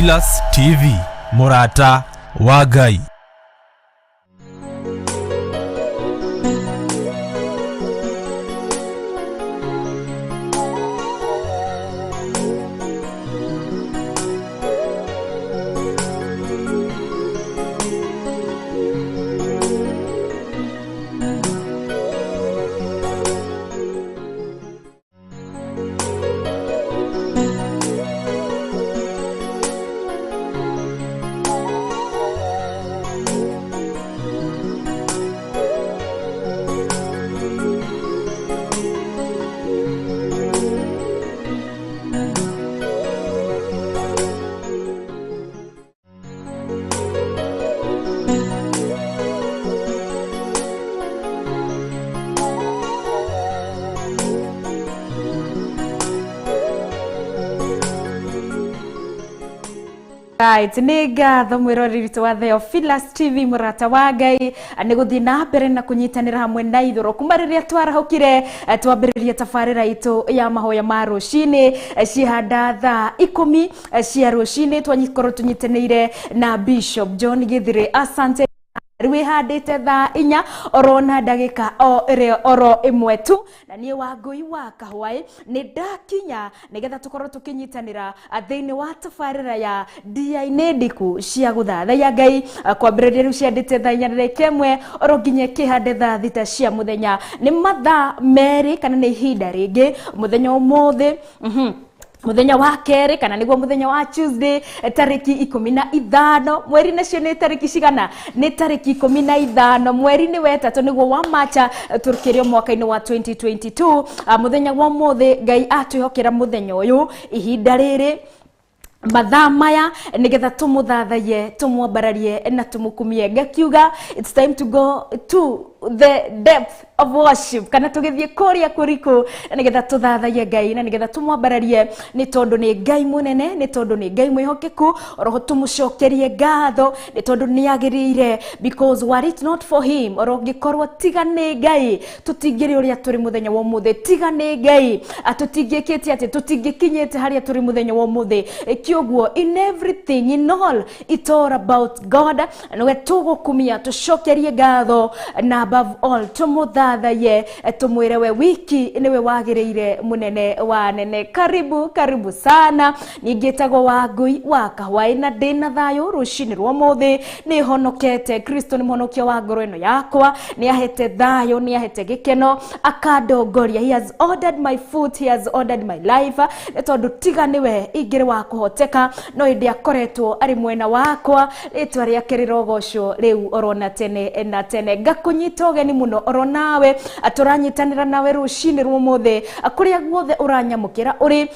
Theophilus TV, Murata wa Ngai. Right, nĩ ngatho mwĩroreri witũ wa Theophilus TV, mũrata wa Ngai, nĩ gũthiĩ na mbere na kũnyitanĩra hamwe na ithuĩ kuma rĩrĩa twarahũkire, twambĩrĩria tabarĩra itũ ya mahoya ma rũcinĩ cihanda thaa 10 cia rũcinĩ, twakorwo tũnyitanĩire na Bishop John Githire. Asante. Rĩu thaa 4 orona ndagĩka o ĩrĩa oro ĩmwe tu, na niĩ Wangũi wa Kahwaĩ nĩ ndakinya nĩgetha tũkorwo tũkĩnyitanĩra thĩinĩ wa tabarĩra ya ndia-inĩ ndiku cia gũthathaiya Ngai, kwambĩrĩria rĩu ciandĩte thaa 4:01 oro nginya kĩhande thaa 6 cia mũthenya. Nĩ mathaa 2 kana nĩ ihinda rĩngĩ mũthenya ũmũthĩ, muthenya wa kerĩ kana nĩguo muthenya wa Tuesday, tarĩki 15 mweri, nacio nĩ tarĩki cigana? Nĩ tarĩki 15 mweri nĩ wetatũ nĩguo wa Macha, tũkĩrĩ mwaka-inĩ wa 2022. Muthenya wa ũmũthĩ Ngai atwĩhokera muthenya ũyũ ihinda rĩrĩ mathaa maya nigetha tumuthathaiye, tumwambararie na tumukumie. Ngakiuga it's time to go to the depth of worship, kana tugithie kuria kuriku nigetha tuthathaiye Ngai na nigetha tumwambararie, ni tondu ni Ngai munene, ni tondu ni Ngai mwihokeku, oroho tumucokerie ngatho ni tondu ni agirire, because were it not for him, oro ngikorwo tiga ni Ngai tutingiri uria turi muthenya wa umuthi, tiga ni Ngai atutingikite ati tutingikinyite haria turi muthenya wa umuthi. Kioguo in everything, in all, it's all about God. Niwe tugukumia, tucokerie ngatho na above all tumuthathaye, tumwire we wiki niwe wagiriire munene wa nene. Karibu, karibu sana. Ningĩtagwo Wangũi wa Kahwaĩ na ndĩna thayũ rũcinĩ rwa ũmũthĩ. Nĩ honokete, Kristo nĩ mũhonokia wa ngoro ĩno yakwa, nĩ ahete thayũ, nĩ ahete gĩkeno, akandongoria. He has ordered my foot, he has ordered my life. Nĩ tondũ tiga nĩwe ingĩrĩ wa kũhoteka, no ĩndĩ akoretwo arĩ mwena wakwa. Rĩtwa rĩake rĩrogocwo rĩu orona tene na tene. Ngakũnyita ũgeni mũno oro nawe, tũranyitanĩra nawe rũcinĩ rwa ũmũthĩ, kũrĩa guothe ũranyamũkĩra ũrĩ.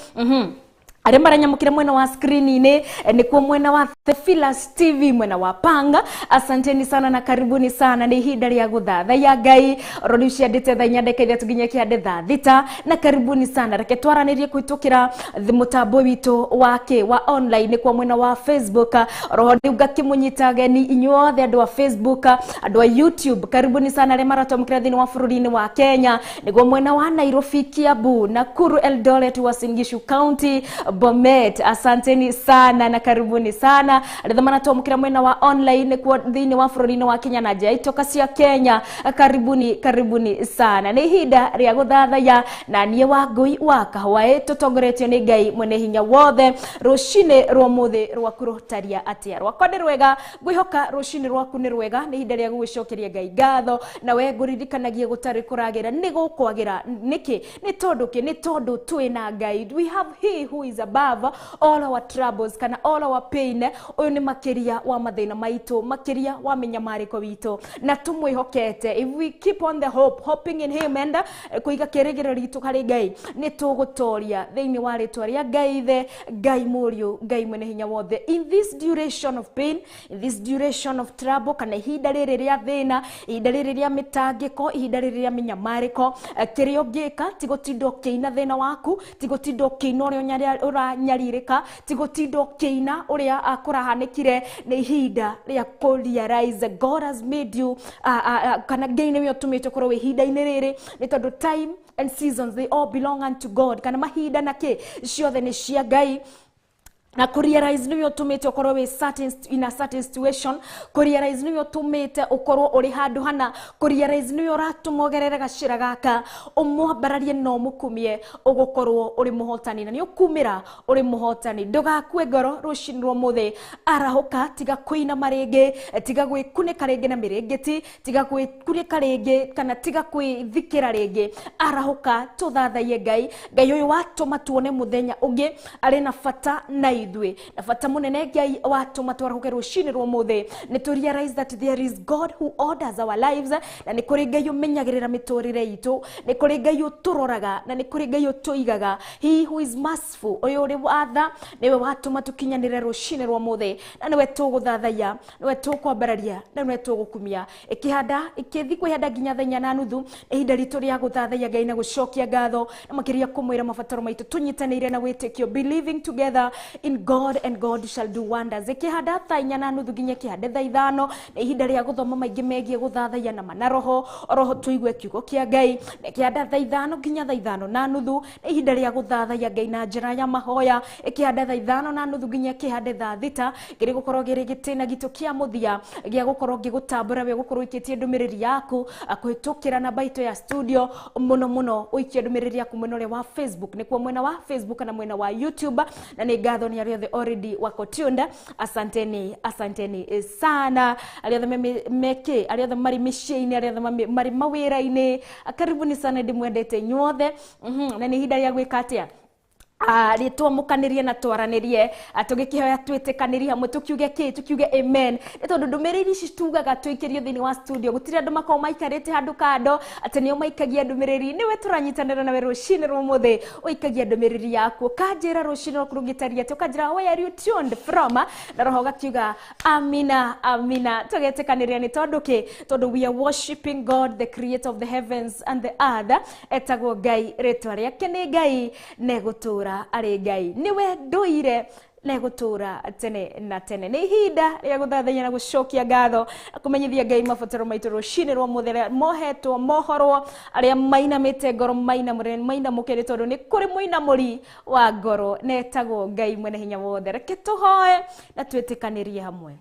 Arĩa maranyamũkĩra mwena wa screen-inĩ nĩkuo mwena wa Theophilus TV, mwena wa Panga. Asanteni sana na karibuni sana. Nĩ ihinda rĩa gũthathaiya Ngai oro rĩu ciandĩte thaa 4:03 nginya kĩhande thaa 6, na karibuni sana. Reke twaranĩrie kũhĩtũkĩra mũtambo witũ wa kĩ wa online, nĩkuo mwena wa Facebook. Oroho rĩu ngakĩmũnyita ageni inyuothe andũ a Facebook, andũ a YouTube, karibuni sana. Arĩa maratwamũkĩra thĩinĩ wa bũrũri-inĩ wa Kenya, nĩguo mwena wa Nairobi, Kiambu, Nakuru, Eldoret, Uasin Gishu County, Bomet. Asanteni sana na karibuni sana. Arĩa maratwamũkĩra mwena wa online nĩkuo thĩinĩ wa bũrũri-inĩ wa Kenya na nja ya itoka cia Kenya, karibuni, karibuni sana. Nĩ ihinda rĩa gũthathaiya na niĩ Wangũi wa Kahwaĩ, tũtongoretio nĩ Ngai mwene hinya wothe. Rũcinĩ rwa ũmũthĩ rwaku rũtaria atĩa? Rwakwa nĩ rwega, ngwĩhoka rũcinĩ rwaku nĩ rwega. Nĩ ihinda rĩa gũgĩcokeria Ngai ngatho, na we ngũririkanagie gũtarĩ kũragĩra nĩ gũkwagĩra. Nĩkĩ? Nĩ tondũ kĩ? Nĩ tondũ twĩna Ngai. We have he who is above all our troubles, kana all our pain. Ũyũ nĩ makĩria wa mathĩna maitũ, makĩria wa mĩnyamarĩko witũ, na tũmwĩhokete. If we keep on the hope, hoping in him, and kũiga kĩĩrĩgĩrĩro gitũ harĩ Ngai, nĩ tũgũtoria thĩinĩ wa rĩtwa rĩa Ngai Ithe, Ngai Mũriũ, Ngai mwene hinya wothe. In this duration of pain, in this duration of trouble, kana ihinda rĩrĩ rĩa thĩna, ihinda rĩrĩ rĩa mĩtangĩko, ihinda rĩrĩ rĩa mĩnyamarĩko, kĩrĩa ũngĩka ti gũtinda ũkĩina thĩna waku, ti gũtinda ũkĩina ũrĩa ũranyarirĩka, ti gũtinda ũkĩina ũrĩa kũrahanĩkire. Nĩ ihinda rĩa kũ realize God has made you, kana Ngai nĩwe ũtũmĩte ũkorwo wĩ ihinda-inĩ rĩrĩ, nĩ tondũ time and seasons they all belong unto God, kana mahinda na kĩ ciothe nĩ cia Ngai. Na kũrealize nĩwe ũtũmĩte ũkorwo wĩ certain, in a certain situation. Kũrealize nĩwe ũtũmĩte ũkorwo ũrĩ handũ hana. Kũrealize nĩwe ũratũma ũgerere gacĩra gaka, ũmwambararie na ũmũkumie, ũgũkorwo ũrĩ mũhotani na nĩ ũkumĩra ũrĩ mũhotani. Ndũgakue ngoro rũcinĩ rwa ũmũthĩ, arahũka, tiga kũinama rĩngĩ, tiga gwĩkunĩka rĩngĩ na mĩrĩngĩti, tiga gwĩkunĩka rĩngĩ kana tiga kwĩthikĩra rĩngĩ. Arahũka, tũthathaiye Ngai. Ngai ũyũ watũma tuone mũthenya ũngĩ arĩ na bata na ithuĩ, na bata mũnene Ngai watũma twarahũke rũcinĩ rwa ũmũthĩ nĩ tũ realize that there is God who orders our lives, na nĩ kũrĩ Ngai ũmenyagĩrĩra mĩtũrĩre itũ, nĩ kũrĩ Ngai ũtũroraga, na nĩ kũrĩ Ngai ũtũigaga. He who is merciful, ũyũ ũrĩ watha, nĩwe watũma tũkinyanĩre rũcinĩ rwa ũmũthĩ, na nĩwe tũgũthathaiya, nĩwe tũkwambararia, na nĩwe tũgũkumia. Ĩkĩhanda ĩkĩthi kwĩhanda nginya 4:30, ihinda ritũ rĩa gũthathaiya Ngai na gũcokia ngatho, na makĩria kũmwĩra mabataro maitũ tũnyitanĩire na wĩtĩkio, believing together in God and God shall do wonders. Ĩkĩhanda 4:30 nginya ĩkĩhande 5:00, nĩ ihinda rĩa gũthoma maingĩ megiĩ gũthathaiya na mana roho, oroho tũigue kiugo kĩa Ngai. Na ĩkĩhanda 5:00 nginya 5:30, nĩ ihinda rĩa gũthathaiya Ngai na njĩra ya mahoya. Ĩkĩhanda 5:30 nginya ĩkĩhande 6:00, kĩrĩ gũkorwo gĩrĩ gĩtĩna gitũ kĩa mũthia gĩa gũkorwo ngĩgũtambũra we gũkorwo ũikĩtie ndũmĩrĩri yaku kũhĩtũkĩra namba itũ ya studio. Mũno mũno ũikie ndũmĩrĩri yaku mwena ũrĩa wa Facebook, nĩkuo mwena wa Facebook na mwena wa YouTube. Na nĩ ngatho nĩ arĩa othe already wako tuned, asanteni, asanteni sana. Arĩa othe meke, arĩa othe marĩ mĩciĩ-inĩ, arĩa othe marĩ mawĩra-inĩ, karibuni sana, ndĩmwendete inyuothe. Na nĩ ihinda rĩa gwĩka atĩa? Rĩtwamũkanĩrie na twaranĩrie, tũgĩkĩhoya twĩtĩkanĩrie hamwe, tũkiuge kĩ, tũkiuge amen, nĩ tondũ ndũmĩrĩri ici tugaga tũikĩrio thĩinĩ wa studio, gũtirĩ andũ makoragwo maikarĩte handũ kando atĩ nĩo maikagia ndũmĩrĩri. Nĩwe tũranyitanĩra nawe rũcinĩ rwa ũmũthĩ, ũikagia ndũmĩrĩri yaku, ũkanjĩra rũcinĩ rwaku rũngĩtaria atĩa, ũkanjĩra where are you tuned from, na roho ũgakiuga amina, amina, tũgetĩkanĩria. Nĩ tondũ kĩ? Tondũ we are worshiping God, the creator of the heavens and the earth. Etagwo Ngai, rĩtwa rĩake nĩ Ngai, negũtũra arĩ Ngai, nĩwe ndũire negũtũra tene na tene. Nĩ ihinda rĩa gũthathaiya na gũcokia ngatho, kũmenyithia Ngai mabataro maitũ rũcinĩ rwa ũmũthĩ, arĩa mohetwo mohorwo, arĩa mainamĩte ngoro mainamũke, nĩ tondũ nĩ kũrĩ mũinamũri wa ngoro na etagwo Ngai mwene hinya wothe. Reke tũhoe na twĩtĩkanĩrie hamwe.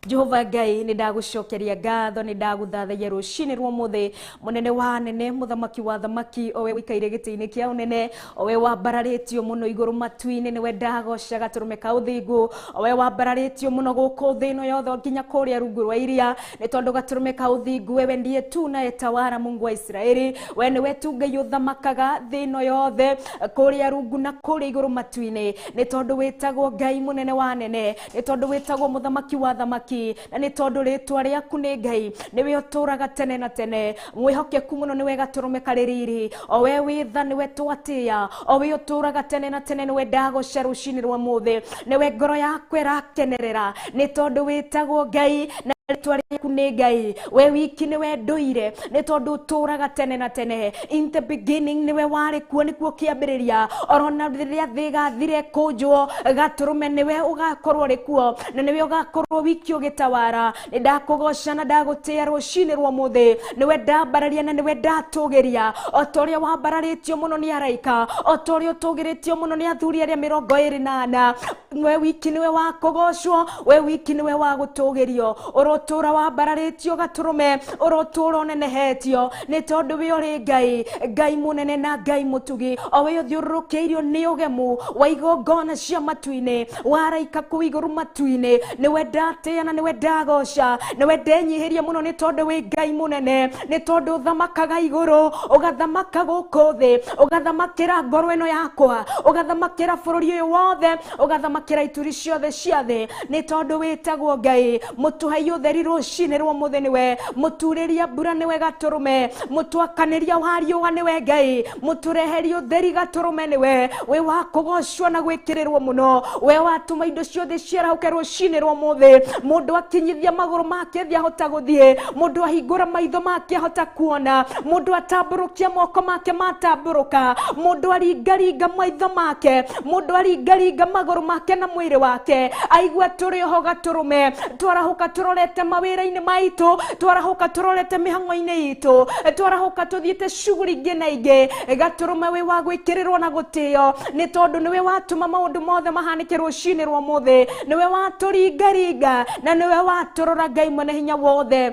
Jehova Ngai, nĩ ndagũcokeria ngatho, nĩ ndagũthathaiya rũcinĩ rwa ũmũthĩ, mũnene wa anene, mũthamaki wa thamaki, owe ũikaire gĩtĩ-inĩ kĩa ũnene, owe wambararĩtio mũno igũrũ matu-inĩ, nĩwe ndagoca gatũrũme ka ũthingu, owe wambararĩtio mũno gũkũ thĩ ĩno yothe nginya kũrĩa rungu rwa iria, nĩ tondũ gatũrũme ka ũthingu wewe ndiye tu unayetawala, Mungu wa Israeli, we nĩwe tu Ngai ũthamakaga thĩ ĩno yothe, kũrĩa rungu na kũrĩa igũrũ matu-inĩ, nĩ tondũ wĩtagwo Ngai mũnene wa anene, nĩ tondũ wĩtagwo mũthamaki wa thamaki, na nĩ tondũ rĩtwa rĩaku nĩ Ngai, nĩwe ũtũraga tene na tene, mwĩhokeku mũno, nĩwe gatũrũme karĩ riri, o we wĩ tha, nĩwe twatĩĩa, o we ũtũraga tene na tene, nĩwe ndagoca rũcinĩ rwa ũmũthĩ, nĩwe ngoro yakwa ĩrakenerera, nĩ tondũ wĩtagwo Ngai na rĩtwa rĩaku nĩ Ngai. We wiki nĩwe ndũire, nĩ tondũ ũtũraga tene na tene. In the beginning nĩwe warĩ kuo, nĩkuo kĩambĩrĩria, orona rĩrĩa thĩ ĩgathire kũnjwo, gatũrũme nĩwe ũgakorwo ũrĩ kuo, na nĩwe ũgakorwo wiki ũgĩtawara. Nĩ ndakũgoca na ndagũtĩĩa rũcinĩ rwa ũmũthĩ, nĩwe ndambararia na nĩwe ndatũgĩria, o ta ũrĩa wambararĩtio mũno nĩ araika, o ta ũrĩa ũtũgĩrĩtio mũno nĩ athuri arĩa 24. We wiki nĩwe wa kũgocwo, we wiki nĩwe wa gũtũgĩrio, ũrotũra wambararĩtio gatũrũme, ũrotũra ũnenehetio, nĩ tondũ we ũrĩ Ngai, Ngai mũnene na Ngai mũtugi, o we ũthiũrũrũkĩirio nĩ ũgemu wa igongona cia matu-inĩ, wa araika kũu igũrũ matu-inĩ. Nĩwe ndatĩĩa na nĩwe ndagoca, nĩwe ndenyihĩria mũno, nĩ tondũ wĩ Ngai mũnene, nĩ tondũ ũthamakaga igũrũ, ũgathamaka gũkũ thĩ, ũgathamakĩra ngoro ĩno yakwa, ũgathamakĩra bũrũri ũyũ wothe, ũgathamakĩra ituri ciothe cia thĩ, nĩ tondũ wĩtagwo Ngai. Mũtũhei ũtheri rũcinĩ rwa ũmũthĩ nĩwe, mũturĩria mbura nĩwe gatũrũme, mũtwakanĩria wa riũa nĩwe Ngai, mũtũreheria ũtheri gatũrũme nĩwe, wĩ wa kũgocwo na gwĩkĩrĩrwo mũno, we watũma indo ciothe ciarahũke rũcinĩ rwa ũmũthĩ. Mũndũ akinyithia magũrũ make thĩ ahota gũthiĩ, mũndũ ahingũra maitho make ahota kuona, mũndũ atambũrũkia moko make matambũrũka, mũndũ aringaringa maitho make, mũndũ aringaringa magũrũ make na mwĩrĩ wake, aigua tũrĩ oho gatũrũme, twarahũka tũrorete tũrorete mawĩra-inĩ maitũ, twarahũka tũrorete mĩhang'o-inĩ itũ, twarahũka tũthiĩte shughuli ingĩ na ingĩ. Gatũrũme wĩ wa gwĩkĩrĩrwo na gũtĩo, nĩ tondũ nĩwe watũma maũndũ mothe mahanĩke rũcinĩ rwa ũmũthĩ, nĩwe watũringaringa na nĩwe watũrora Ngai mwene hinya wothe.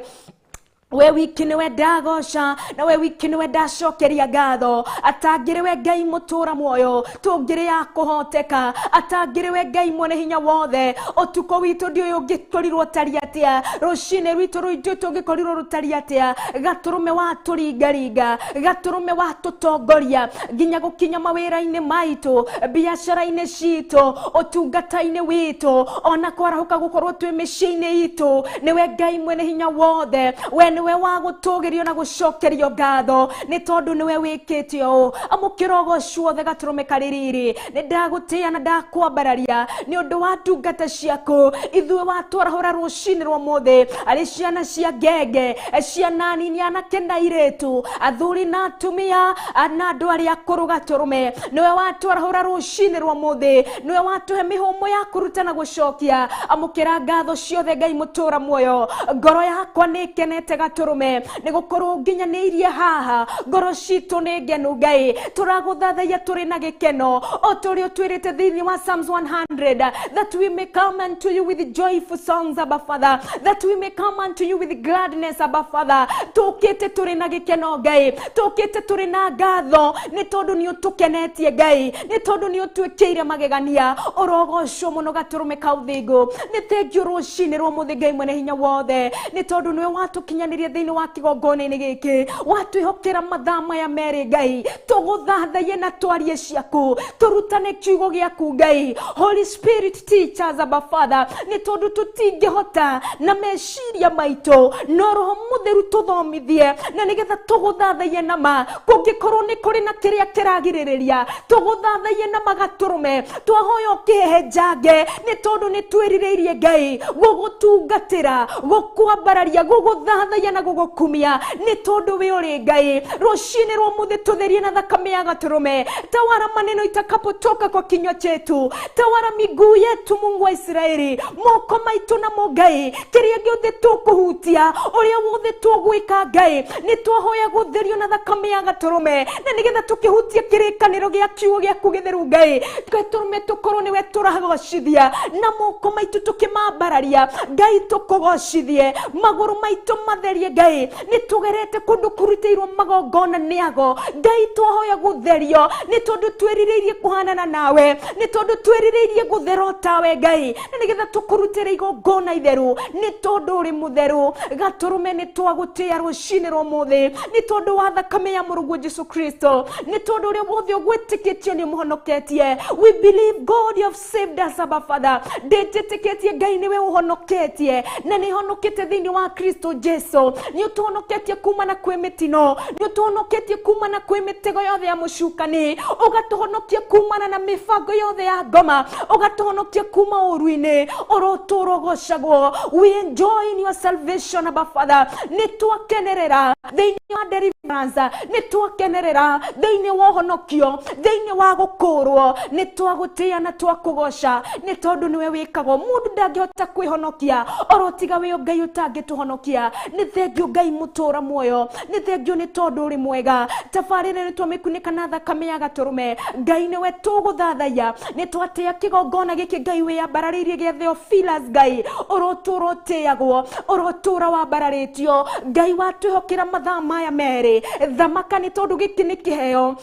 We wiki niwe ndagoca na we wiki niwe ndacokeria ngatho, atangĩrĩ we Ngai mũtũra muoyo tũngĩrĩ ya kũhoteka, atangĩrĩ we Ngai mwene hinya wothe ũtukũ witũ ndiũĩ ũngĩkorirwo ũtariĩ atĩa, rũcinĩ rwitũ rũitũ tũngĩkorirwo rũtariĩ atĩa. Gatũrũme watũringaringa, gatũrũme watũtongoria nginya gũkinya mawĩra-inĩ maitũ, biacara-inĩ citũ, ũtungata-inĩ witũ, ona kwarahũka gũkorwo twĩ mĩciĩ-inĩ itũ, nĩwe Ngai mwene hinya wothe, we nĩwe wa gũtũgĩrio na gũcokerio ngatho, nĩ tondũ nĩwe wĩkĩte ũũ. Amũkĩra ũgoci wothe gatũrũme karĩ riri, nĩ ndagũtĩĩa na ndakwambararia nĩ ũndũ wa ndungata ciaku ithuĩ watwarahũra rũcinĩ rwa ũmũthĩ, arĩ ciana cia ngenge, ciana nini, anake na airĩtu, athuri na atumia na andũ arĩa akũrũ. Gatũrũme nĩwe watwarahũra rũcinĩ rwa ũmũthĩ, nĩwe watũhe mĩhũmũ ya kũruta na gũcokia. Amũkĩra ngatho ciothe Ngai mũtũra muoyo. Ngoro yakwa nĩ ĩkenete gatũrũme nĩ gũkorwo nginyanĩirie haha, ngoro citũ nĩ ngenu Ngai, tũragũthathaiya tũrĩ na gĩkeno o ta ũrĩa ũtwĩrĩte thĩinĩ wa Psalms 100, that we may come unto you with joyful songs, Abba Father, that we may come unto you with gladness, Abba Father. Tũkĩte tũrĩ na gĩkeno Ngai, tũkĩte tũrĩ na ngatho nĩ tondũ nĩ ũtũkenetie Ngai, nĩ tondũ nĩ ũtwĩkĩire magegania. Ũrogocwo mũno gatũrũme ka ũthingu. Nĩ thengiũ rũcinĩ rwa ũmũthĩ Ngai mwene hinya wothe, nĩ tondũ nĩwe watũkinyanĩria thĩinĩ wa kĩgongona-inĩ gĩkĩ, watwĩhokera mathaa maya merĩ Ngai, tũgũthathaiye na twarie ciaku, tũrutane kiugo gĩaku Ngai. Holy Spirit teach us, Abba Father, nĩ tondũ tũtingĩhota na meciria maitũ, no Roho Mũtheru tũthomithie na nĩgetha tũgũthathaiye na ma. Kũngĩkorwo nĩ kũrĩ na kĩrĩa kĩragirĩrĩria, tũgũthathaiye na ma gatũrũme. Twahoya ũkĩhehenjange nĩ tondũ nĩ twĩrirĩirie Ngai gũgũtungatĩra, gũkwambararia, gũgũthathaiya na gũgũkumia, nĩ tondũ we ũrĩ Ngai. Rũcinĩ rwa ũmũthĩ tũtherie na thakame ya gatũrũme. Tawara maneno itakapotoka kwa kinywa chetu, tawara miguu yetu Mungu wa Israeli, moko maitũ namo Ngai, kĩrĩa gĩothe tũkũhutia, ũrĩa wothe tũgwĩka Ngai, nĩ twahoya gũtherio na thakame ya gatũrũme, na nĩgetha tũkĩhutia kĩrĩkanĩro gĩa kiugo gĩaku gĩtheru Ngai, gatũrũme tũkorwo nĩwe tũragocithia, na moko maitũ tũkĩmambararia Ngai tũkũgocithie, magũrũ maitũ matherie Ngai, nĩ tũgerete kũndũ kũrutĩirwo magongona nĩ ago Ngai, twahoya gũtherio nĩ tondũ twĩrirĩirie kũhanana nawe, nĩ tondũ twĩrirĩirie gũthera o tawe Ngai, na nĩgetha tũkũrutĩre igongona itheru nĩ tondũ ũrĩ mũtheru. Gatũrũme nĩ twagũtĩĩa rũcinĩ rwa ũmũthĩ nĩ tondũ wa thakame ya mũrũguo Jesu Kristo, nĩ tondũ ũrĩa wothe ũgwĩtĩkĩtio nĩ ũmũhonoketie. We believe God you have saved us, Abba Father. Ndĩtĩkĩtie Ngai nĩwe ũhonoketie na nĩ honokete thĩinĩ wa Kristo Jesu. Nĩ ũtũhonoketie kuma na kwĩ mĩtino, nĩ ũtũhonoketie kuma na kwĩ mĩtego yothe ya mũcukani, ũgatũhonokia kumana na mĩbango yothe ya ngoma, ũgatũhonokia kuma ũru-inĩ. Ũrotũra ũgocagwo. We enjoy in your salvation, Abba Father. Nĩ twakenerera thĩinĩ wa deliverance, nĩ twakenerera thĩinĩ wa ũhonokio, thĩinĩ wa gũkũrwo. Nĩ twagũtĩĩa na twakũgoca nĩ tondũ nĩwe wĩkagwo. Mũndũ ndangĩhota kwĩhonokia oro tiga wĩ Ngai ũtangĩtũhonokia. Nĩ thengio Ngai mũtũra muoyo, nĩ thengio nĩ tondũ ũrĩ mwega. Tabarĩra nĩ twamĩkunĩka na thakame ya gatũrũme. Ngai nĩwe tũgũthathaiya, nĩ twatĩĩa kĩgongona gĩkĩ Ngai wĩyambararĩirie gĩa Theophilus. Ngai ũrotũra ũtĩagwo, ũrotũra wambararĩtio. Ngai watwĩhokera mathaa maya merĩ, thamaka nĩ tondũ gĩkĩ nĩ kĩheo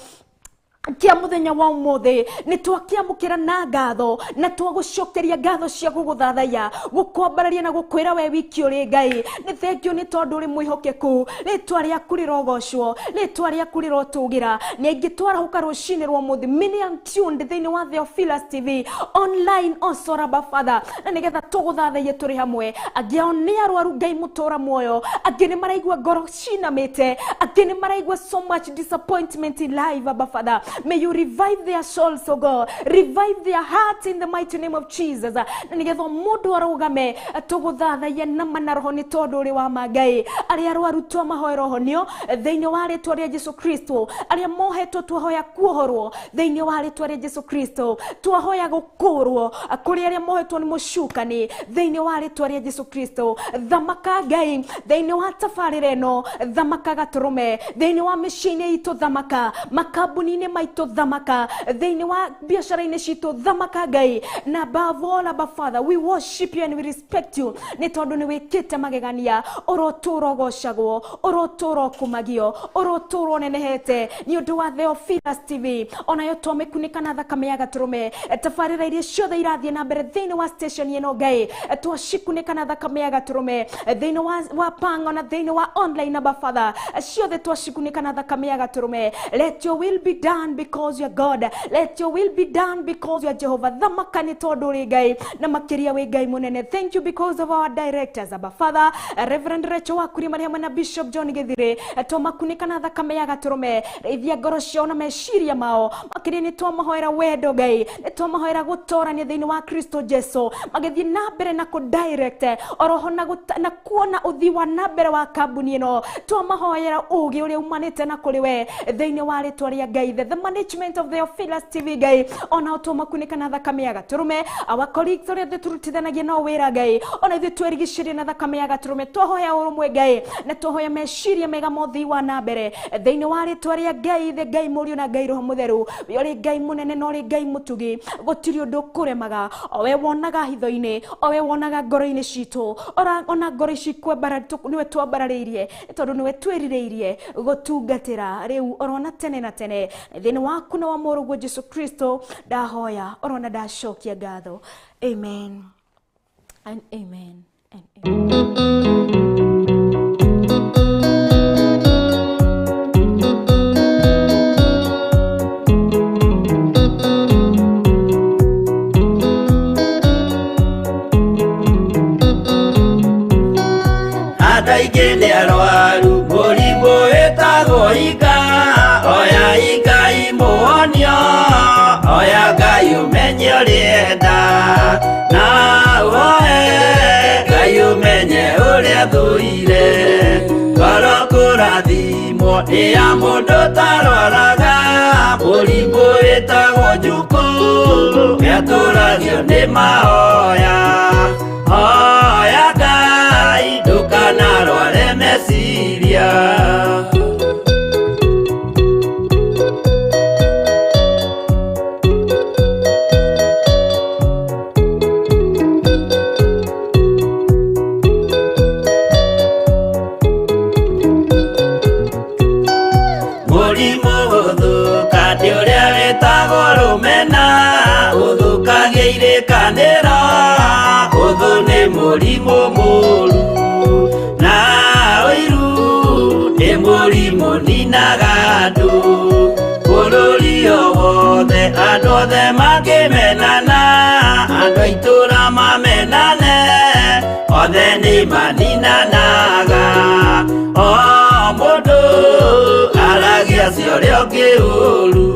kia muthenya wa umuthi, nĩ twakĩamũkĩra na ngatho na twagũcokeria ngatho cia gũgũthathaiya, gũkwambararia na gũkwĩra we wiki ũrĩ Ngai. Nĩ thengio nĩ tondũ ũrĩ mwĩhokeku, rĩtwa rĩaku rĩrogocwo, rĩtwa rĩaku rĩrotũgĩra. Nĩ aingĩ twarahũka rũcinĩ rwa ũmũthĩ, many are tuned thĩinĩ wa Theophilus TV online also, Abba Father, na nĩgetha tũgũthathaiye tũrĩ hamwe. Angĩ ao nĩ arwaru Ngai mũtũra muoyo, angĩ nĩ maraigua ngoro cinamĩte, angĩ nĩ maraigua so much disappointment in life, Abba Father. May you revive their souls, O God. Revive their hearts in the mighty name of Jesus. Na nĩgetha mũndũ arũgame tũgũthathaiya nama na roho nĩ tondũ ũrĩ wa ma Ngai. Arĩa arwaru twamahoera ũhonio thĩinĩ wa rĩtwa rĩa Jesu Kristo. Arĩa mohetwo twahoya kuohorwo thĩinĩ wa rĩtwa rĩa Jesu Kristo. Twahoya gũkũrwo kũrĩ arĩa mohetwo nĩ mũcukani thĩinĩ wa rĩtwa rĩa Jesu Kristo. Thamaka Ngai thĩinĩ wa tabarĩra ĩno, thamaka gatũrũme thĩinĩ wa mĩciĩ-inĩ itũ, thamaka makambuni-inĩ maitũ, thamaka thĩinĩ wa biacara-inĩ citũ, thamaka Ngai. Na above all, Abba Father, we worship you and we respect you nĩ tondũ nĩ wĩkĩte magegania. Ũrotũra ũgocagwo, ũrotũra ũkumagio, ũrotũra ũnenehete nĩ ũndũ wa Theophilus TV. Onayo twamĩkunĩka na thakame ya gatũrũme. Tabarĩra iria ciothe irathiĩ na mbere thĩinĩ wa station ĩno Ngai, twacikunĩka na thakame ya gatũrũme thĩinĩ wa pango na thĩinĩ wa online. Abba Father, ciothe twacikunĩka na thakame ya gatũrũme. Let your will be done because you are God. Let your will be done because you are Jehovah. Thamaka nĩ tondũ ũrĩ Ngai na makĩria wĩ Ngai mũnene. Thank you because of our directors, Abba Father, Reverend Rachel Wakuri marĩ hamwe na Bishop John Githire. Twamakunĩka na thakame ya gatũrũme. Rĩithia ngoro ciao na meciria mao. Makĩria nĩ twamahoera wendo Ngai, nĩ twamahoera gũtorania thĩinĩ wa Kristo Jesu, magĩthiĩ na mbere na kũ direct oroho na kuona ũthii wa na mbere wa kambuni ĩno. Twamahoera ũgĩ ũrĩa umanĩte na kũrĩ we thĩinĩ wa rĩtwa rĩa Ngai. The management of Theophilus TV Ngai, onao twamakunĩka na thakame ya gatũrũme. Our colleagues arĩa othe tũrutithanagia nao wĩra Ngai, ona ithuĩ twerigicĩrie na thakame ya gatũrũme. Twahoya ũrũmwe Ngai na twahoya meciria mega ma ũthii wa na mbere thĩinĩ wa rĩtwa rĩa Ngai the Ngai Mũriũ na Ngai Roho Mũtheru. We ũrĩ Ngai mũnene na ũrĩ Ngai mũtugi, gũtirĩ ũndũ ũkũremaga. O we wonaga hitho-inĩ, o we wonaga ngoro-inĩ citũ, ona ngoro ici nĩwe twambararĩirie tondũ nĩwe twĩrirĩirie gũtungatĩra rĩu orona tene na tene. Thĩinĩ waku na wa mũrũguo Jesu Kristo ndahoya orona ndacokia ngatho. Amen and amen and amen. Andũ aingĩ nĩ arwaru mũrimũ wĩtagwo ika. Oya Ngai mũhonio, oya Ngai ũmenye ũrĩa na ũhoe Ngai ũmenye ũrĩa thũire. Ngoro kũrathimwo nĩ ya mũndũ ũtarwaraga mũrimũ wĩtagwo njukũ, nĩatũragio nĩ mahoya. Hoya Ngai ndũkanarware meciria. Mũrimũ gũthũka nĩ ũrĩa wĩtagwo rũmena, ũthũkagia irĩkanĩro, ũthũ nĩ mũrimũ mũru na ũiru nĩ mũrimũ ninaga andũ. Bũrũri o wothe andũ othe makĩmenana, andũ a itũũra mamenane, othe nĩ maninanaga. O mũndũ aragia cia ũrĩa ũngĩ ũru.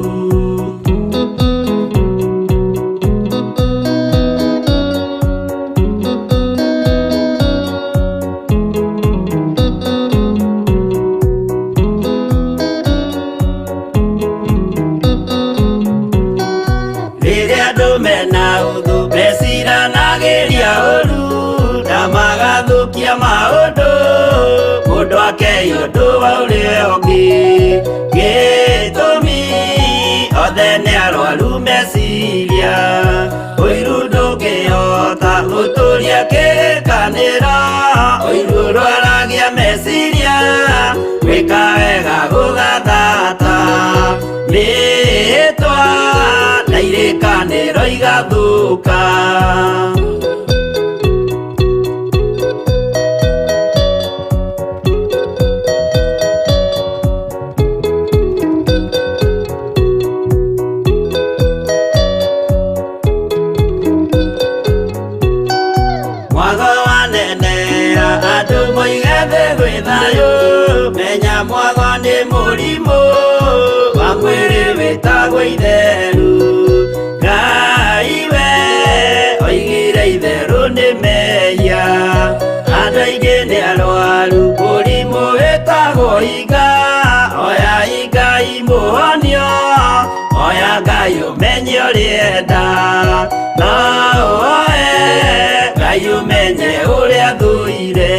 Rĩrĩa andũ mena ũthũ meciranagĩria ũru na magathũkia maũndũ, mũndũ akei ũndũ wa ũrĩa ũngĩ. Gĩtũmi othe nĩ arwaru meciria, ũiru ndũngĩhota gũtũria kĩrĩkanĩro, ũiru ũrwaragia meciria, gwĩka wega gũgathata. Mĩhĩtwa na irĩkanĩro igathũka. Mwago wanenea andũ moige thĩ gwĩ thayũ, menya mwago nĩ mũrimũ wa mwĩrĩ wĩtagwo Gwĩtagwo itheru Ngai we oigire itherũ nĩ mehia Andũ aingĩ nĩ arwaru mũrimũ wĩtagwo iga Oya Ngai mũhonio Oya Ngai ũmenye ũrĩenda No oe Ngai ũmenye ũrĩa thũire.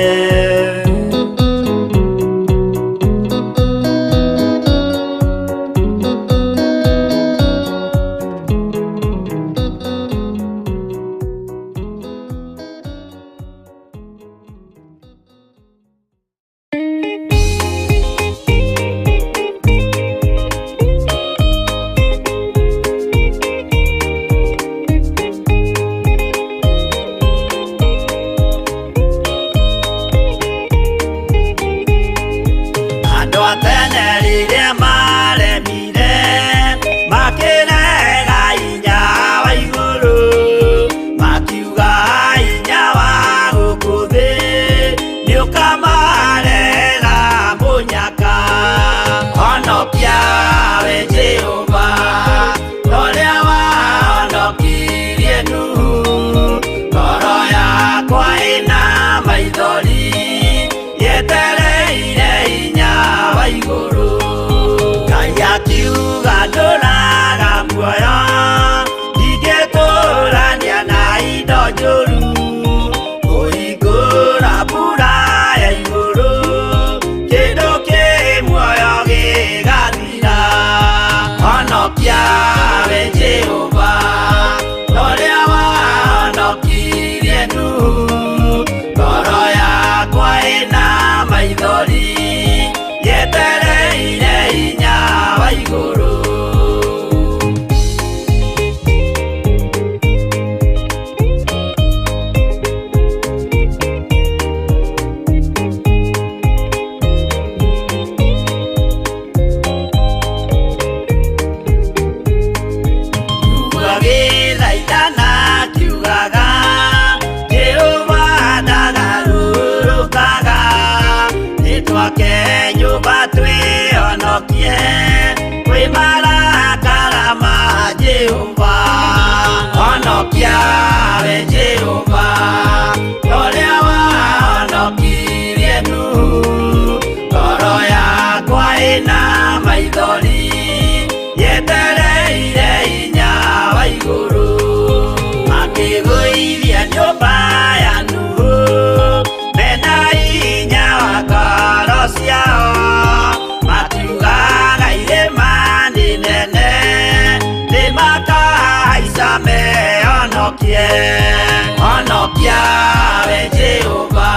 Honokia we Jehova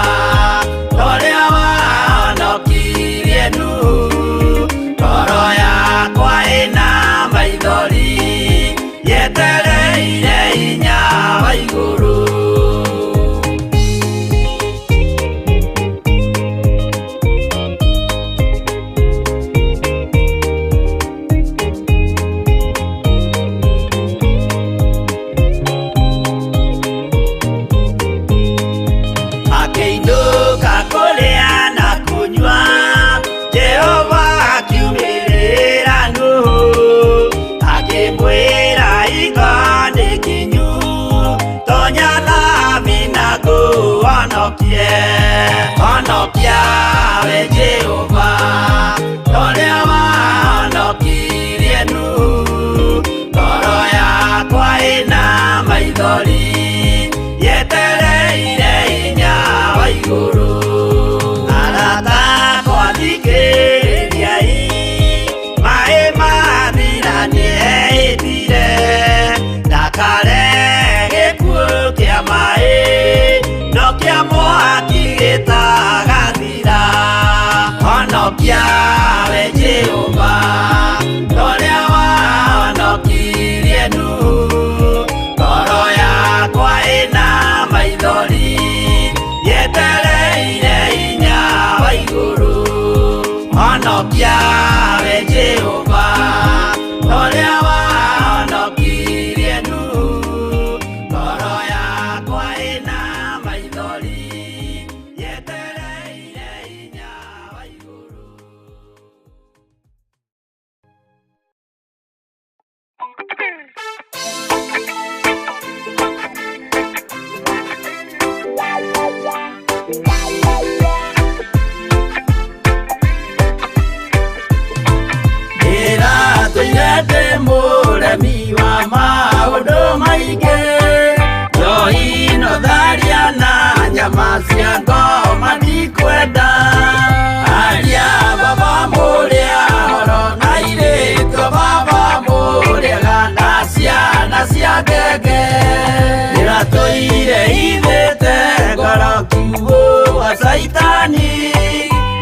ũrĩa wahonokirie Nuhu ngoro yakwa ĩna maithori yetereire hinya wa igũrũ. Honokia we Jehova ũrĩa wahonokirie Nuhu ngoro yakwa ĩna maithori yetereire hinya wa igũrũ. Arata akwa thikĩrĩriai maĩ mathira nĩehĩtire ndakare gĩkuũ kĩa maĩ no kĩa mwaki gĩtagathira. Honokia we Jehova ũrĩa wahonokirie Nuhu ngoro yakwa ĩna maithori yetereire hinya wa igũrũ. Honokia we Jehova ũrĩa wahonokirie Nuhu ngoro yakwa ĩna maithori yetereire hinya wa igũrũ. gwa Saitani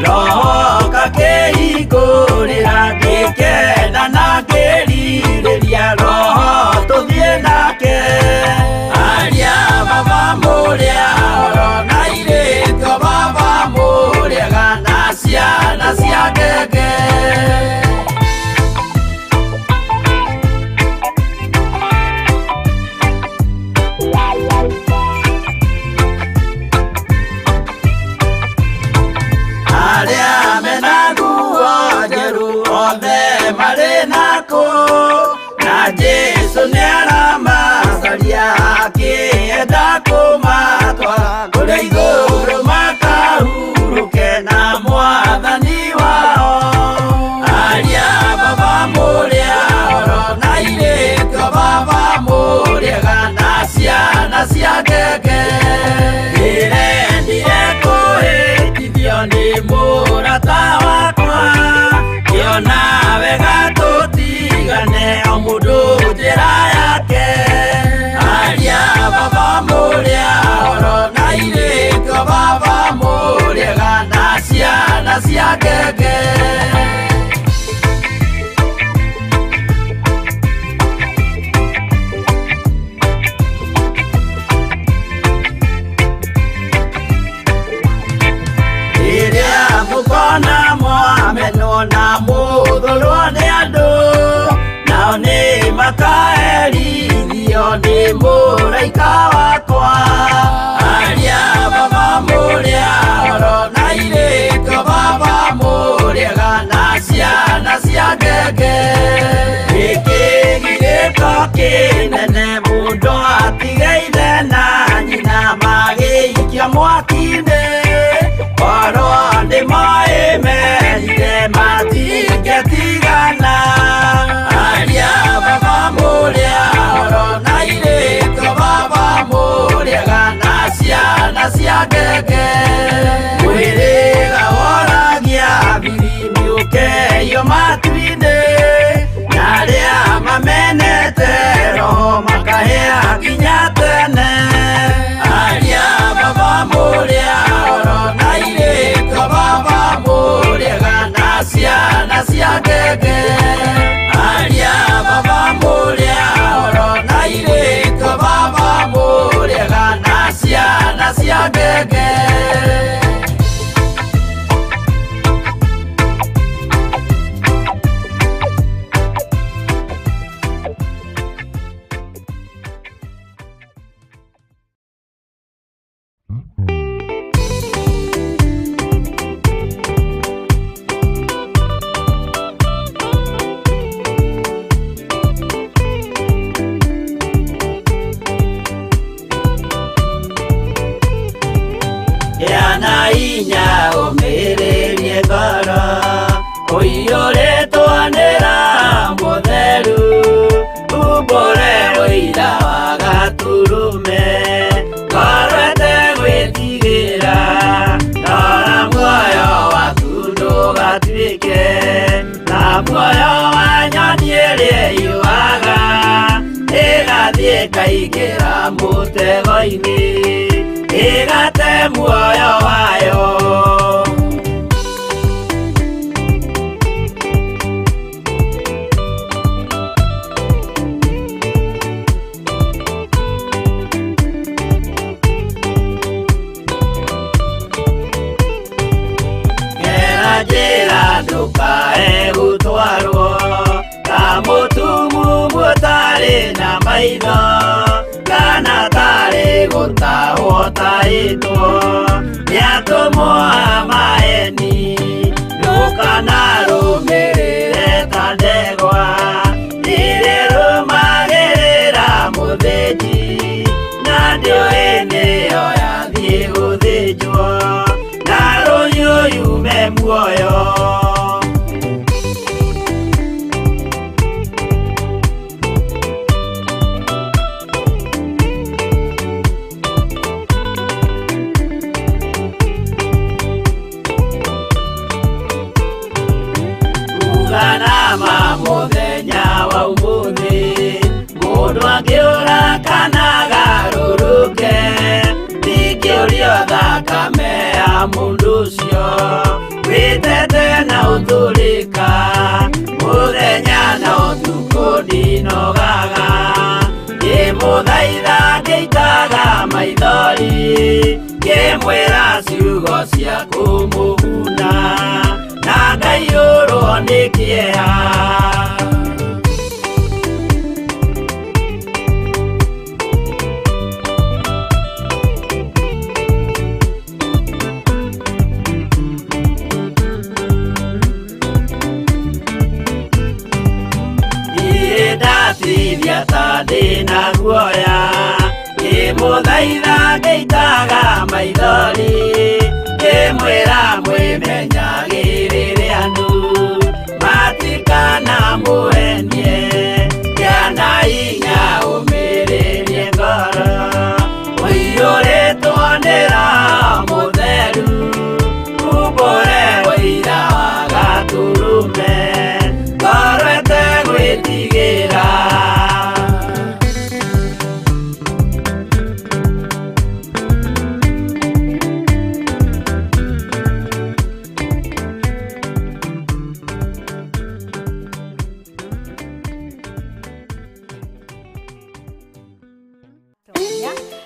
roho kakĩhingũrĩra ngĩkena na ngĩrirĩria roho tũthiĩ nake aria baba mũrĩa oro na irĩtwo baba mũrĩega na ciana cia ngenge. Arĩa mena nguo njerũ othe marĩ nako na Jesũ nĩaramacaria akĩenda kũmatwara kũrĩa igũrũ makahurũke na mwathani wao. Aria baba mũrĩa oro na irĩtwo baba mũrĩega na ciana cia ngenge. Ndĩrendire kũhĩtithio nĩ mũrata wakwa kĩona wega tũtigane o mũndũ njĩra yake. Aria baba mũrĩa oro na irĩtwo baba mũrĩega na ciana cia ngenge. Rĩrĩa mũkona mwamenwo na mũthũrwo nĩ andũ nao nĩ makaherithio nĩ mũraika wakwa. Aria baba mũrĩa oro na irĩtwo baba mũrĩega na ciana cia ngenge. Gĩkĩ gĩko kĩnene mũndũ atigaire na nyina magĩikio mwaki-inĩ korwo nĩ moĩ merire matingĩtigana. Aria baba mũrĩa oro na irĩtwo baba mũrĩega na ciana cia ngenge. Mwĩrĩga woragia biribiri ũkeio matu-inĩ na arĩa mamenete roho makahĩa nginya tene. Aria baba mũrĩa oro na irĩtwo baba mũrĩega na ciana cia ngenge. Aria baba mũrĩa oro na irĩtwo baba mũrĩega na ciana cia ngenge. Gĩa inya ũmĩrĩrie ngoro ũiyũrĩtwo nĩ Roho Mũtheru umbũre ũira wa Gatũrũme ngoro ĩtegwĩtigĩra rora muoyo waku ndũgatuĩke ta muoyo wa nyoni ĩrĩa ĩyũaga ĩgathiĩ ĩkaingĩra mũtego-inĩ ĩgate muoyo wayo. Gera njĩra ndũkae gũtwarwo ta mũtumumu ũtarĩ na maitho kana tarĩ gũtahwo tahĩtwo nĩ atũmwo a maeni ndũkanarũmĩrĩre ta ndegwa ĩrĩrũmagĩrĩra mũthĩnji na ndĩũĩ nĩyo yathiĩ gũthĩnjwo na rũhiũ yume muoyo. Uganama mũthenya wa ũmũthĩ mũndũ angĩũra kana agarũrũke ndingĩũrio thakame ya Mundu ucio witete na uturika muthenya na utuku ndinogaga ngimuthaitha ngĩitaga maithori ngĩmwĩra ciugo cia kũmũguna na ngaiyũrwo nĩ kĩeha. Ndatirithia ta ndĩna guoya ngĩmũthaitha ngĩitaga maithori ngĩmwĩra mwĩmenyagĩrĩre andũ matikana mũhenie kĩana hinya ũmĩrĩrie ngoro ũiyũrĩtwo nĩ Roho Mũtheru umbũre ũira wa Gatũrũme ngoro ĩtegwĩtigĩra.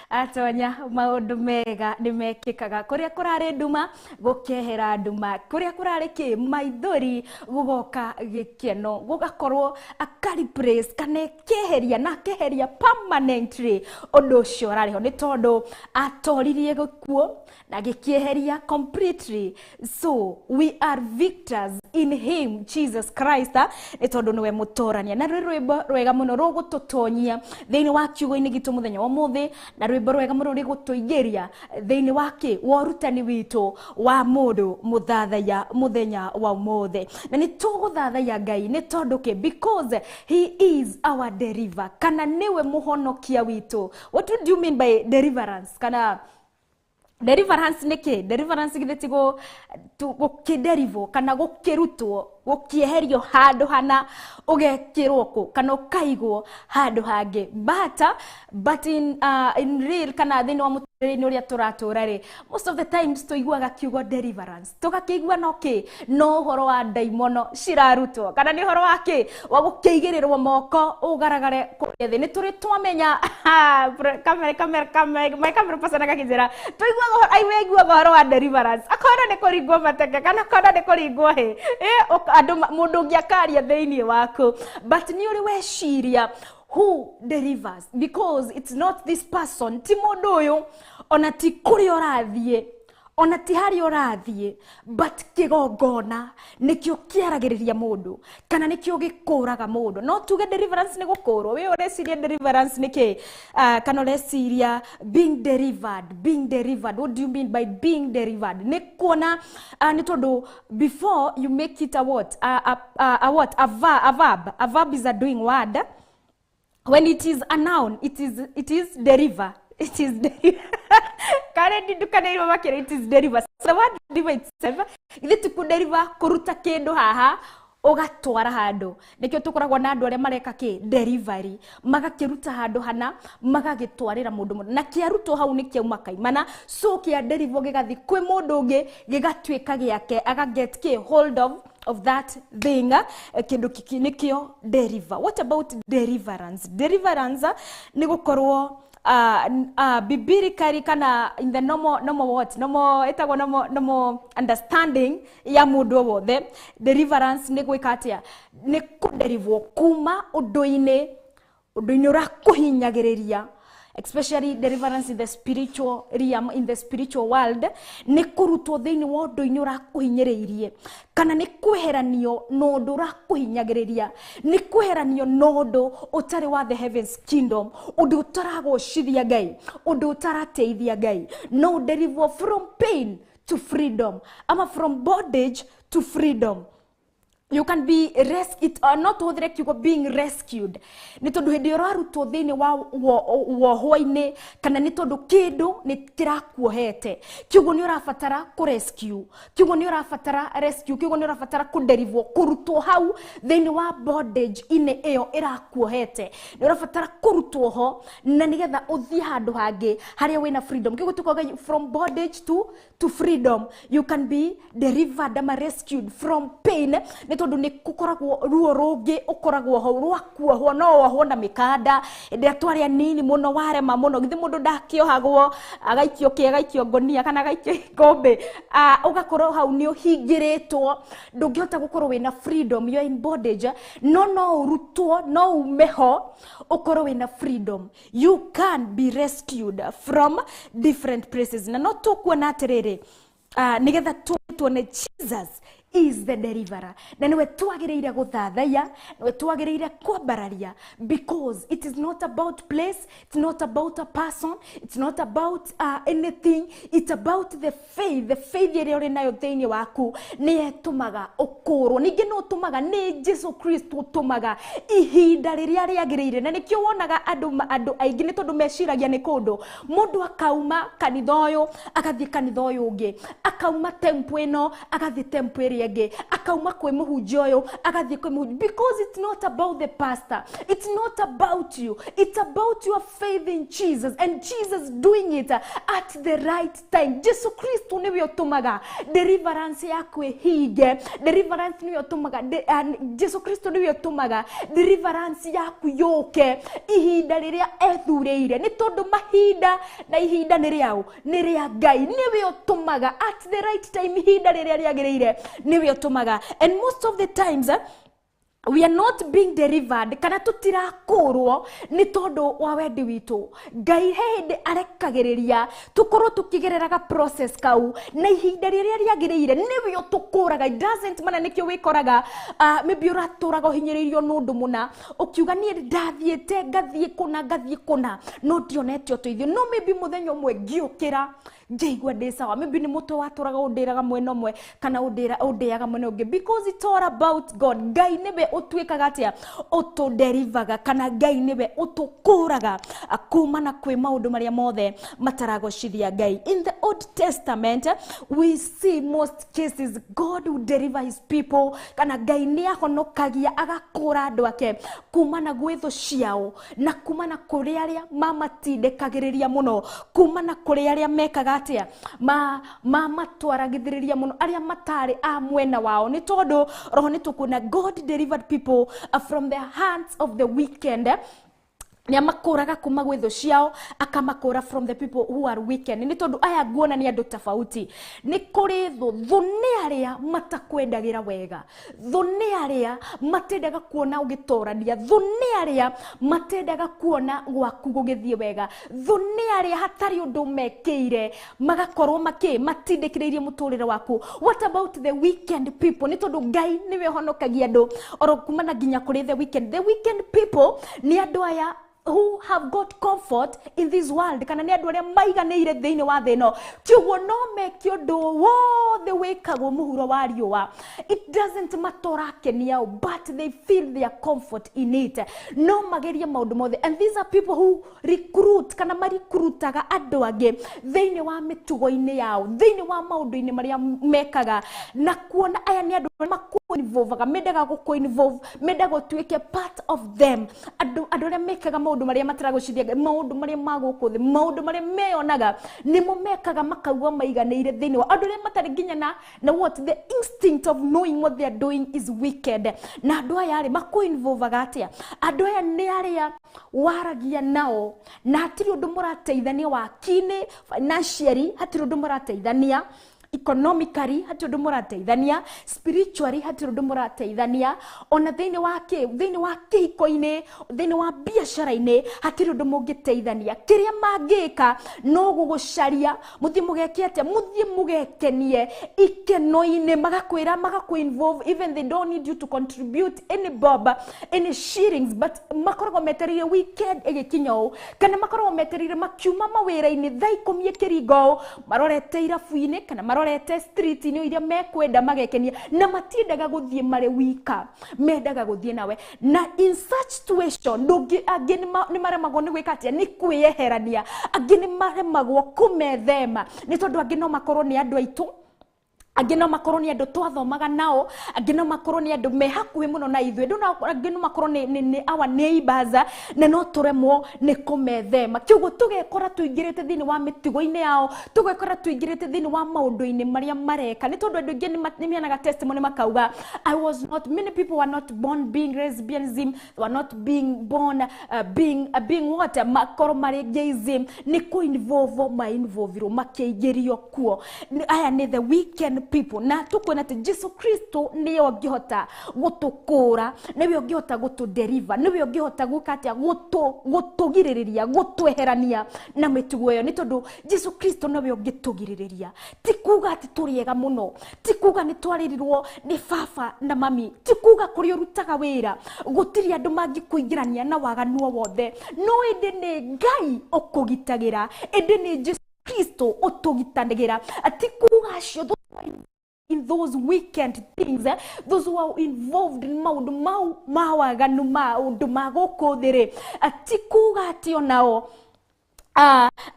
Atonya maundu mega nĩ mekĩkaga kũrĩa kũrarĩ nduma gũkehera nduma kũrĩa kũrarĩ kĩ maithori gũgoka gĩkeno gũgakorwo akariplace kana keheria na keheria permanently ũndũ ũcio ũrarĩ ho nĩ tondũ atoririe gĩkuũ na gĩkĩeheria completely. So we are victors in him Jesus Christ nĩ tondũ nĩwe mũtorania na rwĩ rwĩmbo rwega mũno rũgũtũtonyia thĩinĩ wa kiugo-inĩ gitũ mũthenya wa ũmũthĩ na rwĩmbo rwega mũno rĩgũtũingĩria thĩinĩ wa kĩ wa ũrutani witũ wa mũndũ mũthathaiya mũthenya wa ũmũthĩ na nĩ tũgũthathaiya Ngai nĩ tondũ kĩ because he is our deliverer kana nĩwe mũhonokia witũ. What do you mean by deliverance? Kana deliverance nĩ kĩ? Deliverance githĩ ti gũkĩderivwo kana gũkĩrutwo gũkĩeherio handũ hana ũgekĩrwo kũ kana ũkaigwo handũ hangĩ but in real kana thĩinĩ wa mũtũrĩre-inĩ ũrĩa tũratũra rĩ most of the times tũiguaga kiugo deliverance tũgakĩigua no kĩ no ũhoro wa ndaimono cirarutwo kana nĩ ũhoro wa kĩ wa gũkĩigĩrĩrwo moko ũgaragare kũrĩa thĩ nĩ tũrĩ twamenya my camera person agakĩnjĩra tũiguaga aiguaga ũhoro wa deliverance akona nĩ kũringwo mateke kana akona nĩ kũringwo hĩ andũ mũndũ ũngĩ akaria thĩinĩ waku but nĩ ũrĩ weciria who delivers because it's not this person ti mũndũ ũyũ ona ti kũrĩa ũrathiĩ ona ti harĩa ũrathiĩ but kĩgongona nĩkĩo kĩaragĩrĩria mũndũ kana nĩkĩo gĩkũraga mũndũ. No tuge deliverance nĩ gũkũrwo wĩ ũreciria deliverance nĩ kĩ kana ũreciria being delivered what do you mean by being delivered? Nĩ kuona nĩ tondũ before you make it a what a what a verb is a doing word. When it is a noun, it is deliver. It is deliver. It is deliver. So the word deliver itself, ithe tu deliver kuruta kindu haha ugatwara handu. Nikio tukoragwo na andu aria mareka ki delivery, magakiruta handu hana, magagitwarira mundu mundu. Na kiarutwo hau ni kiauma kaimana, so kia deliver gigathi kwi mundu ungi gigatuika giake, aga get ki hold of that thing kindu kiki nikio deliver. What about deliverance? Deliverance ni gukorwo biblically kana in the normal what normal etagwo normal understanding ya mundu wothe deliverance ni gwika atia ni kuderivwo kuma undu-ini urakuhinyagiriria especially deliverance in the spiritual realm, in the spiritual world ni kurutwo thiini wa undu-ini urakuhinyiriirie kana ni kweheranio na undu urakuhinyagiriria ni kweheranio na undu utari wa the heavens kingdom undu utaragocithia Ngai undu utarateithia Ngai. No deliver from pain to freedom ama from bondage to freedom. You can be rescued, not tuhũthĩre kiugo being rescued, nĩ tondũ hĩndĩ ĩrĩa ũrarutwo thĩinĩ wa wohwo-inĩ, kana nĩ tondũ kĩndũ nĩ kĩrakuohete, kiugo nĩ ũrabatara kũ rescue, kiugo nĩ ũrabatara rescue, kiugo nĩ ũrabatara kũderivwo, kũrutwo hau thĩinĩ wa bondage inĩ ĩyo ĩrakuohete, nĩ ũrabatara kũrutwo ho na nĩgetha ũthiĩ handũ hangĩ harĩa wĩna freedom. Kiugo tukoga from bondage to freedom. You can be delivered ama rescued from pain, nĩ tondũ nĩ gũkoragwo ruo rũngĩ ũkoragwo ho rwa kuohwo, no wohwo na mĩkanda. Hĩndĩ ĩrĩa twarĩ anini mũno, warema mũno, githĩ mũndũ ndakĩohagwo agaikio kĩ, agaikio ngonia kana agaikio ikũmbĩ, ũgakorwo hau nĩ ũhingĩrĩtwo, ndũngĩhota gũkorwo wĩna freedom, you are in bondage. No no ũrutwo, no ume ho ũkorwo wĩna freedom. You can be rescued from different places. Na no tũkuona atĩrĩrĩ, nĩgetha tuone Jesus is the deliverer, na niwe twagĩrĩire gũthathaiya, niwe twagĩrĩire kwambararia, because it is not about place, it's not about a person, it's not about anything, it's about the faith. The faith ĩrĩa ũrĩ nayo thĩinĩ waku nĩ ĩtũmaga ũkũrwo. Ningĩ no ũtũmaga, nĩ Jesu Kristo ũtũmaga ihinda rĩrĩa rĩagĩrĩire. Na nĩkĩo wonaga andũ aingĩ, nĩ tondũ meciragia nĩ kũndũ mũndũ akauma kanitha ũyũ agathiĩ kanitha ũyũ ũngĩ, akauma tempo ĩno agathiĩ tempo ĩrĩa ĩngĩ, akauma kwĩ mũhunjia ũyũ agathiĩ kwĩ mũhunjia, because it's not about the pastor, it's not about you, it's about your faith in Jesus and Jesus doing it at the right time. Jesu Kristo nĩwe ũtũmaga deliverance yaku ĩhinge. Deliverance nĩwe ũtũmaga, Jesu Kristo nĩwe ũtũmaga deliverance yaku yũke ihinda rĩrĩa ethurĩire, nĩ tondũ mahinda na ihinda nĩ rĩaũ, nĩ rĩa Ngai. Nĩwe ũtũmaga at the right time, ihinda rĩrĩa rĩagĩrĩire nĩwe ũtũmaga. And most of the times, we are not being delivered, kana tutirakũrwo nĩ tondũ wa wendi witũ. Ngai he hĩndĩ arekagĩrĩria tũkorwo tũkĩgereraga process kau, na ihinda rĩrĩa rĩagĩrĩire nĩwe ũtũkũraga. It doesn't matter. Nĩkĩo wĩkoraga maybe ũratũraga ũhinyĩrĩirio nĩ ũndũ mũna, ũkiuga niĩ ndathiĩte ngathiĩ kũna ngathiĩ kũna no ndionete ũteithio, no maybe mũthenya ũmwe ngĩũkĩra ngĩigua ndĩ sawa. Maybe nĩ mũtwe watũraga ũndĩraga mwena ũmwe kana ũndĩaga mwena ũngĩ, because it's all about God. Ngai nĩwe ũtuĩkaga atĩa, ũtũderivaga, kana Ngai nĩwe ũtũkũraga kumana kwĩ maũndũ marĩa mothe mataragocithia Ngai. In the Old Testament, we see most cases God would deliver his people, kana Ngai nĩ ahonokagia agakũra andũ ake kumana gwĩ thũ ciao, na kumana kũrĩ arĩa mamatindĩkagĩrĩria mũno, kumana kũrĩ arĩa mekaga atĩa, mamatwaragithĩrĩria mũno, arĩa matarĩ a mwena wao. Nĩ tondũ roho nĩ tũkuona God delivered people from the hands of the wicked. Nĩ amakũraga kuma gwĩ thũ ciao, akamakũra from the people who are wicked. Nĩ tondũ aya nguona nĩ andũ tofauti. Nĩ kũrĩ thũ, thũ nĩ arĩa matakwendagĩra wega, thũ nĩ arĩa matendaga kuona ũgĩtorania, thũ nĩ arĩa matendaga kuona gwaku gũgĩthiĩ wega, thũ nĩ arĩa hatarĩ ũndũ mekĩire magakorwo makĩ matindĩkĩrĩirie mũtũrĩre waku. What about the wicked people? Nĩ tondũ Ngai nĩwe ũhonokagia andũ oro kumana nginya kũrĩ the wicked. The wicked people nĩ andũ aya who have got comfort in this world, kana nĩ andũ arĩa maiganĩire thĩinĩ wa thĩ ĩno, kĩoguo no meke ũndũ wothe wĩkagwo mũhuro wa riũa. It doesn't matter ũrakenia ũ, but they feel their comfort in it. No magerie maũndũ mothe. And these are people who recruit, kana marikrutaga andũ angĩ thĩinĩ wa mĩtugo-inĩ yao, thĩinĩ wa maũndũ-inĩ marĩa mekaga, na kuona aya nĩ andũ arĩa makũ-involvaga, mendaga gũkũ-involve, mendaga ũtuĩke part of them. Andũ arĩa mekaga maũndũ marĩa mataragũcithia Ngai, maũndũ marĩa ma gũkũ thĩ, maũndũ marĩa meyonaga nĩmo mekaga makaigua maiganĩire thĩinĩ wa andũ arĩa matarĩ nginya na what the instinct of knowing what they are doing is wicked. Na andũ aya rĩ, makũ-involvaga atĩa? Andũ aya nĩ arĩa waragia nao na hatirĩ ũndũ mũrateithania waki-inĩ, financially hatirĩ ũndũ mũrateithania, economically hatirĩ ũndũ mũrateithania, spiritually hatirĩ ũndũ mũrateithania, ona thĩinĩ wa kĩ, thĩinĩ wa kĩhiko-inĩ, thĩinĩ wa biacara-inĩ hatirĩ ũndũ mũngĩteithania. Kĩrĩa mangĩka no gũgũcaria, mũthiĩ mũgeke atĩa, mũthiĩ mũgekenie ikeno-inĩ, magakwĩra, magakũ-involve, even they don't need you to contribute any bob, any shillings, but makoragwo metereire weekend ĩgĩkinya ũũ, kana makoragwo metereire makiuma mawĩra-inĩ thaa ikũmi ĩkĩringa ũũ, marorete irabu-inĩ kana Marorete street-inĩ iria mekwenda magekenia, na matiendaga gũthiĩ marĩ wika, mendaga gũthiĩ nawe. Na in such situation ndũngĩ, angĩ nĩ maremagwo nĩ gwĩka atĩa, nĩ kwĩyeherania, angĩ nĩ maremagwo kũmethema, nĩ tondũ angĩ no makorwo nĩ andũ aitũ, angĩ no makorwo nĩ andũ twathomaga nao, angĩ no makorwo nĩ andũ me hakuhĩ mũno na ithuĩ, angĩ no makorwo nĩ our neighbors, na no tũremwo nĩ kũmethema. Kĩoguo tũgekora tũingĩrĩte thĩinĩ wa mĩtugo-inĩ yao, tũgekora tũingĩrĩte thĩinĩ wa maũndũ-inĩ marĩa mareka, nĩ tondũ andũ aingĩ nĩ meanaga testimony makauga, I was not, many people were not born being lesbianism, they were not being born being what, makorwo marĩ gayism, nĩ kũ-involve ma-involvirwo makĩingĩrio kuo. Aya nĩ the weekend people. Na tukwona atĩ Jesu Kristo nĩwe ũngĩhota gũtũkũra, nĩwe ũngĩhota gũtũdeliver, nĩwe ũngĩhota gwĩka atĩa, gũtũgirĩrĩria, gũtweherania na mĩtugo ĩyo, nĩ tondũ Jesu Kristo nĩwe ũngĩtũgirĩrĩria. Ti kuga atĩ tũrĩ ega mũno, ti kuga nĩ twarĩrirwo nĩ baba na mami, ti kuga kũrĩa ũrutaga wĩra gũtirĩ andũ mangĩkũingĩrania na waganu o wothe, no ĩndĩ nĩ Ngai ũkũgitagĩra, ĩndĩ nĩ Jesu Kristo ũtũgitagĩra. Ti kuga acio in those weekend things, those who are involved in maundu mau ma waganu, maundu ma gũkũ thĩ rĩ, ti kuga atĩ onao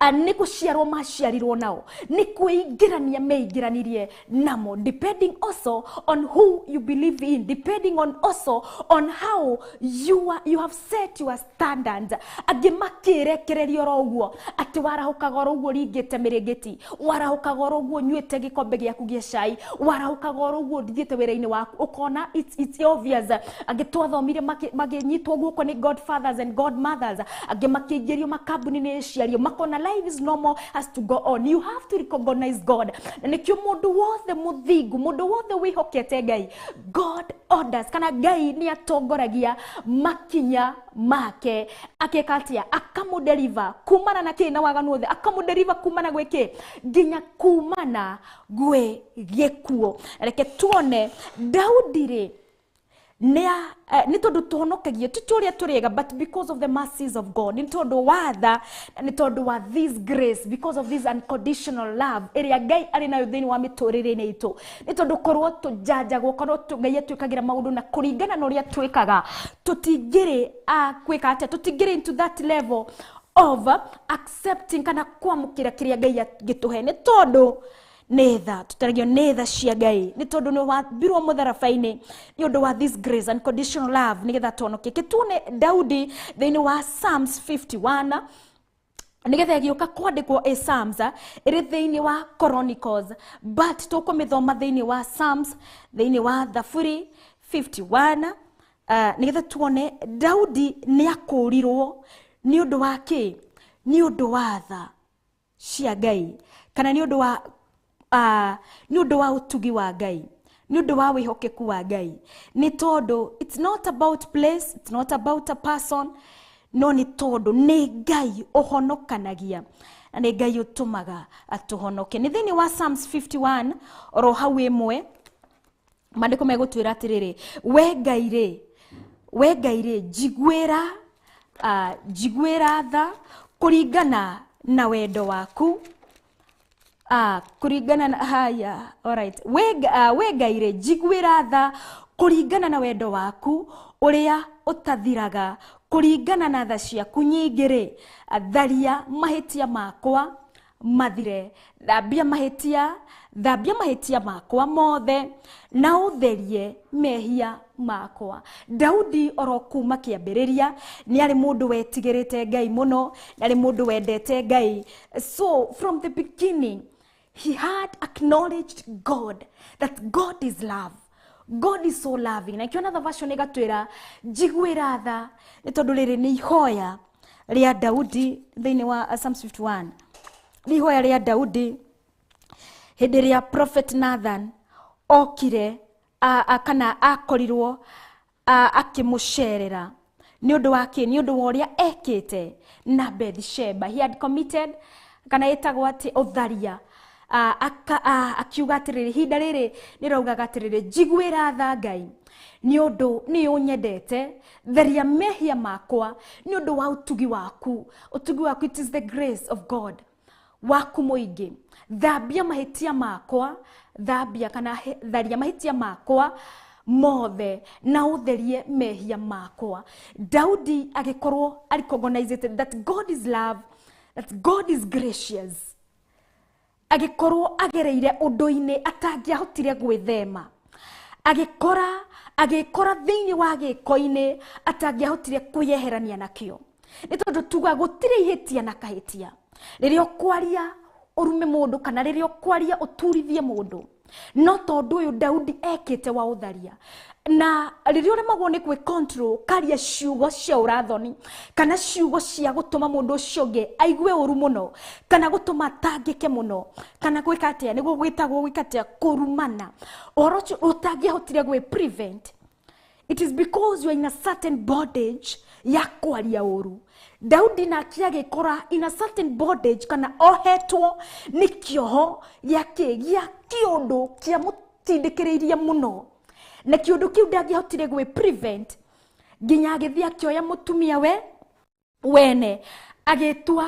nĩ gũciarwo maciarirwo nao, nĩ kwĩingĩrania meingĩranirie namo, depending also on who you believe in, depending on also on how you have set your standards. Angĩ makĩrekererio oro ũguo, atĩ warahũkaga oro ũguo ringĩte mĩrĩngĩti, warahũkaga oro ũguo nyuĩte gĩkombe gĩaku gĩa cai, warahũkaga oro ũguo thiĩte wĩra-inĩ waku, ũkona it's obvious. Angĩ twathomire makĩnyitwo guoko nĩ godfathers and godmothers, angĩ makĩingĩrio makambuni-inĩ ciario, makona life is normal, has to go on. You have to recognize God. Na nĩkĩo mũndũ wothe mũthingu, mũndũ wothe wĩhokete Ngai, God orders, kana Ngai nĩ atongoragia makinya make, akeka atĩa, akamũdeliver kumana na kĩ, na waganu wothe, akamũdeliver kumana gwĩ kĩ, nginya kumana gwĩ gĩkuũ. Reke tuone Daudi rĩ, nĩ tondũ tũhonokagio ti tũrĩa tũrĩega, but because of the mercies of God, nĩ tondũ wa tha, nĩ tondũ wa this grace, because of this unconditional love ĩrĩa Ngai arĩ nayo thĩinĩ wa mĩtũrĩre-inĩ itũ. Nĩ tondũ korwo tũjanjagwo, korwo Ngai atwĩkagĩra maũndũ na kũringana na ũrĩa twĩkaga, tũtingĩrĩ a kwĩka atĩa, tũtingĩrĩ into that level of accepting kana kwamũkĩra kĩrĩa Ngai angĩtũhe, nĩ tondũ nĩ tha, tũtaragio nĩ tha cia Ngai, nĩ tondũ nĩ wambirwo mũtharaba-inĩ nĩ ũndũ wa this grace, unconditional love, nĩgetha tũhonoke. Kĩtuone Daudi thĩinĩ wa Psalms 51, nĩgetha ĩgĩũka kwandĩkwo ĩ Psalms, ĩrĩ thĩinĩ wa Chronicles, but tũkũmĩthoma thĩinĩ wa Psalms, thĩinĩ wa Thaburi 51, nĩgetha tuone Daudi nĩ akũrirwo nĩ ũndũ wa kĩ, nĩ ũndũ wa tha cia Ngai, kana nĩ ũndũ wa nĩ ũndũ wa ũtugi wa Ngai, nĩ ũndũ wa wĩhokeku wa Ngai. Nĩ tondũ it's not about place, it's not about a person, no nĩ tondũ nĩ Ngai ũhonokanagia na nĩ Ngai ũtũmaga atũhonoke. Nĩ thĩinĩ wa Psalms 51 oro hau ĩmwe, maandĩko megũtwĩra atĩrĩrĩ, we Ngai rĩ, we Ngai rĩ, njiguĩra tha kũringana na wendo waku. Kũringana na haya, alright. We Ngai rĩ, njiguĩra tha kũringana na wendo waku ũrĩa ũtathiraga, kũringana na tha ciaku nyingĩ rĩ, tharia mahĩtia makwa mathire, thambia mahĩtia makwa mothe na ũtherie mehia makwa. Daudi oro kuma kĩambĩrĩria nĩ arĩ mũndũ wetigĩrĩte Ngai mũno, nĩ arĩ mũndũ wendete Ngai. So from the beginning he had acknowledged God, that God is love. God is so loving. Na ikiona the version ĩgatwĩra njiguĩra tha, nĩ tondũ rĩrĩ nĩ ihoya rĩa Daudi thĩinĩ wa Psalms 51. Nĩ ihoya rĩa Daudi hĩndĩ ĩrĩa Prophet Nathan okire, kana akorirwo akĩmũcerera nĩ ũndũ wa kĩ, nĩ ũndũ wa ũrĩa ekĩte na Bathsheba. He had committed, kana ĩtagwo atĩ ũtharia. Akiuga atĩrĩrĩ, ihinda rĩrĩ nĩraugaga atĩrĩrĩ, njiguĩra tha Ngai nĩ ũndũ nĩ ũnyendete, theria mehia makwa nĩ ũndũ wa ũtugi waku. Ũtugi waku, it is the grace of God. waku mũingĩ, thambia mahĩtia makwa, thambia kana tharia mahĩtia makwa mothe na ũtherie mehia makwa. Daudi agĩkorwo recognized that God is love, that God is gracious. Agĩkorwo agereire ũndũ-inĩ atangĩahotire gwĩthema, agĩkora thĩinĩ wa gĩko-inĩ atangĩahotire kwĩyeherania nakĩo. Nĩ tondũ tuga gũtirĩ ihĩtia na kahĩtia. Rĩrĩa ũkwaria ũrume mũndũ kana rĩrĩa ũkwaria ũturithie mũndũ, no tondũ ũyũ Daudi ekĩte wa ũtharia, na rĩrĩa ũremagwo nĩ gwĩ control karia ciugo cia ũrathoni kana ciugo cia gũtũma mũndũ ũcio ũngĩ aigue ũru mũno kana gũtũma atangĩke mũno kana gwĩka atĩa, nĩguo gwĩtagwo gwĩka atĩa, kũrumana, ũhoro ũcio ũtangĩahotire gwĩ prevent. It is because you are in a certain bondage ya kwaria ũru. Daudi nake agĩkora in a certain bondage kana ohetwo nĩ kĩoho gĩa kĩ, gĩa kĩũndũ kĩamũtindĩkĩrĩirie mũno, na kĩũndũ kĩu ndangĩahotire gwĩ prevent nginya agĩthiĩ akĩoya mũtumia we wene, agĩtua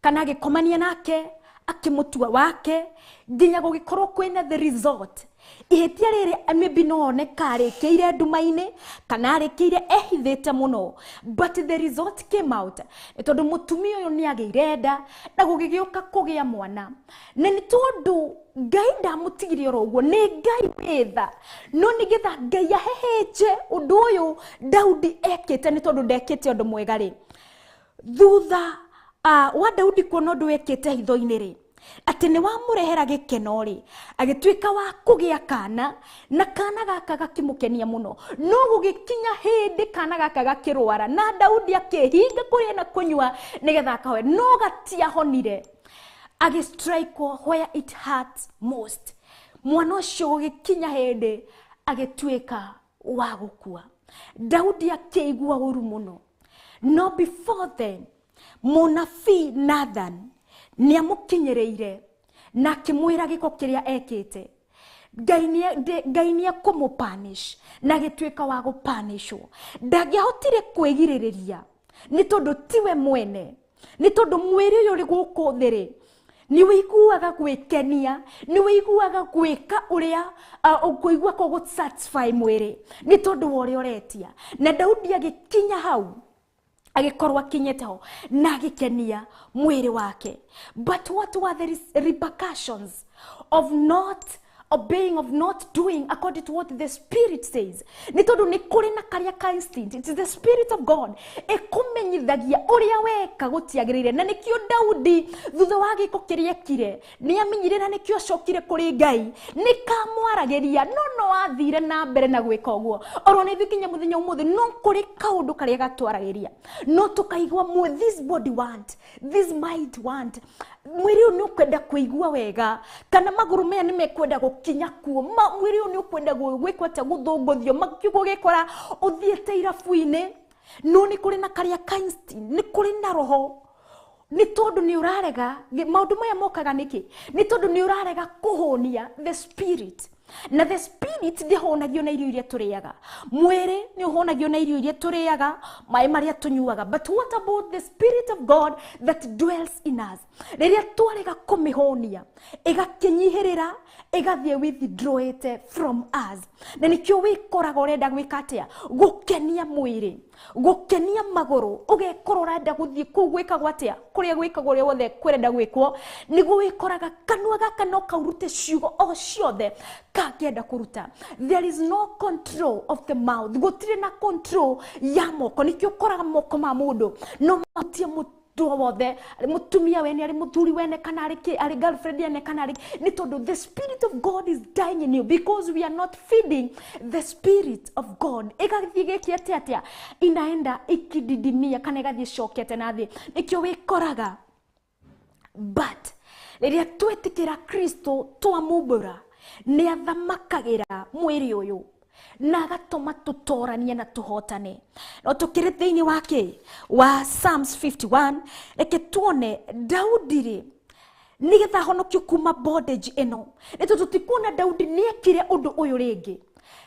kana agĩkomania nake, akĩmũtua wake, nginya gũgĩkorwo kwĩna the result. Ihĩtia rĩrĩ maybe no one karĩkĩire nduma-inĩ kana arĩkĩire ehithĩte mũno, but the result came out nĩ tondũ mũtumia ũyũ nĩ agĩire nda na gũgĩgĩũka kũgĩa mwana. Na nĩ tondũ Ngai ndamũtigire oro ũguo, nĩ Ngai wĩ tha, no nĩgetha Ngai ahehenje ũndũ ũyũ Daudi ekĩte, nĩ tondũ ndekĩte ũndũ mwega rĩ, thutha wa Daudi kuona ũndũ ekĩte hitho-inĩ rĩ, atĩ nĩ wamũrehera gĩkeno rĩ, agĩtuĩka wa kũgĩa kana, na kana gaka gakĩmũkenia mũno. No gũgĩkinya hĩndĩ kana gaka gakĩrwara, na Daudi akĩhinga kũrĩa na kũnyua nĩgetha akahoe, no gatiahonire. Agĩstrike where it hurts most. Mwana ũcio gũgĩkinya hĩndĩ agĩtuĩka wa gũkua. Daudi akĩigua ũru mũno. No before then, mũnabii Nathan nĩamũkinyĩrĩire na akĩmwĩra gĩko kĩrĩa ekĩte. Ngai nĩ ekũmũpunish, na agĩtuĩka wa gũpanishwo. Ndangĩahotire kwĩgirĩrĩria nĩ tondũ tiwe mwene, nĩ tondũ mwĩrĩ ũyũ ũrĩ gũkũ thĩ rĩ, nĩ wĩiguaga gwĩkenia, nĩ wĩiguaga gwĩka ũrĩa ũkũigua kũ satisfy mwĩrĩ nĩ tondũ wa ũrĩa ũretia. Na Daudi agĩkinya hau, agĩkorwo akinyĩte ho na agĩkenia mwĩrĩ wake. But what were the repercussions of not obeying, of not doing according to what the Spirit says? Nĩ tondũ nĩ kũrĩ na karĩa ka instinct. It is the Spirit of God ĩkũmenyithagia ũrĩa weka gũtiagĩrĩire. Na nĩkĩo Daudi thutha wa gĩko kĩrĩa ekire nĩ amenyire, na nĩkĩo acokire kũrĩ Ngai, nĩ kamwaragĩria, no no athire na mbere na gwĩka ũguo. Oro nĩ ithuĩ nginya mũthenya ũmũthĩ no kũrĩ kaũndũ karĩa gatwaragĩria, no tũkaigua this body want, this mind want, mwĩrĩ ũyũ nĩ ũkwenda kũigua wega, kana magũrũ maya nĩ mekwenda gũkinya kuo, mwĩrĩ ũyũ nĩ ũkwenda gwĩkwo atĩa, gũthũngũthio, gũgĩkora ũthiĩte irabu-inĩ, no nĩ kũrĩ na karĩa ka instinct, nĩ kũrĩ na roho. Nĩ tondũ nĩ ũrarega maũndũ maya mokaga nĩkĩ? Nĩ tondũ nĩ ũrarega kũhũnia the spirit. Na the spirit ndĩhũnagio na irio iria tũrĩaga. Mwĩrĩ nĩ ũhũnagio na irio iria tũrĩaga, maĩ marĩa tũnyuaga. But what about the Spirit of God that dwells in us? Rĩrĩa twarega kũmĩhũnia, ĩgakĩnyihĩrĩra, ĩgathiĩ withdrawĩte from us. Na nĩkĩo wĩkoraga ũrenda gwĩka atĩa? Gũkenia mwĩrĩ, gũkenia magũrũ, ũgekora ũrenda gũthiĩ kũu gwĩkagwo atĩa? Kũrĩa gwĩkagwo ũrĩa wothe kwĩrenda gwĩkwo, nĩguo wĩkoraga kanua gaka no kaurute ciugo o ciothe kangĩenda kũruta. There is no control of the mouth. Gũtirĩ na control ya moko. Nĩkĩo ũkoraga moko ma mũndũ no mahutie mũndũ wothe, arĩ mũtumia wene, arĩ mũthuri wene, kana arĩ girlfriend ene, kana arĩ, nĩ tondũ the Spirit of God is dying in you because we are not feeding the Spirit of God. Ĩgathiĩ gĩkĩte atĩa? Inaenda ikididimia kana ĩgathiĩ ĩcokete na thĩ. Nĩkĩo wĩkoraga. But rĩrĩa twetĩkĩra Kristo twamumbũra, nĩ athamakagĩra mwĩrĩ ũyũ na agatũma tũtoranie na tũhotane. No tũkĩrĩ thĩinĩ wa kĩ? Wa Psalms 51, reke tuone Daudi rĩ, nĩgetha ahonokio kuma bondage ĩno. Nĩ tondũ tũtikuona Daudi nĩekire ũndũ ũyũ rĩngĩ.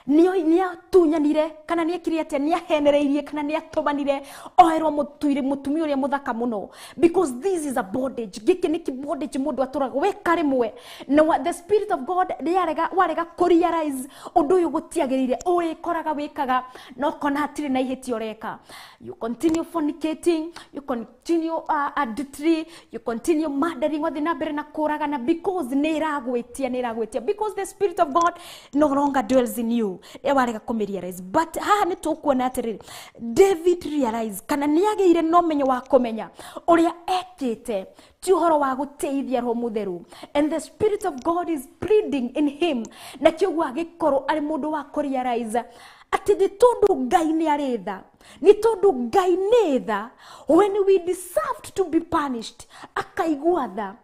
Nĩatunyanire kana nĩekire atĩa, nĩahenereirie kana nĩatũmanire oherwo mũtumia ũrĩa mũthaka mũno, because this is a bondage. Gĩkĩ nĩ kĩ bondage mũndũ atũraga weka rĩmwe na the spirit of God rĩarega, warega kũ realize ũndũ ũyũ gũtiagĩrĩire, ũrĩkoraga wĩkaga na ũkona hatirĩ na ihĩtia ũreka. You continue fornicating, you continue adultery, you continue murdering, wathiĩ na mbere na kũragana because nĩ ĩragwĩtia, nĩ ĩragwĩtia because the spirit of God no longer dwells in you. Warega kũmĩ realize. But haha nĩ tũkuona atĩrĩrĩ, David realize kana nĩ agĩire na ũmenyo wa kũmenya ũrĩa ekĩte ti ũhoro wa gũteithia roho mũtheru, and the spirit of God is pleading in him, na kĩoguo agĩkorwo arĩ mũndũ wa kũ realize atĩ nĩ tondũ Ngai nĩ arĩ tha, nĩ tondũ Ngai nĩ tha, when we deserved to be punished, akaigua tha,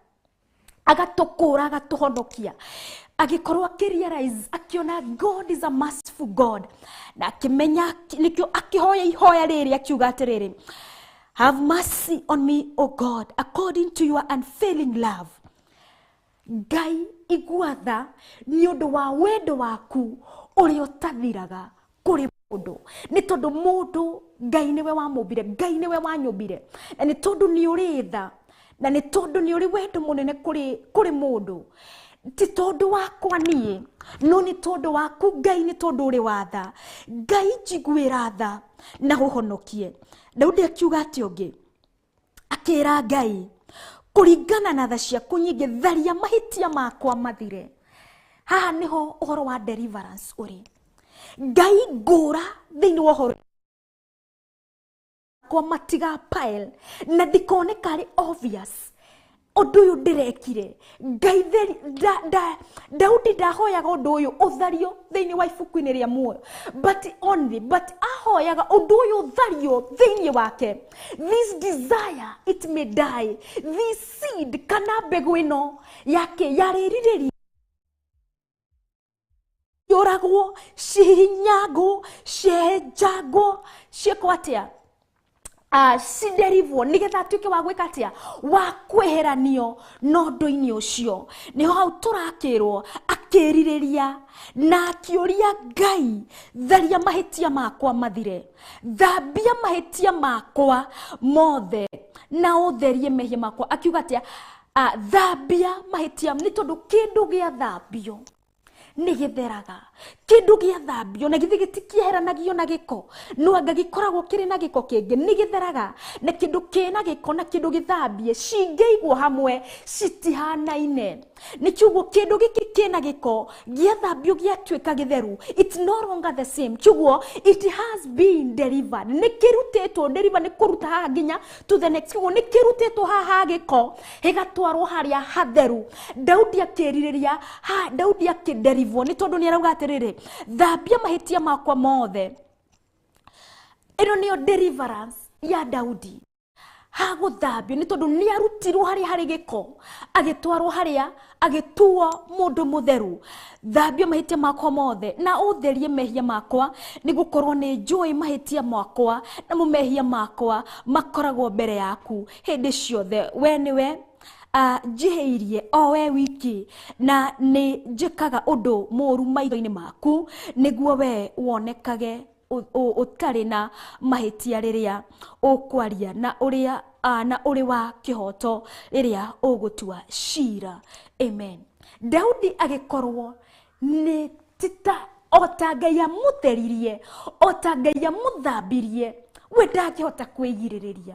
agatũkũra, agatũhonokia. Agĩkorwo akĩ realize, akĩona God is a merciful God, na akĩmenya nĩkĩo akĩhoya ihoya rĩrĩ akiuga atĩrĩrĩ, have mercy on me, O God, according to your unfailing love. Ngai igua tha nĩ ũndũ wa wendo waku ũrĩa ũtathiraga kũrĩ mũndũ. Nĩ tondũ mũndũ Ngai nĩwe wamũmbire, Ngai nĩwe wanyũmbire, na nĩ tondũ nĩ ũrĩ tha, na nĩ tondũ nĩ ũrĩ wendo mũnene kũrĩ mũndũ, ti tondũ wakwa niĩ, no nĩ tondũ waku Ngai, nĩ tondũ ũrĩ wa tha. Ngai njiguĩra tha na ũhonokie. Daudi akiuga atĩ ũngĩ, akĩra Ngai, kũringana na tha ciaku nyingĩ tharia mahĩtia makwa mathire. Haha nĩho ũhoro wa deliverance ũrĩ. Ngai ngũra thĩinĩ wa ũhoro kwa matiga pile na ndikone karĩ obvious ũndũ ũyũ ndĩrekire. Ngai Daudi ndahoyaga ũndũ ũyũ ũthario thĩinĩ wa ibuku-inĩ rĩa muoyo, but ahoyaga ũndũ ũyũ ũthario thĩinĩ wake. This desire it may die, this seed kana mbegũ ĩno yake yarĩrirĩria ciũragwo, cihihinyangwo, cienjangwo, ciĩkwo atĩa, ciderivwo nĩgetha atuĩke wa gwĩka atĩa, wa kweheranio na ũndũ-inĩ ũcio. Nĩho hau tũrakĩrwo akĩrirĩria na akĩũria Ngai, tharia mahĩtia makwa mathire, thambia mahĩtia makwa mothe na ũtherie mehia makwa. Akiuga atĩa, thambia mahĩtia, nĩ tondũ kĩndũ gĩathambio nĩ gĩtheraga, kĩndũ gĩathambio na githĩ gĩtikĩeheranagio na gĩko, no anga gĩkoragwo kĩrĩ na gĩko kĩngĩ, nĩ gĩtheraga. Na kĩndũ kĩna gĩko na kĩndũ gĩthambie cingĩigwo hamwe citihanaine. Nĩ kiugo kĩndũ gĩkĩ kĩna gĩko gĩathambio gĩatuĩka gĩtheru, it's no longer the same. Kiugo it has been delivered, nĩ kĩrutĩtwo, deliver nĩ kũruta haha nginya to the next. Kiugo nĩ kĩrutĩtwo haha gĩko gĩgatwarwo harĩa hatheru. Daudi akĩrirĩria ha, Daudi akĩderivwo nĩ tondũ nĩ arauga atĩrĩrĩ, thambia mahĩtia makwa mothe. Ĩno nĩyo deliverance ya Daudi, hagũthambio nĩ tondũ nĩ arutirwo harĩa harĩ gĩko agĩtwarwo harĩa agĩtuo mũndũ mũtheru. Thambia mahĩtia makwa mothe na ũtherie mehia makwa, nĩ gũkorwo nĩ njũĩ mahĩtia makwa namo mehia makwa makoragwo mbere yaku hĩndĩ ciothe. We nĩwe njihĩirie o we wiki, na nĩ njĩkaga ũndũ mũũru maitho-inĩ maku, nĩguo we wonekage ũtarĩ na mahĩtia rĩrĩa ũkwaria, na ũrĩa na ũrĩ wa kĩhoto rĩrĩa ũgũtua cira. Amen. Daudi agĩkorwo nĩ tita o ta Ngai amũtheririe, o ta Ngai amũthambirie, we ndangĩhota kwĩgirĩrĩria,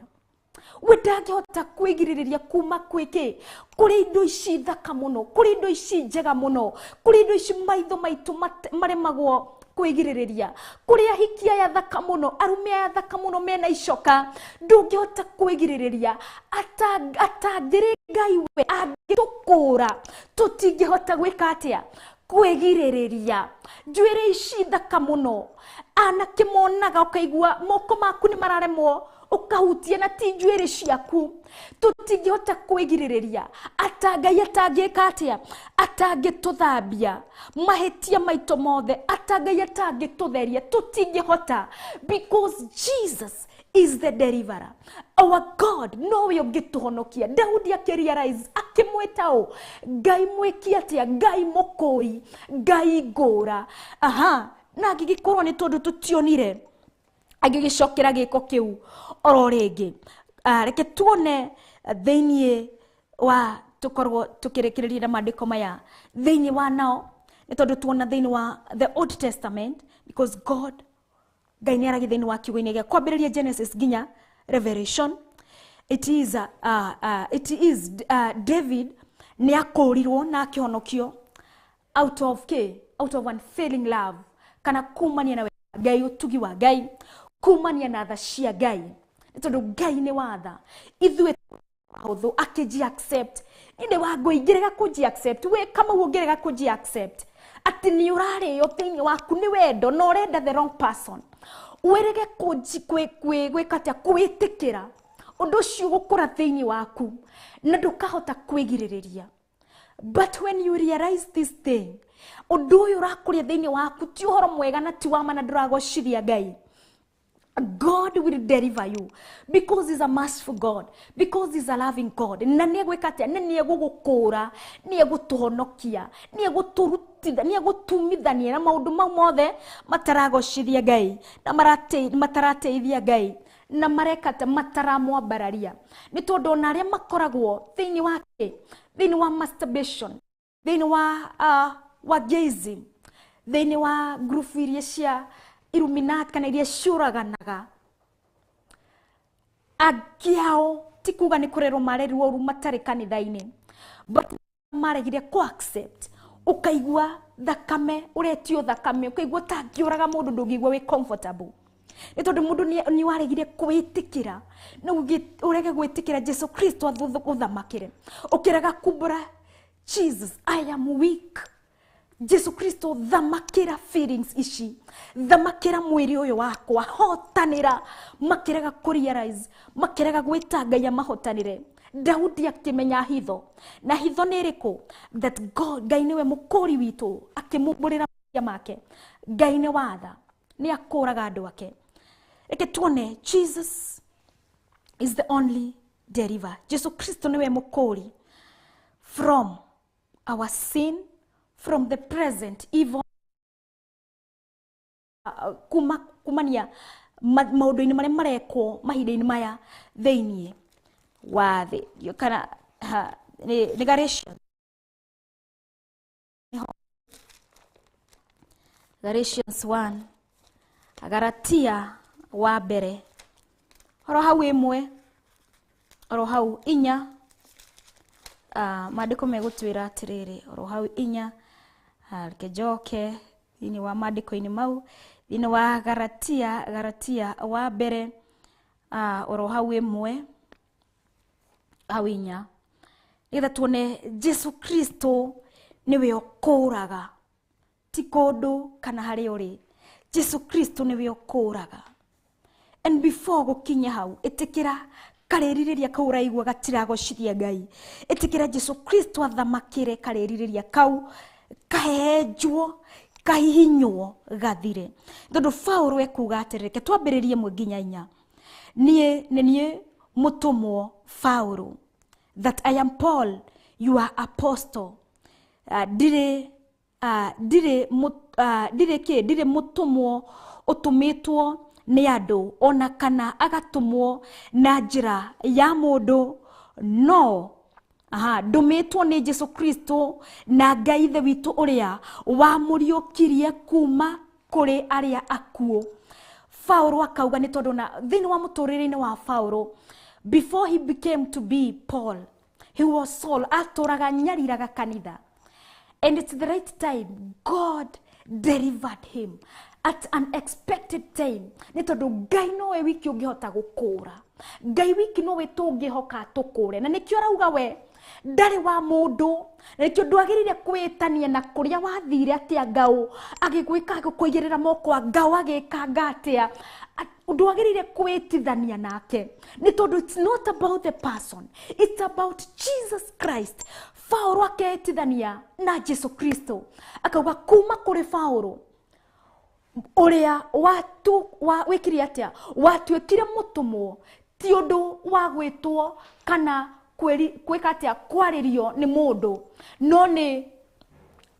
we ndangĩhota kwĩgirĩrĩria kuma kwĩ kĩ, kũrĩ indo ici thaka mũno, kũrĩ indo ici njega mũno, kũrĩ indo ici maitho maitũ maremagwo kwĩgirĩrĩria, kũrĩ ahiki aya thaka mũno, arume aya thaka mũno mena icoka, ndũngĩhota kwĩgirĩrĩria. Atangĩrĩ Ngai we angĩtũkũra, tũtingĩhota gwĩka atĩa, kwĩgirĩrĩria. Njuĩrĩ ici thaka mũno, anake monaga ũkaigua moko maku nĩ mararemwo ũkahutia na ti njuĩrĩ ciaku, tũtingĩhota kwĩgirĩrĩria. Ata Ngai atangĩka atĩa, atangĩtũthambia mahĩtia maitũ mothe, ata Ngai atangĩtũtheria, tũtingĩhota, because Jesus is the deliverer. Our God nowe ũngĩtũhonokia. Daudi akĩrealize, akĩmwĩta ũ, Ngai mwĩki atĩa, Ngai mũkũi, Ngai ngũra. Aha, Na angĩgĩkorwo nĩ tondũ tũtionire angĩgĩcokera gĩko kĩu oro rĩngĩ. Reke tuone thĩiniĩ wa tũkorwo tũkĩrĩkĩrĩria na maandĩko maya thĩiniĩ wa nao, nĩ tondũ tuona thĩiniĩ wa the Old Testament, because God Ngai nĩ aragia thĩiniĩ wa kiugo-inĩ gĩa kwambĩrĩria Genesis nginya Revelation. It is, David nĩ akũrirwo na akĩhonokio out of k out of unfailing love, kana kumania na Ngai, ũtugi wa Ngai, kumania na tha cia Ngai, nĩ tondũ Ngai nĩ watha ithuĩ hũthũ akĩnji accept nĩ wa ngũingĩrĩra kũnji accept we kama ũngĩrega kũnji accept atĩ nĩ ũrarĩo thĩinĩ waku nĩ wendo na ũrenda the wrong person, wĩrege gwĩka atĩa, kwĩtĩkĩra ũndũ ũcio gũkũra thĩinĩ waku na ndũkahota kwĩgirĩrĩria. But when you realize this thing, ũndũ ũyũ ũrakũria thĩinĩ waku ti ũhoro mwega na ti wa ma na ndũragocithia Ngai, God will deliver you because he's a merciful God, because he's a loving God. Na nĩ egwĩka atĩa? Na nĩ egũgũkũra, nĩ egũtũhonokia, nĩ egũtũrutitha, nĩ egũtumithania na maũndũ mau mothe mataragocithia Ngai na matarateithia Ngai na mareka ta mataramwambararia. Nĩ tondũ ona arĩa makoragwo thĩinĩ wa kĩ? Thĩinĩ wa masturbation, thĩinĩ wa gayism, thĩinĩ wa ngurubu iria cia Illuminati kana iria ciũraganaga, angĩ ao ti kuga nĩ kũrerwo marerirwo ũru matarĩ kanitha-inĩ, but maregire kũ accept. Ũkaigua thakame, ũretio thakame, ũkaigua ta angĩũraga mũndũ ndũngĩigua wĩ comfortable, nĩ tondũ mũndũ nĩ waregire kwĩtĩkĩra. No ũrege gwĩtĩkĩra Jesu Kristo ũthamakĩre, ũkĩrega kumbũra Jesus I am weak, Jesu Kristo thamakĩra feelings ici, thamakĩra mwĩrĩ ũyũ wakwa, hotanĩra. Makĩrega kũ realize, makĩrega gwĩta Ngai amahotanĩre. Daudi akĩmenya hitho, na hitho nĩ ĩrĩkũ? That God, Ngai nĩwe mũkũri witũ, akĩmumbũrĩra mehia make. Ngai nĩ watha, nĩ akũraga andũ ake. Reke tuone Jesus is the only deliverer. Jesu Kristo nĩwe mũkũri from our sin, from the present evil, kumania maũndũ-inĩ marĩa marekwo mahinda-inĩ maya thĩiniĩ wa thĩ. Kana nĩ Galatians. Galatians 1, Galatia wa mbere oro hau ĩmwe oro hau inya, maandĩko megũtwĩra atĩrĩrĩ, oro hau inya, reke njoke thĩinĩ wa maandĩko-inĩ mau, thĩinĩ wa Galatia, Galatia wa mbere, oro hau ĩmwe hau inya, nĩgetha tuone Jesu Kristo nĩwe ũkũraga, ti kũndũ kana harĩa ũrĩ. Jesu Kristo nĩwe ũkũraga. And before gũkinya hau, ĩtĩkĩra karĩrirĩria kau ũraigua gatiragocithia Ngai. Ĩtĩkĩra Jesu Kristo athamakĩre karĩrirĩria kau, kahenjwo, kahihinywo, gathire. Tondũ Paũlũ ekuga atĩrĩrĩ, reke twambĩrĩrie ĩmwe nginya inya. Niĩ nĩ niĩ mũtũmwo Paũlũ, that I am Paul, your apostle. Ndirĩ ndirĩ ndirĩ mũtũmwo ũtũmĩtwo nĩ andũ ona kana agatũmwo na njĩra ya mũndũ, no ndũmĩtwo nĩ Jesu Kristo na Ngai Ithe witũ ũrĩa wamũriũkirie kuma kũrĩ arĩa akuũ. Paũlũ akauga nĩ tondũ na thĩinĩ wa mũtũrĩre-inĩ wa Paũlũ, before he became to be Paul, he was Saul, atũraga nyariraga kanitha. And it's the right time God delivered him at an unexpected time. Nĩ tondũ Ngai nowe wiki ũngĩhota gũkũra, Ngai wiki nowe tũngĩhoka tũkũre. Na nĩkĩo arauga we ndarĩ wa mũndũ, na nĩkĩo ndwagĩrĩire kwĩtania na kũrĩa wathire atĩa ngau agĩgwĩka agĩkũigĩrĩra moko ngau agĩkanga atĩa, ndwagĩrĩire kwĩtithania nake, nĩ tondũ it's not about the person, it's about Jesus Christ. Paũlũ aketithania na Jesu Kristo, akauga kuma kũrĩ Paũlũ ũrĩa wĩkire atĩa, watuĩkire mũtũmwo, ti ũndũ wa gwĩtwo kana kwĩka atĩa, kwarĩrio nĩ mũndũ, no nĩ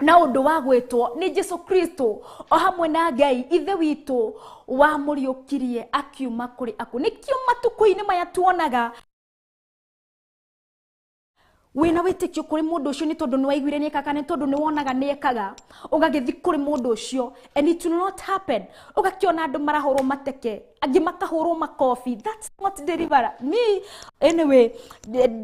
Na ũndũ wa gwĩtwo nĩ Jesu Kristo o hamwe na Ngai ithe witũ wamũriũkirie akiuma kũrĩ akuũ. Nĩkĩo matukũ-inĩ maya tuonaga wĩna wĩtĩkio kũrĩ mũndũ ũcio nĩ tondũ nĩwaiguire nĩekaga, nĩ tondũ nĩwonaga nĩekaga, ũgagĩthiĩ kũrĩ mũndũ ũcio and it will not happen. Ũgakĩona andũ marahũrwo mateke, angĩ makahũrwo makobi. That's not deliverance. Me anyway,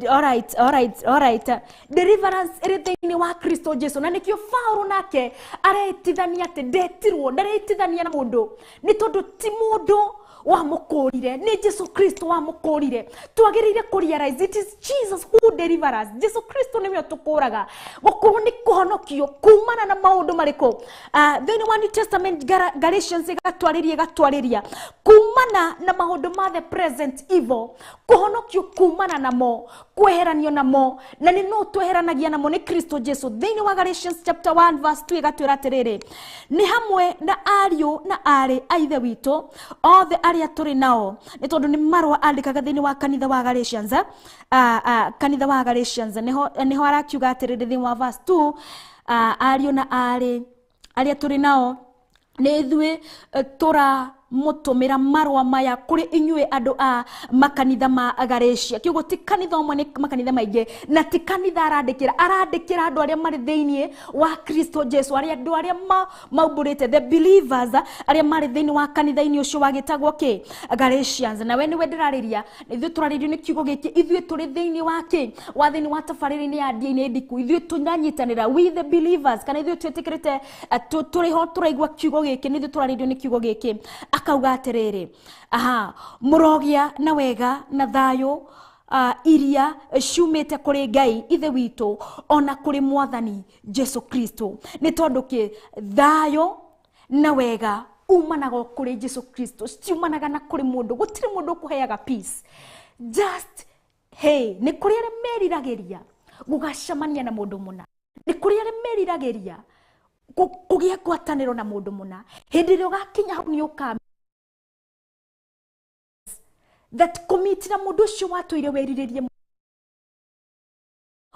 all right, all right, all right. Deliverance ĩrĩ thĩinĩ wa Kristo Jesu. Na nĩkĩo Paulo nake aretithania atĩ ndetirwo, ndaretithania na mũndũ nĩ tondũ ti mũndũ wamũkũrire, nĩ Jesu Kristo wamũkũrire. Twagĩrĩire kũ realize it is Jesus who delivers us. Jesu Kristo nĩwe ũtũkũraga. Gũkũrwo nĩ kũhonokio kumana na maũndũ marĩkũ? Thĩinĩ wa New Testament Galatians ĩgatwarĩria kumana na maũndũ ma the present evil, kũhonokio kumana namo, kweheranio namo, na nĩ nũ tweheranagia namo? Nĩ Kristo Jesu. Thĩinĩ wa Galatians chapter 1 verse 2 ĩgatwĩra atĩrĩrĩ, nĩ hamwe na ariũ na aarĩ a ithe witũ othe arĩa tũrĩ nao, nĩ tondũ nĩ marũa andĩkaga thĩinĩ wa kanitha wa Galatians, kanitha wa Galatians nĩho arakiuga atĩrĩrĩ thĩinĩ wa verse 2, ariũ na aarĩ arĩa tũrĩ nao nĩ ithuĩ tũramũtũmĩra marũa maya kũrĩ inyuĩ andũ a makanitha ma Galatia. Kiugo ti kanitha ũmwe, nĩ makanitha maingĩ, na ti kanitha arandĩkĩra, arandĩkĩra andũ arĩa marĩ thĩinĩ wa Kristo Jesu, arĩa andũ arĩa maumbũrĩte, the believers arĩa marĩ thĩinĩ wa kanitha-inĩ ũcio wagĩtagwo kĩ? Galatians. Na we nĩwe ndĩrarĩria, ithuĩ tũrarĩrio nĩ kiugo gĩkĩ, ithuĩ tũrĩ thĩinĩ wa kĩ? Wa thĩinĩ wa tabarĩra-inĩ ya DNA ndiku, ithuĩ tũranyitanĩra, we the believers, kana ithuĩ twĩtĩkĩrĩte, tũrĩ ho tũraigua kiugo gĩkĩ, nĩ ithuĩ tũrarĩrio nĩ kiugo gĩkĩ. Akauga atĩrĩrĩ, aha, mũrogĩa na wega na thayũ iria ciumĩte kũrĩ Ngai ithe witũ ona kũrĩ Mwathani Jesu Kristo. Nĩ tondũ kĩ? Thayũ na wega umanaga o kũrĩ Jesu Kristo, citiumanaga na kũrĩ mũndũ. Gũtirĩ mũndũ ũkũheaga peace. Just hey, nĩ kũrĩ arĩa meriragĩria gũgacemania na mũndũ mũna, nĩ kũrĩ arĩa meriragĩria kũgĩa ngwatanĩro na mũndũ mũna. Hĩndĩ ĩrĩa ũgakinya hau nĩ ũka that commit na mũndũ ũcio watũire werirĩrie,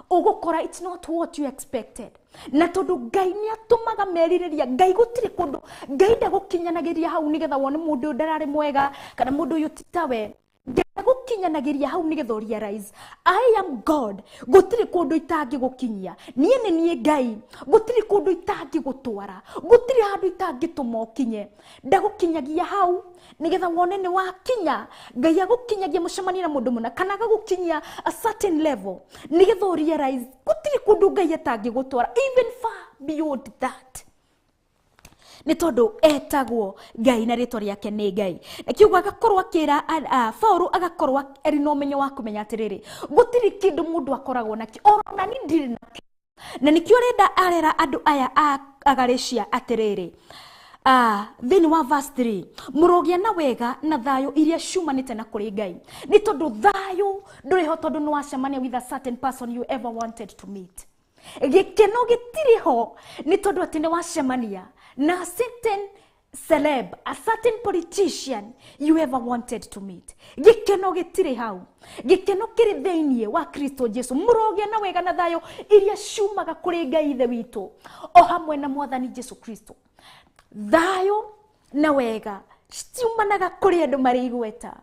ũgũkora it's not what you expected. Na tondũ Ngai nĩ atũmaga merirĩria, Ngai gũtirĩ kũndũ, Ngai ndagũkinyanagĩria hau nĩgetha wone mũndũ ũyũ ndararĩ mwega kana mũndũ ũyũ ti tawe. Ngai ndagũkinyanagĩria hau nĩgetha ũ realize I am God, gũtirĩ kũndũ itangĩgũkinyia, niĩ nĩ niĩ Ngai, gũtirĩ kũndũ itangĩgũtwara, gũtirĩ handũ itangĩtũma ũkinye. Ndagũkinyagia hau nĩgetha wone nĩ wakinya. Ngai agũkinyagia mũcemanio na mũndũ mũna kana agagũkinyia a certain level nĩgetha ũ realize gũtirĩ kũndũ Ngai atangĩgũtwara, even far beyond that, nĩ tondũ etagwo Ngai na rĩtwa rĩake nĩ Ngai. Na kiugo agakorwo akĩra Paulo agakorwo arĩ na ũmenyo wa kũmenya atĩrĩrĩ, gũtirĩ kĩndũ mũndũ akoragwo nakĩo, ona niĩ ndirĩ nakĩo. Na nĩkĩo arenda arera andũ aya a Galatia atĩrĩrĩ, thĩinĩ wa verse 3, mũrogĩa na wega na thayũ iria ciumanĩte na kũrĩ Ngai. Nĩ tondũ thayũ ndũrĩ ho tondũ nĩ wacemania with a certain person you ever wanted to meet. Gĩkeno gĩtirĩ ho nĩ tondũ atĩ nĩ wacemania na a certain celeb, a certain politician you ever wanted to meet. Gĩkeno gĩtirĩ hau. Gĩkeno kĩrĩ thĩinĩ wa Kristo Jesu. Mũrogĩa na wega na thayũ iria ciumaga kũrĩ Ngai ithe witũ o hamwe na Mwathani Jesu Kristo. Thayũ na wega citiumanaga kũrĩ andũ marĩ igweta.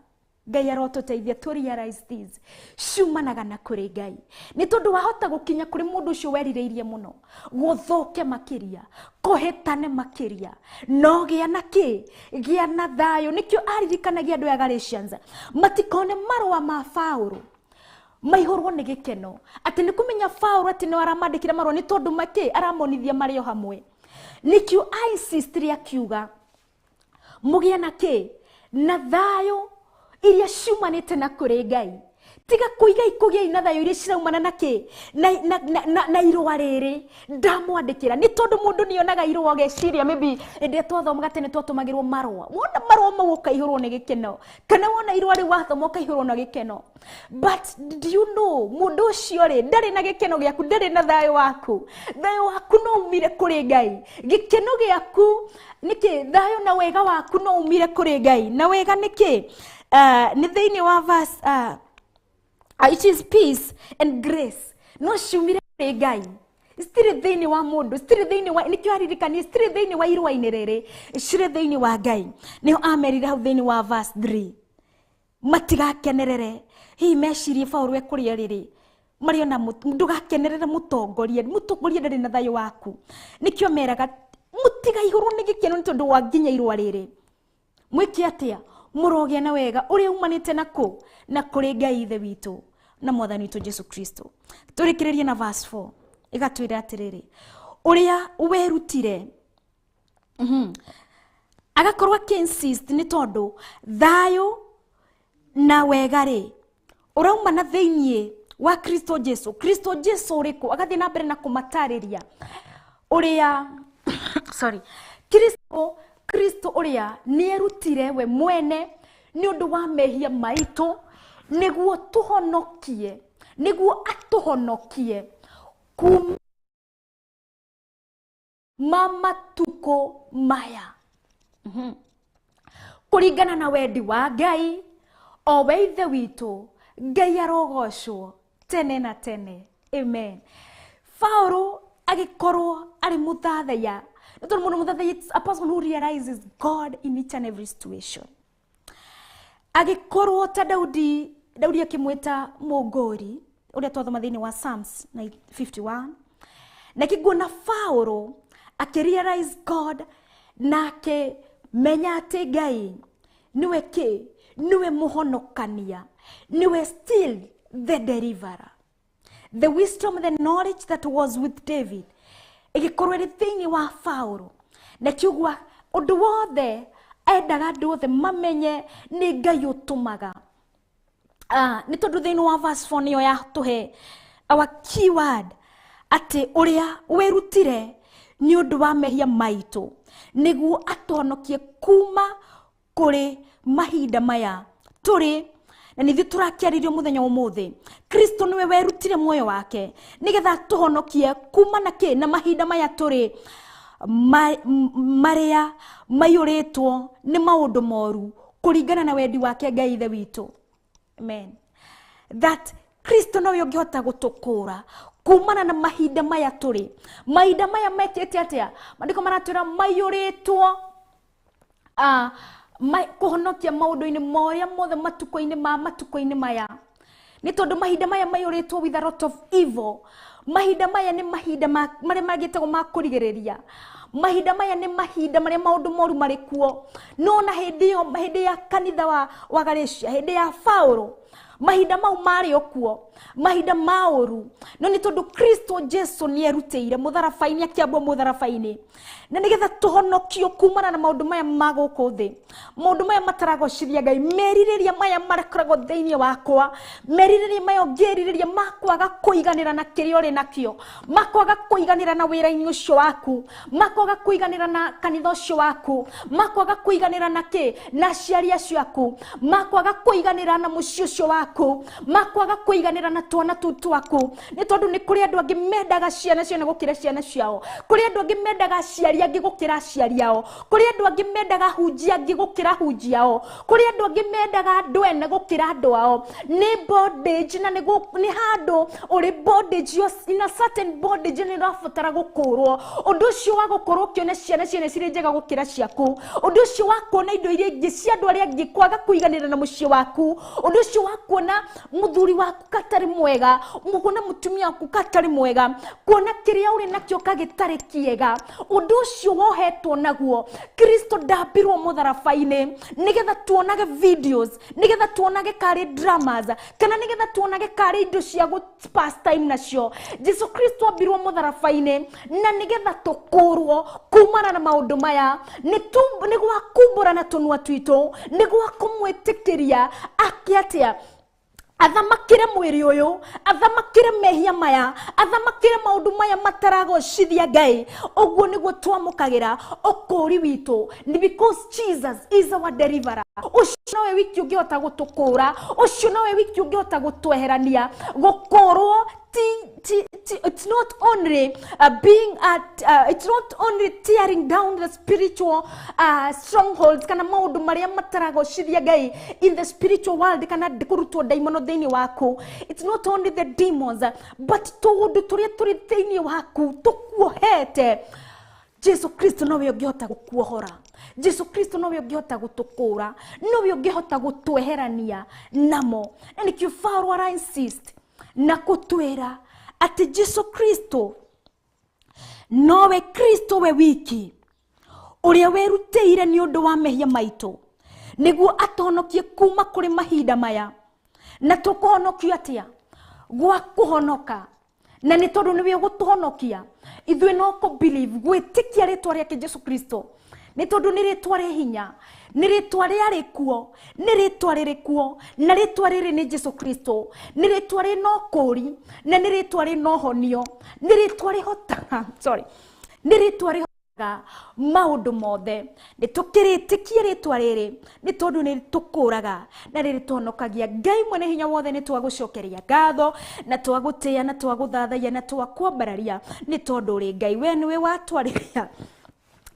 Ngai arotũteithia to realize this. Ciumanaga na kũrĩ Ngai. Nĩ tondũ wahota gũkinya kũrĩ mũndũ ũcio werirĩirie mũno, gũthũke makĩria, kũhĩtane makĩria, no gĩa na kĩ? Gĩa na thayũ. Nĩkĩo aririkanagia andũ a Galatians matikone marũa ma Paulo maihũrwo nĩ gĩkeno, atĩ nĩ kũmenya Paulo atĩ nĩ aramandĩkĩra marũa nĩ tondũ makĩ aramonithia marĩ o hamwe. Nĩkĩo insist akiuga mũgĩe na kĩ? Na thayũ iria ciumanĩte na kũrĩ Ngai. Tiga kũiga ikũgĩai na thayũ iria ciraumana na kĩ? Na irũa rĩrĩ ndamwandĩkĩra. Nĩ tondũ mũndũ nĩonaga irũa ageciria maybe hĩndĩ ĩrĩa twathomaga tene twatũmagĩrwo marũa, wona marũa mau ũkaihũrwo nĩ gĩkeno, kana wona irũa rĩu wathoma ũkaihũrwo na gĩkeno. But do you know mũndũ ũcio rĩ ndarĩ na gĩkeno gĩaku, ndarĩ na thayũ waku. Thayũ waku no umire kũrĩ Ngai. Gĩkeno gĩaku nĩkĩ? Thayũ na wega waku no umire kũrĩ Ngai. Na wega nĩkĩ? Nĩ thĩinĩ wa verse, it is peace and grace no ciumire kũrĩ Ngai. Citirĩ thĩinĩ wa mũndũ, citirĩ thĩinĩ wa, nĩkĩo aririkanie, citirĩ thĩinĩ wa irũa-inĩ rĩrĩ, cirĩ thĩinĩ wa Ngai. Nĩho amerire hau thĩinĩ wa verse 3, matigakenerere hihi mecirie Paũlũ ekũrĩa rĩrĩ mariona ndũgakenerere mũtongoria, mũtongoria ndarĩ na thayũ waku. Nĩkĩo meraga mũtigaihũrwo nĩ gĩkeno nĩ tondũ wa nginya irũa rĩrĩ. Mwĩke atĩa? Mũrogĩa na wega ũrĩa umanĩte na kũ? Na kũrĩ Ngai Ithe witũ na Mwathani witũ Jesu Kristo. Tũrĩkĩrĩrie na verse 4 ĩgatwĩra atĩrĩrĩ, ũrĩa werutire agakorwo akĩ-insist nĩ tondũ thayũ na wega rĩ ũrauma na thĩiniĩ wa Kristo Jesu. Kristo Jesu ũrĩkũ? Agathiĩ na mbere na kũmatarĩria ũrĩa sorry, Kristo ũrĩa nĩerutire we mwene nĩ ũndũ wa mehia maitũ nĩguo tũhonokie, nĩguo atũhonokie kuma matukũ maya kũringana na wendi wa Ngai o we Ithe witũ. Ngai arogocwo tene na tene, amen. Paũlũ agĩkorwo arĩ mũthathaiya, nĩ tondũ mũndũ mũthathaiya, it's a person who realizes God in each and every situation. Agĩkorwo ta Daudi, Daudi akĩmwĩta mũngũri ũrĩa twathoma thĩinĩ wa Psalms 51, na kĩguona Paũlũ akĩrealize God na akĩmenya atĩ Ngai nĩwe kĩ, nĩwe mũhonokania, nĩwe still the deliverer. The wisdom, the knowledge that was with David ĩgĩkorwo ĩrĩ thĩinĩ wa Paũlũ, na kiugua ũndũ wothe endaga andũ othe mamenye nĩ Ngai ũtũmaga. Nĩ tondũ thĩinĩ wa verse 4 nĩyo yatũhe our keyword atĩ ũrĩa werutire nĩ ũndũ wa mehia maitũ nĩguo atũhonokie kuma kũrĩ mahinda maya tũrĩ, na nithuĩ tũrakĩarĩrio mũthenya ũmũthĩ. Kristo nĩwe werutire muoyo wake nĩgetha atũhonokie kuma na kĩ, na mahinda maya tũrĩ marĩa maiyũrĩtwo nĩ maũndũ moru kũringana na wendi wake Ngai Ithe witũ. Amen. That Kristo nowe ũngĩhota gũtũkũra kumana na mahinda maya tũrĩ. Mahinda maya mekĩte atĩa? Maandĩko maratwĩra maiyũrĩtwo kũhonokia maũndũ-inĩ marĩa mothe matukũ-inĩ ma matukũ-inĩ maya, nĩ tondũ mahinda maya maiyũrĩtwo with a lot of evil. Mahinda maya nĩ mahinda marĩa magĩtagwo ma kũrigĩrĩria. Mahinda maya nĩ mahinda marĩa maũndũ moru marĩ kuo. No na hĩndĩ ĩyo, hĩndĩ ya kanitha wa Galatia, hĩndĩ ya Paũlũ, mahinda mau marĩ o kuo, mahinda ma ũru. No nĩ tondũ Kristo Jesu nĩerutĩire mũtharaba-inĩ, akĩambwo mũtharaba-inĩ, na nĩgetha tũhonokio kumana na maũndũ maya ma gũkũ thĩ, maũndũ maya mataragocithia Ngai, merirĩria maya makoragwo thĩinĩ wakwa, merirĩria maya ũngĩrirĩria ma kwaga kũiganĩra na kĩrĩa ũrĩ nakĩo, ma kwaga kũiganĩra na wĩra-inĩ ũcio waku, ma kwaga kũiganĩra na kanitha ũcio waku, ma kwaga kũiganĩra na kĩ, na aciari acio aku, ma kwaga kũiganĩra na mũciĩ ũcio waku, ma kwaga kũiganĩra na twana tũu twaku. Nĩ tondũ nĩ kũrĩ andũ angĩ mendaga ciana ciao gũkĩra ciana ciao, kũrĩ andũ angĩ mendaga aciari angĩ gũkĩra aciari ao, kũrĩ andũ angĩ mendaga hunjia angĩ gũkĩra hunjia ao, kũrĩ andũ angĩ mendaga andũ ene gũkĩra andũ ao. Nĩ bondage, na nĩ handũ ũrĩ bondage, you are in a certain bondage, nĩ ũrabatara gũkũrwo. Ũndũ ũcio wa gũkorwo ũkĩona ciana ciene cirĩ njega gũkĩra ciaku, ũndũ ũcio wa kuona indo iria ingĩ cia andũ arĩa angĩ kwaga kũiganĩra na mũciĩ waku, ũndũ ũcio wa kuona mũthuri waku katarĩ mwega, kuona mũtumia waku katarĩ mwega, kuona kĩrĩa ũrĩ nakĩo kagĩtarĩ kĩega, ũndũ ũcio wohetwo naguo. Kristo ndambirwo mũtharaba-inĩ nĩgetha tuonage videos, nĩgetha tuonage karĩ dramas, kana nĩgetha tuonage karĩ indo cia gũ pass time nacio. Jesu Kristo ambirwo mũtharaba-inĩ na nĩgetha tũkũrwo kumana na maũndũ maya. Nĩ gwa kumbũra na tũnua twitũ, nĩ gwa kũmwĩtĩkĩria ake atĩa athamakĩre mwĩrĩ ũyũ, athamakĩre mehia maya, athamakĩre maũndũ maya mataragocithia Ngai. Ũguo nĩguo twamũkagĩra ũkũũri witũ, ni because Jesus is our deliverer. Ũcio nowe wiki ũngĩhota gũtũkũra, ũcio nowe wiki ũngĩhota gũtweherania gũkũrwo it's not only being at it's not only tearing down the spiritual strongholds kana maundu maria mataragocithia Ngai in the spiritual world kana kurutwo daimono thiini waku. It's not only the demons but tundu turia turi thiini waku tukuohete. Jesu Kristo nowe ũngĩhota gũkuohora. Jesu Kristo nowe ũngĩhota gũtũkũra, nowe ũngĩhota gũtweherania namo. Na nĩkĩo Paulo ara insist na gũtwĩra atĩ Jesu Kristo nowe Kristo we wiki ũrĩa werutĩire nĩ ũndũ wa mehia maitũ nĩguo atũhonokie kuma kũrĩ mahinda maya. Na tũkũhonokio atĩa? Gwa kũhonoka. Na nĩ tondũ nĩwe ũgũtũhonokia ithuĩ no kũ believe gwĩtĩkia rĩtwa rĩake Jesu Kristo, nĩ tondũ nĩ rĩtwa rĩ hinya, nĩ rĩtwa rĩarĩ kuo, nĩ rĩtwa rĩrĩ kuo, na rĩtwa rĩrĩ nĩ Jesu Kristo, nĩ rĩtwa rĩna ũkũũri, na nĩ rĩtwa rĩna ũhonio, nĩ rĩtwa rĩhotaga, sorry, nĩ rĩtwa rĩhotaga maũndũ mothe. Nĩ tũkĩrĩtĩkie rĩtwa rĩrĩ nĩ tondũ nĩ tũkũraga na rĩrĩ tũhonokagia. Ngai mwene hinya wothe nĩ twagũcokeria ngatho na twagũtĩĩa na twagũthathaiya na twakwambararia nĩ tondũ ũrĩ Ngai. We nĩwe watwarĩria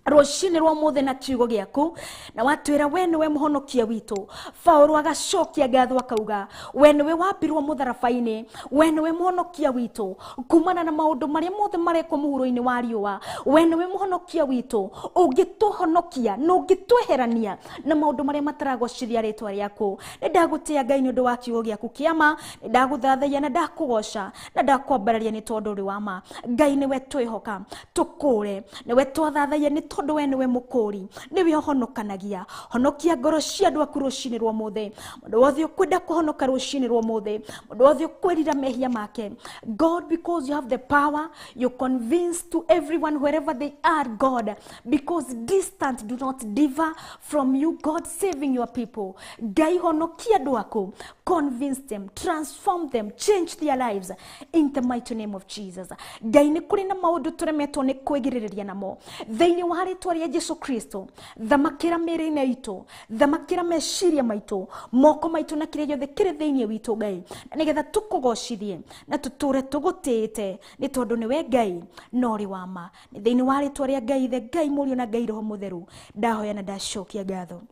rũcinĩ rwa mũthĩ na kiugo gĩaku na watwĩra we nĩwe mũhonokia witũ. Paulo agacokia ngatho akauga we nĩwe wambirwo mũtharaba-inĩ, we nĩwe mũhonokia witũ kumana na maũndũ marĩa mothe marekwo mũhuro-inĩ wa riũa. We nĩwe mũhonokia witũ ũngĩtũhonokia na ũngĩtweherania na maũndũ marĩa mataragocithia rĩtwa rĩaku. Nĩ ndagũtĩĩa Ngai nĩ ũndũ wa kiugo gĩaku kĩa ma, nĩ ndagũthathaiya na ndakũgoca na ndakwambararia nĩ tondũ ũrĩ wa ma. Ngai nĩwe twĩhoka tũkũre, nĩwe twathathaiya nĩ tondũ we nĩwe mũkũũri, nĩwe ũhonokanagia. Honokia ngoro cia andũ aku rũcinĩ rwa ũmũthĩ. Mũndũ wothe ũkwenda kũhonoka rũcinĩ rwa ũmũthĩ, mũndũ wothe ũkwĩrira mehia make, God, because you have the power, you convince to everyone wherever they are, God, because distant do not differ from you, God, saving your people. Ngai honokia andũ aku, convince them, transform them, change their lives in the mighty name of Jesus. Ngai nĩ kũrĩ na maũndũ tũremetwo nĩ kwĩgirĩrĩria namo thĩinĩ wa rĩtwa rĩa Jesu Kristo. Thamakĩra mĩĩrĩ-inĩ itũ, thamakĩra meciria maitũ, moko maitũ na kĩrĩa gĩothe kĩrĩ thĩinĩ witũ Ngai, na nĩgetha tũkũgocithie na tũtũre tũgũtĩĩte nĩ tondũ nĩwe Ngai na ũrĩ wa ma. Nĩ thĩinĩ wa rĩtwa rĩa Ngai Ithe, Ngai Mũriũ na Ngai Roho Mũtheru ndahoya na ndacokia ngatho.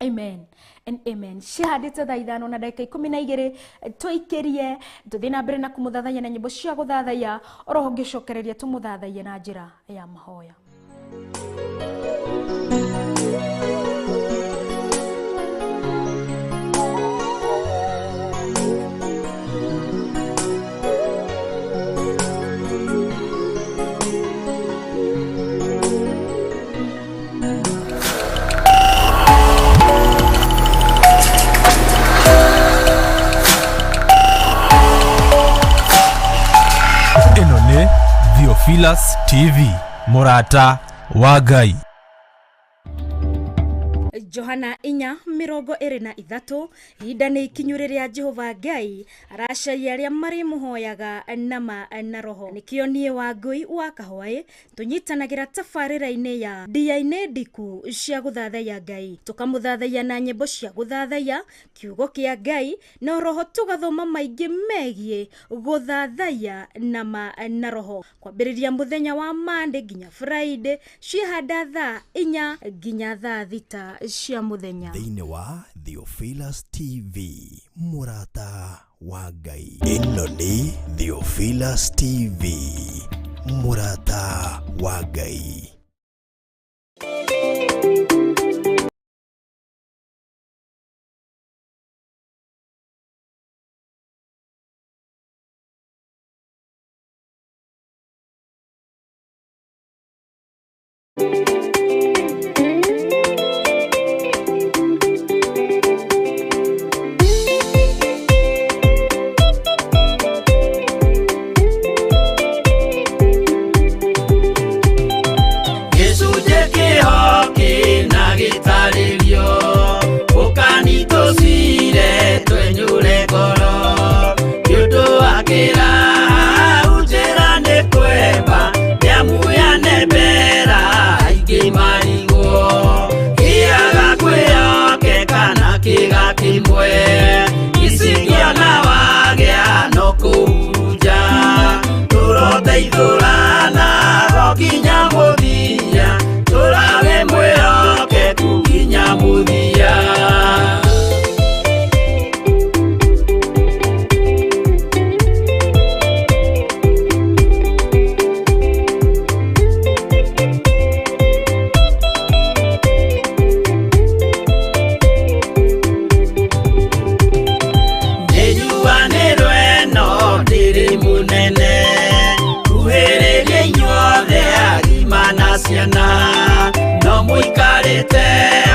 Amen and amen. Cihandĩte thaa 5 na ndagĩka 12 tũikĩrie tũthiĩ na mbere na kũmũthathaiya na nyĩmbo cia gũthathaiya, oroho ngĩcokereria tũmũthathaiye na njĩra ya mahoya. Ĩno nĩ Theophilus TV, mũrata wa Ngai. Johana 4:23 ihinda nĩ ikinyu rĩrĩa Jehova Ngai aracaria arĩa marĩmũhoyaga nama na roho. Nĩkĩo niĩ Wangũi wa Kahwaĩ tũnyitanagĩra tabarĩra-inĩ ya ndia-inĩ ndiku cia gũthathaiya Ngai, tũkamũthathaiya na nyĩmbo cia gũthathaiya kiugo kĩa Ngai na roho, tũgathoma maingĩ megiĩ gũthathaiya nama na roho, kwambĩrĩria mũthenya wa Monday nginya Friday ciĩhanda thaa 4 nginya thaa 6 cia mũthenya. Thĩinĩ wa Theophilus TV, mũrata wa Ngai. Ĩno nĩ Theophilus TV, mũrata wa Ngai. Tũgeteithũrana nginya mũthia, tũrawe mwĩhokeku nginya mũthia. Nĩnjuanĩrwo ĩno ndĩrĩ mũnene, kuhĩrĩria inyuothe agima na ciana, no mũikarĩte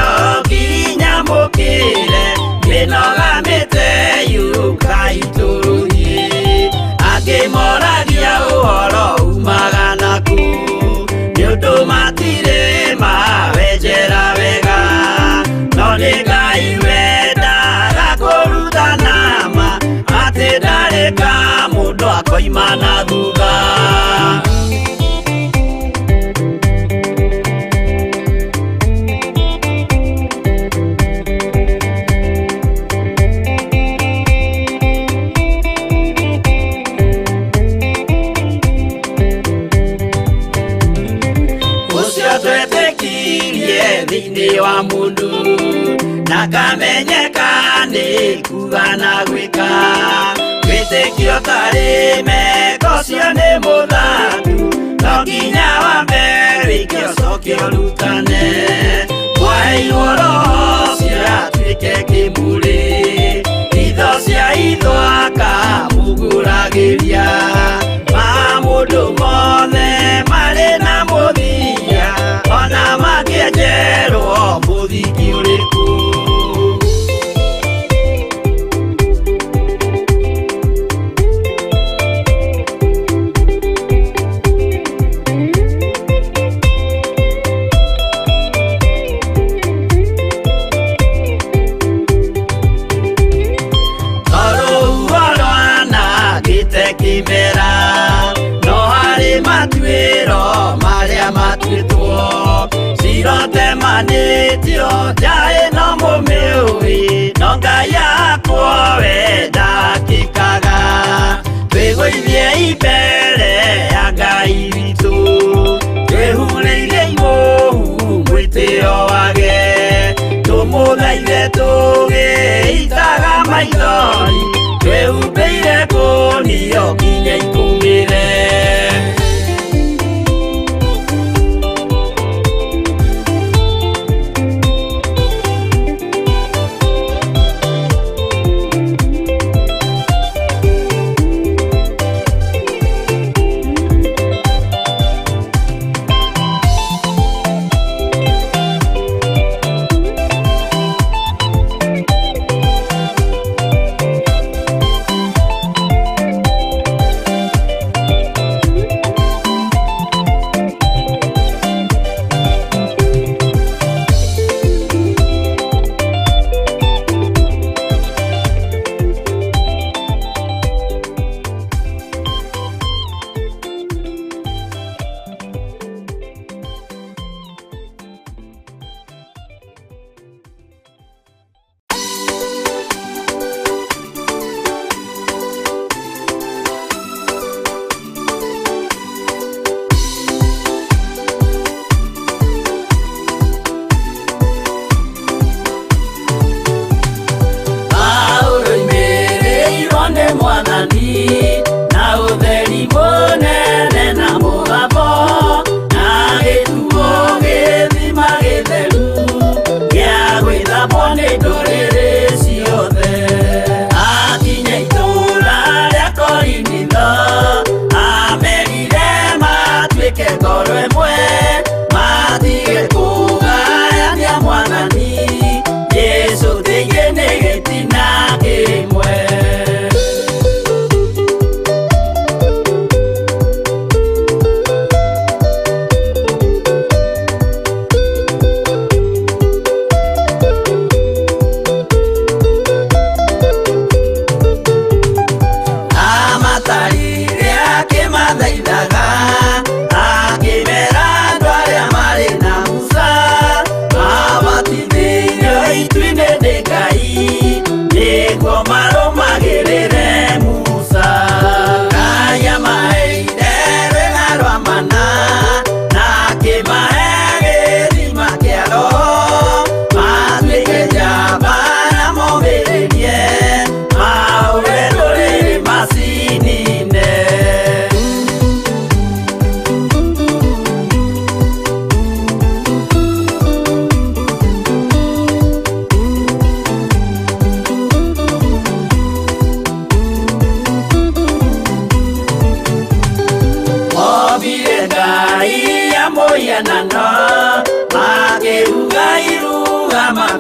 o nginya mũkĩre, mĩnoga mĩte yũkai tũrũthiĩ. Angĩ moragia ũhoro umaga nakũ, nĩ ũndũ matirĩ mawenjera wega, no nĩ Ngai wendaga kũrutana ma, atĩ ndarĩ ka mũndũ akoima na thutha. Ũcio twetĩkirie thĩinĩ wa mũndũ, na kamenyeka nĩ kuga na gwĩka, wĩtĩkio tarĩ meko ũcio nĩ mũthangu, no nginya wambe wĩke ũcoke ũrutane. Mwaheirwo roho ũcio atuĩke kĩmũrĩ, itho cia itho akamũgũragĩria, ma mũndũ mothe marĩ na mũthia, ona mangĩenjerwo mũthingi ũrĩkũ. Tondũ rwanangĩte kĩmera, no harĩ matuĩro marĩa matuĩtwo, cirotemanĩtio nja ĩno mũmĩũĩ, no Ngai akwo we ndakĩkaga. Twĩgũithie mbere ya Ngai witũ, twĩhurĩirie imũhu mwĩtĩo wage, tũmũthaithe tũgĩitaga maithori, twĩhumbĩire kũnio nginya ikũmĩre.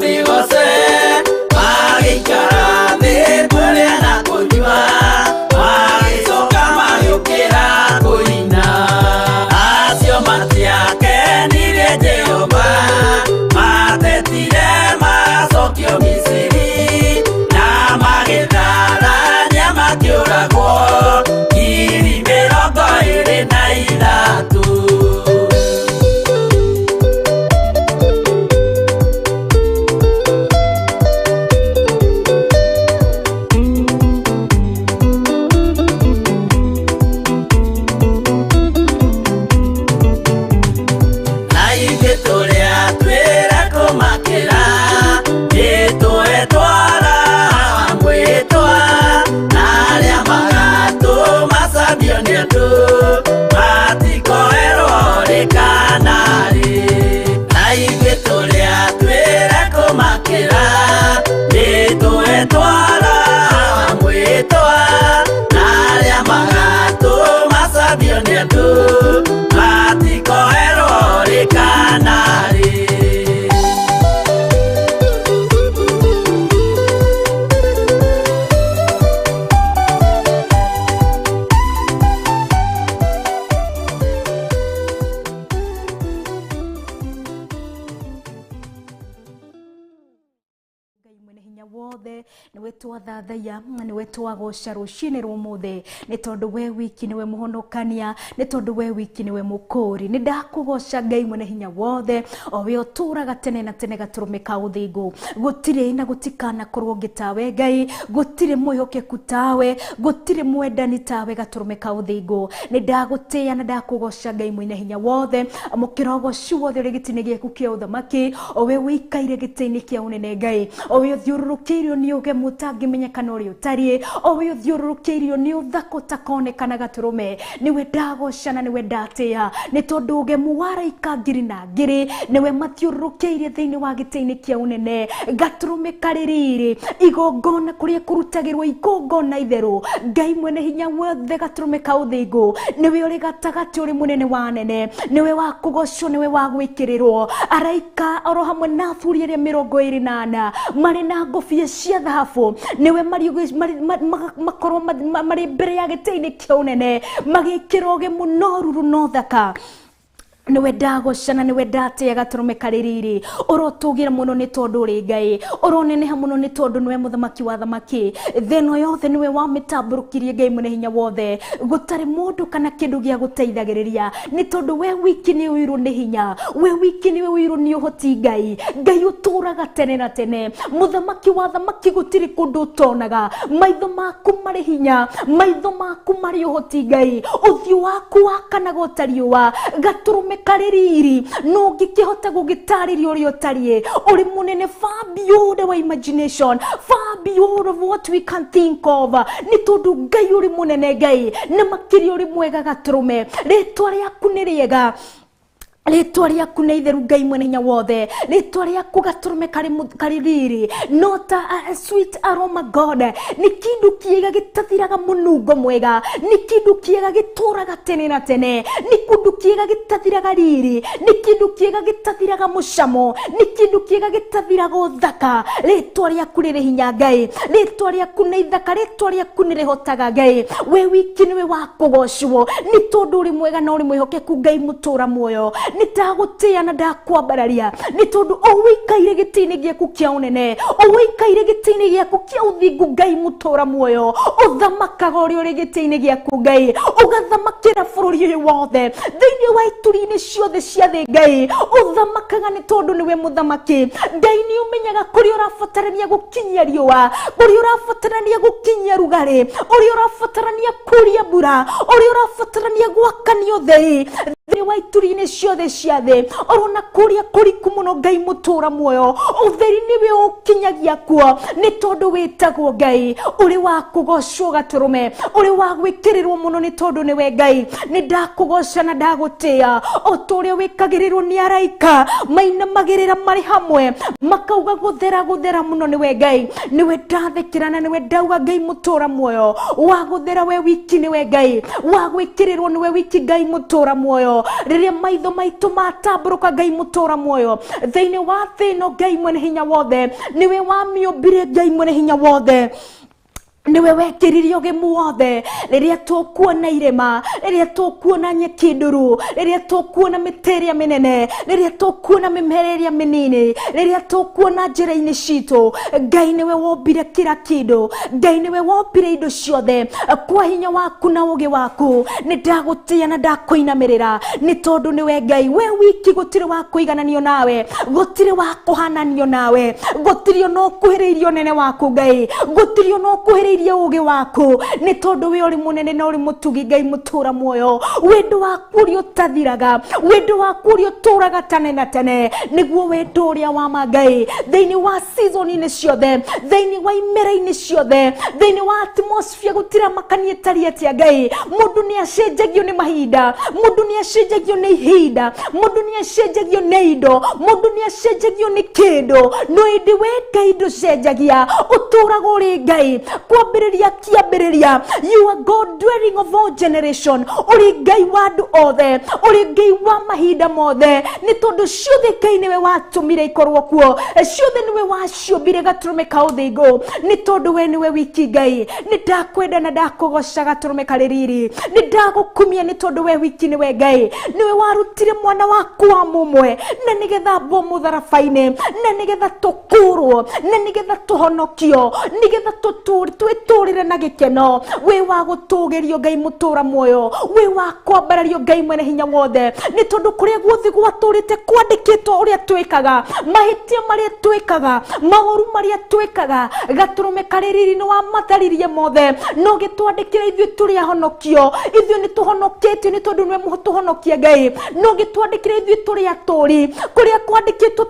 Mĩgoce magĩikara thĩ kũrĩa na kũnyua, magĩcoka magĩũkĩra kũina. Acio matiakenirie Jehova, matetire macokio Misiri, na magĩtharania makĩũragwo 23,000. Na ithuĩ tũrĩa twĩra kũmakĩra, nĩtũetwara mwĩtwa, na arĩa magatũmacambio nĩ andũ, matikoerwo rĩ kana rĩ. Na ithuĩ tũrĩa twĩra kũmakĩra, nĩtũetwara mwĩtwa, na arĩa magatũmacambio nĩ andũ, matikoerwo rĩ kana rĩ. Ngai mwene hinya wothe niwe twathathaiya, niwe twagoca rũcinĩ rwa ũmũthĩ, nĩ tondũ we wiki niwe mũhonokania, nĩ tondũ we wiki niwe mũkũri. Nĩ ndakũgoca Ngai mwene hinya wothe, o we ũtũraga tene na tene gatũrũme ka ũthingu. Gũtirĩ na gũtikanakorwo ũngĩ tawe Ngai, gũtirĩ mwĩhokeku tawe, gũtirĩ mwendani tawe gatũrũme ka ũthingu. Nĩ ndagũtĩĩa na ndakũgoca Ngai mwene hinya wothe, amũkĩra ũgoci wothe ũrĩ gĩtĩ-inĩ gĩaku kĩa ũthamaki, o we ũikaire gĩtĩ-inĩ kĩa ũnene Ngai, o we ũthiũrũrũkĩirio nĩ ũgemu ũtangĩmenyekana ũrĩa ũtariĩ, o we ũthiũrũrũkĩirio nĩ ũthaka ũtakonekana gatũrũme. Nĩwe ndagoca na nĩwe ndatĩĩa, nĩ tondũ ũgemu wa araika ngiri na ngiri nĩwe mathiũrũrũkĩirie thĩinĩ wa gĩtĩ-inĩ kĩa ũnene. Gatũrũme karĩ riri, igongona kũrĩa kũrutagĩrwo igongona itherũ. Ngai mwene hinya wothe gatũrũme ka ũthingu nĩwe ũrĩ gatagatĩ, ũrĩ mũnene wa anene, nĩwe wa kũgocwo, nĩwe wa gwĩkĩrĩrwo. Araika oro hamwe na athuri arĩa 24 marĩ na ngũbia cia thahabu, nĩwe makorwo marĩ mbere ya gĩtĩ-inĩ kĩa ũnene, magĩkĩra ũgemu no ruru no thaka. Nĩwe ndagoca na nĩwe ndatĩĩa gatũrũme karĩ riri. Ũrotũgĩra mũno nĩ tondũ ũrĩ Ngai, ũroneneha mũno nĩ tondũ nĩwe mũthamaki wa thamaki. Thĩ ĩno yothe nĩwe wamĩtambũrũkirie Ngai mwene hinya wothe, gũtarĩ mũndũ kana kĩndũ gĩa gũteithagĩrĩria, nĩ tondũ we wiki nĩ ũirwo nĩ hinya, we wiki nĩwe ũirwo nĩ ũhoti Ngai. Ngai ũtũraga tene na tene, mũthamaki wa thamaki, gũtirĩ kũndũ ũtonaga. Maitho maku marĩ hinya, maitho maku marĩ ũhoti Ngai, ũthiũ waku wakanaga ota riũa, gatũrũme karĩ riri. No ũngĩkĩhota gũgĩtarĩria ũrĩa ũtariĩ, ũrĩ mũnene far beyond our imagination, far beyond of what we can think of, nĩ tondũ Ngai ũrĩ mũnene Ngai, na makĩria ũrĩ mwega gatũrũme. Rĩtwa rĩaku nĩ rĩega, rĩtwa rĩaku nĩ itheru Ngai mwene hinya wothe, rĩtwa rĩaku gatũrũme karĩ riri, no ta a sweet aroma God, nĩ kĩndũ kĩega gĩtathiraga mũnungo mwega, nĩ kĩndũ kĩega gĩtũraga tene na tene, nĩ kĩndũ kĩega gĩtathiraga riri, nĩ kĩndũ kĩega gĩtathiraga mũcamo, nĩ kĩndũ kĩega gĩtathiraga ũthaka. Rĩtwa rĩaku rĩrĩ hinya Ngai, rĩtwa rĩaku nĩ ithaka, rĩtwa rĩaku nĩ rĩhotaga Ngai. We wiki nĩwe wa kũgocwo, nĩ tondũ ũrĩ mwega na ũrĩ mwĩhokeku Ngai mũtũra muoyo. Nĩ ndagũtĩĩa na ndakwambararia, nĩ tondũ o ũikaire gĩtĩ-inĩ gĩaku kĩa ũnene, o ũikaire gĩtĩ-inĩ gĩaku kĩa ũthingu Ngai mũtũra muoyo. Ũthamakaga ũrĩ ũrĩ gĩtĩ-inĩ gĩaku Ngai, ũgathamakĩra bũrũri ũyũ wothe, thĩinĩ wa ituri-inĩ ciothe cia thĩ Ngai ũthamakaga, nĩ tondũ nĩwe mũthamaki Ngai. Nĩ ũmenyaga kũrĩa ũrabatarania gũkinyia riũa, kũrĩa ũrabatarania gũkinyia rugarĩ, ũrĩa ũrabatarania kuria mbura, ũrĩa ũrabatarania gwakania ũtheri thĩinĩ wa ituri-inĩ ciothe cia thĩ, orona kũrĩa kũriku mũno Ngai mũtũra muoyo, ũtheri nĩwe ũkinyagia kuo, nĩ tondũ wĩtagwo Ngai ũrĩ wa kũgocwo gatũrũme, ũrĩ wa gwĩkĩrĩrwo mũno, nĩ tondũ nĩwe Ngai. Nĩ ndakũgoca na ndagũtĩĩa, o ta ũrĩa wĩkagĩrĩrwo nĩ araika mainamagĩrĩra marĩ hamwe makauga gũthera gũthera mũno nĩwe Ngai. Nĩwe ndathĩkĩra na nĩwe ndauga Ngai mũtũra muoyo, wa gũthera we wiki nĩwe Ngai, wa gwĩkĩrĩrwo nĩwe wiki Ngai mũtũra muoyo. Muoyo rĩrĩa maitho maitũ matambũrũka Ngai mũtũra muoyo thĩinĩ wa thĩ ĩno Ngai mwene hinya wothe nĩwe wamĩũmbire Ngai mwene hinya wothe niwe wekĩririe ũgemu wothe rĩrĩa tũkuona irĩma rĩrĩa tũkuona nyeki nduru rĩrĩa tũkuona mĩtĩ ĩrĩa mĩnene rĩrĩa tũkuona mĩmera ĩrĩa mĩnini rĩrĩa tũkuona njĩra-inĩ citũ Ngai nĩwe wombire kila kĩndũ Ngai nĩwe wombire indo ciothe kwa hinya waku na ũgĩ waku nĩ ndagũtĩĩa na ndakũinamĩrĩra nĩ tondũ nĩwe Ngai we wiki gũtirĩ wa kũigananio nawe gũtirĩ wa kũhananio nawe gũtirĩ ona ũkuhĩrĩirie ũnene waku Ngai gũtirĩ ona ũkuhĩrĩirie ũgĩ waku nĩ tondũ we ũrĩ mũnene na ũrĩ mũtugi Ngai mũtũra muoyo wendo waku ũrĩa ũtathiraga wendo waku ũrĩa ũtũraga tene na tene nĩguo wendo ũrĩa wa ma Ngai thĩinĩ wa season-inĩ ciothe thĩinĩ wa imera-inĩ ciothe thĩinĩ wa atmosphere gũtirĩ makania ĩtariĩ atĩa Ngai mũndũ nĩ acenjagio nĩ mahinda mũndũ nĩ acenjagio nĩ ihinda mũndũ nĩ acenjagio nĩ indo mũndũ nĩ acenjagio nĩ kĩndũ no ĩndĩ we Ngai ndũcenjagia ũtũraga ũrĩ Ngai kwambĩrĩria kĩambĩrĩria. You are God dwelling of all generation ũrĩ Ngai wa andũ othe ũrĩ Ngai wa mahinda mothe nĩ tondũ ciothe Ngai nĩwe watũmire ikorwo kuo ciothe nĩwe waciũmbire gatũrũme ka ũthingu nĩ tondũ we nĩwe wiki Ngai nĩ ndakwenda na ndakũgoca gatũrũme karĩ riri nĩ ndagũkumia nĩ tondũ we wiki nĩwe Ngai nĩwe warutire mwana waku wa mũmwe na nĩgetha ambwo mũtharaba-inĩ na nĩgetha tũkũrwo na nĩgetha tũhonokio nĩgetha twĩtũrĩre na gĩkeno wĩ wa gũtũgĩrio Ngai mũtũra muoyo wĩ wa kwambarario Ngai mwene hinya wothe nĩ tondũ kũrĩa guothe gwatũrĩte kwandĩkĩtwo ũrĩa twĩkaga mahĩtia marĩa twĩkaga maũru marĩa twĩkaga gatũrũme karĩ riri nĩ wamatharirie mothe no gĩtwandĩkĩre ithuĩ tũrĩ ahonokio ithuĩ nĩ tũhonoketio nĩ tondũ nĩwe tũhonokia Ngai no gĩtwandĩkĩre ithuĩ tũrĩ atũri kũrĩa kwandĩkĩtwo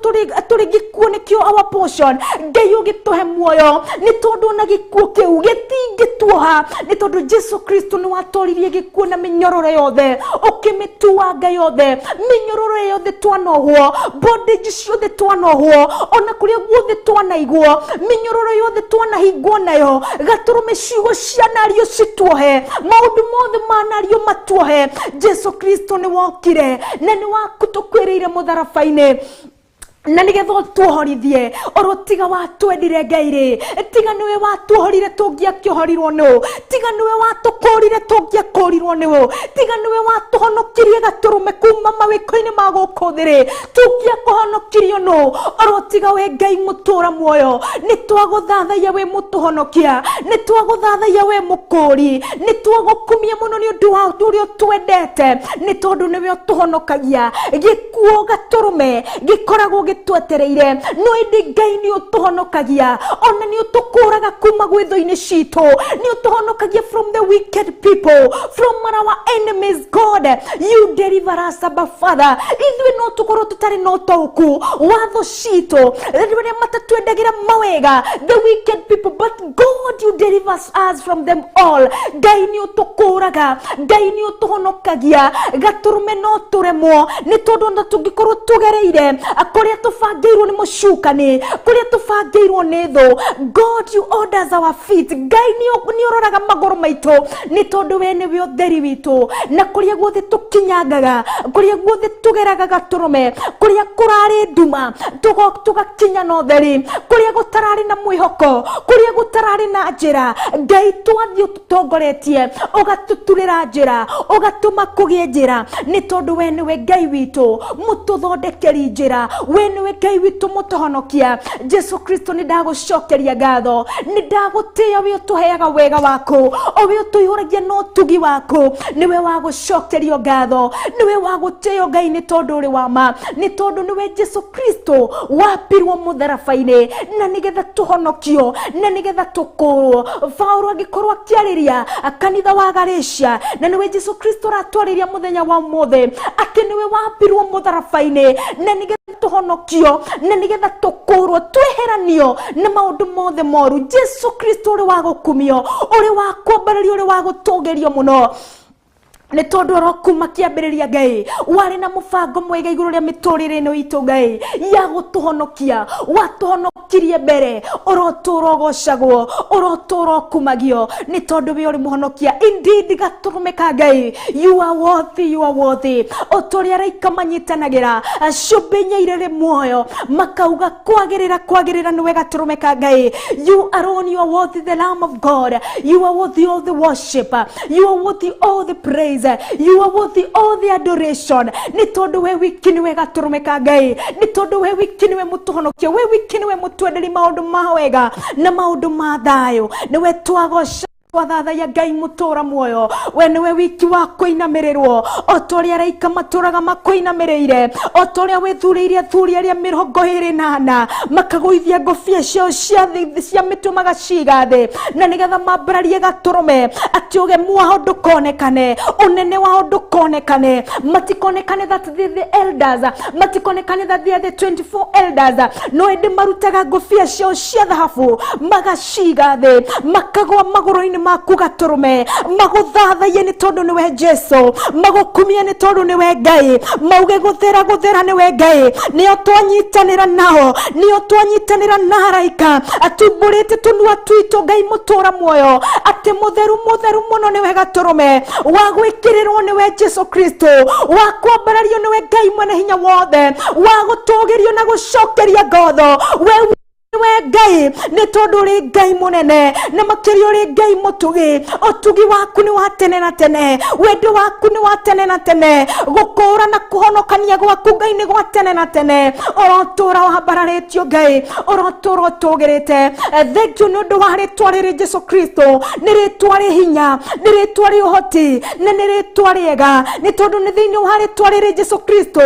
tũrĩ gĩkuũ nĩkĩo our portion Ngai ũgĩtũhe muoyo nĩ tondũ ona gĩkuũ kĩu gĩtingĩtuoha nĩ tondũ Jesu Kristo nĩ watoririe gĩkuũ na mĩnyororo yothe ũkĩmĩtuanga yothe mĩnyororo yothe twanohwo bondage ciothe twanohwo ona kũrĩa guothe twanaigwo mĩnyororo yothe twanahingwo nayo gatũrũme ciugo cianario cituohe maũndũ mothe manario matuohe Jesu Kristo nĩ wokire na nĩ wakũtũkwĩrĩire mũtharaba-inĩ na nĩgetha ũtuohorithie oro tiga watwendire Ngai rĩ tiga nĩwe watuohorire tũngĩakĩohorirwo nũ tiga nĩwe watũkũrire tũngĩakũrirwo nĩũ tiga nĩwe watũhonokirie gatũrũme kuma mawĩko-inĩ ma gũkũ thĩ rĩ tũngĩakũhonokirio nũ oro tiga we Ngai mũtũra muoyo nĩ twagũthathaiya wĩ mũtũhonokia nĩ twagũthathaiya we mũkũri nĩ twagũkumia mũno nĩ ũndũ wa ũrĩa ũtwendete nĩ tondũ nĩwe ũtũhonokagia gĩkuũ gatũrũme gĩkoragwo gĩtwetereire no ĩndĩ Ngai nĩ ũtũhonokagia ona nĩ ũtũkũraga kuma gwĩthũ-inĩ citũ nĩ ũtũhonokagia from the wicked people from our enemies. God, you deliver us, Abba Father. Ithuĩ no tũkorwo tũtarĩ na ũtaũku watho citũ rĩrĩa matatwendagĩra mawega the wicked people, but God, you deliver us from them all. Ngai nĩ ũtũkũraga Ngai nĩ ũtũhonokagia gatũrũme no tũremwo nĩ tondũ ona tũngĩkorwo tũgereire kũrĩa tũbangĩirwo nĩ mũcukani kũrĩa tũbangĩirwo nĩ thũ God, you orders our feet. Ngai nĩ ũroraga magũrũ maitũ nĩ tondũ we nĩwe ũtheri witũ na kũrĩa guothe tũkinyangaga kũrĩa guothe tũgeraga gatũrũme kũrĩa kũrarĩ nduma tũgakinya na ũtheri kũrĩa gũtararĩ na mwĩhoko kũrĩa gũtararĩ na njĩra Ngai twathiĩ ũtũtongoretie ũgatũturĩra njĩra ũgatũma kũgĩe njĩra nĩ tondũ we nĩwe Ngai witũ mũtũthondekeri njĩra we nĩwe Ngai witũ mũtũhonokia Jesu Kristo nĩ ndagũcokeria ngatho nĩ ndagũtĩĩa we ũtũheaga wega waku o we ũtũihũragia na ũtugi waku nĩwe wa gũcokerio ngatho nĩwe wa gũtĩo Ngai nĩ tondũ ũrĩ wa ma nĩ tondũ nĩwe Jesu Kristo wambirwo mũtharaba-inĩ na nĩgetha tũhonokio na nĩgetha tũkũrwo Paulo angĩkorwo akĩarĩria kanitha wa Galatia na nĩwe Jesu Kristo aratwarĩria mũthenya wa ũmũthĩ atĩ nĩwe wambirwo mũtharaba-inĩ na nĩgetha tũhonokio na nĩgetha tũkũrwo tweheranio na maũndũ mothe moru Jesu Kristo ũrĩ wa gũkumio ũrĩ wa kwambarario ũrĩ wa gũtũgĩrio mũno Nĩ tondũ oro kuma kĩambĩrĩria Ngai warĩ na mũbango mwega igũrũ rĩa mĩtũrĩre ĩno itũ Ngai ya gũtũhonokia. Watũhonokirie mbere, ũrotũra ũgocagwo, ũrotũra ũkumagio, nĩ tondũ we ũrĩ mũhonokia. Indeed gatũrũme ka Ngai, you are worthy, you are worthy. O ta ũrĩa araika manyitanagĩra ciũmbe inya irĩ muoyo makauga kwagĩrĩra, kwagĩrĩra nĩwe gatũrũme ka Ngai. You alone, you are worthy, the Lamb of God. You are worthy all the worship, you are worthy all the praise, you are worthy all the adoration. Nĩ tondũ we wiki nĩwe gatũrũme ka Ngai, nĩ tondũ we wiki nĩwe mũtũhonokia, we wiki nĩwe mũtwenderi maũndũ ma wega na maũndũ ma thayũ. Nĩwe twagoca, twathathaiya Ngai mũtũra muoyo. We nĩwe wiki wa kũinamĩrĩrwo, o ta ũrĩa araika matũraga makũinamĩrĩire, o ta ũrĩa wĩthurĩire athuri arĩa 24 makagũithia ngũbia ciao cia mĩtwe magaciga thĩ, na nĩgetha mambararie gatũrũme atĩ ũgemu wao ndũkonekane, ũnene wao ndũkonekane, matikonekane that they the elders, matikonekane that they are the 24 elders, no ĩndĩ marutaga ngũbia ciao cia thahabu magaciga thĩ, makagwa magũrũ-inĩ maku gatũrũme, magũthathaiye nĩ tondũ nĩwe Jesu, magũkumie nĩ tondũ nĩwe Ngai, mauge gũthera, gũthera nĩwe Ngai. Nĩo twanyitanĩra nao, nĩo twanyitanĩra na araika atumbũrĩte tũnua twitũ Ngai mũtũra muoyo, atĩ mũtheru, mũtheru mũno nĩwe gatũrũme, wa gwĩkĩrĩrwo nĩwe Jesu Kristo, wa kwambarario nĩwe Ngai mwene hinya wothe, wa gũtũgĩrio na gũcokeria ngatho we we Ngai, nĩ tondũ ũrĩ Ngai mũnene na makĩria ũrĩ Ngai mũtugi. Ũtugi waku nĩ wa tene na tene, wendo waku nĩ wa tene na tene, gũkũũra na kũhonokania gwaku Ngai nĩ gwa tene na tene. Ũrotũra wambararĩtio Ngai, ũrotũra ũtũgĩrĩte. Thank you nĩ ũndũ wa rĩtwa rĩrĩ Jesu Kristo, nĩ rĩtwa rĩ hinya, nĩ rĩtwa rĩ ũhoti, na nĩ rĩtwa rĩega, nĩ tondũ nĩ thĩinĩ wa rĩtwa rĩrĩ Jesu Kristo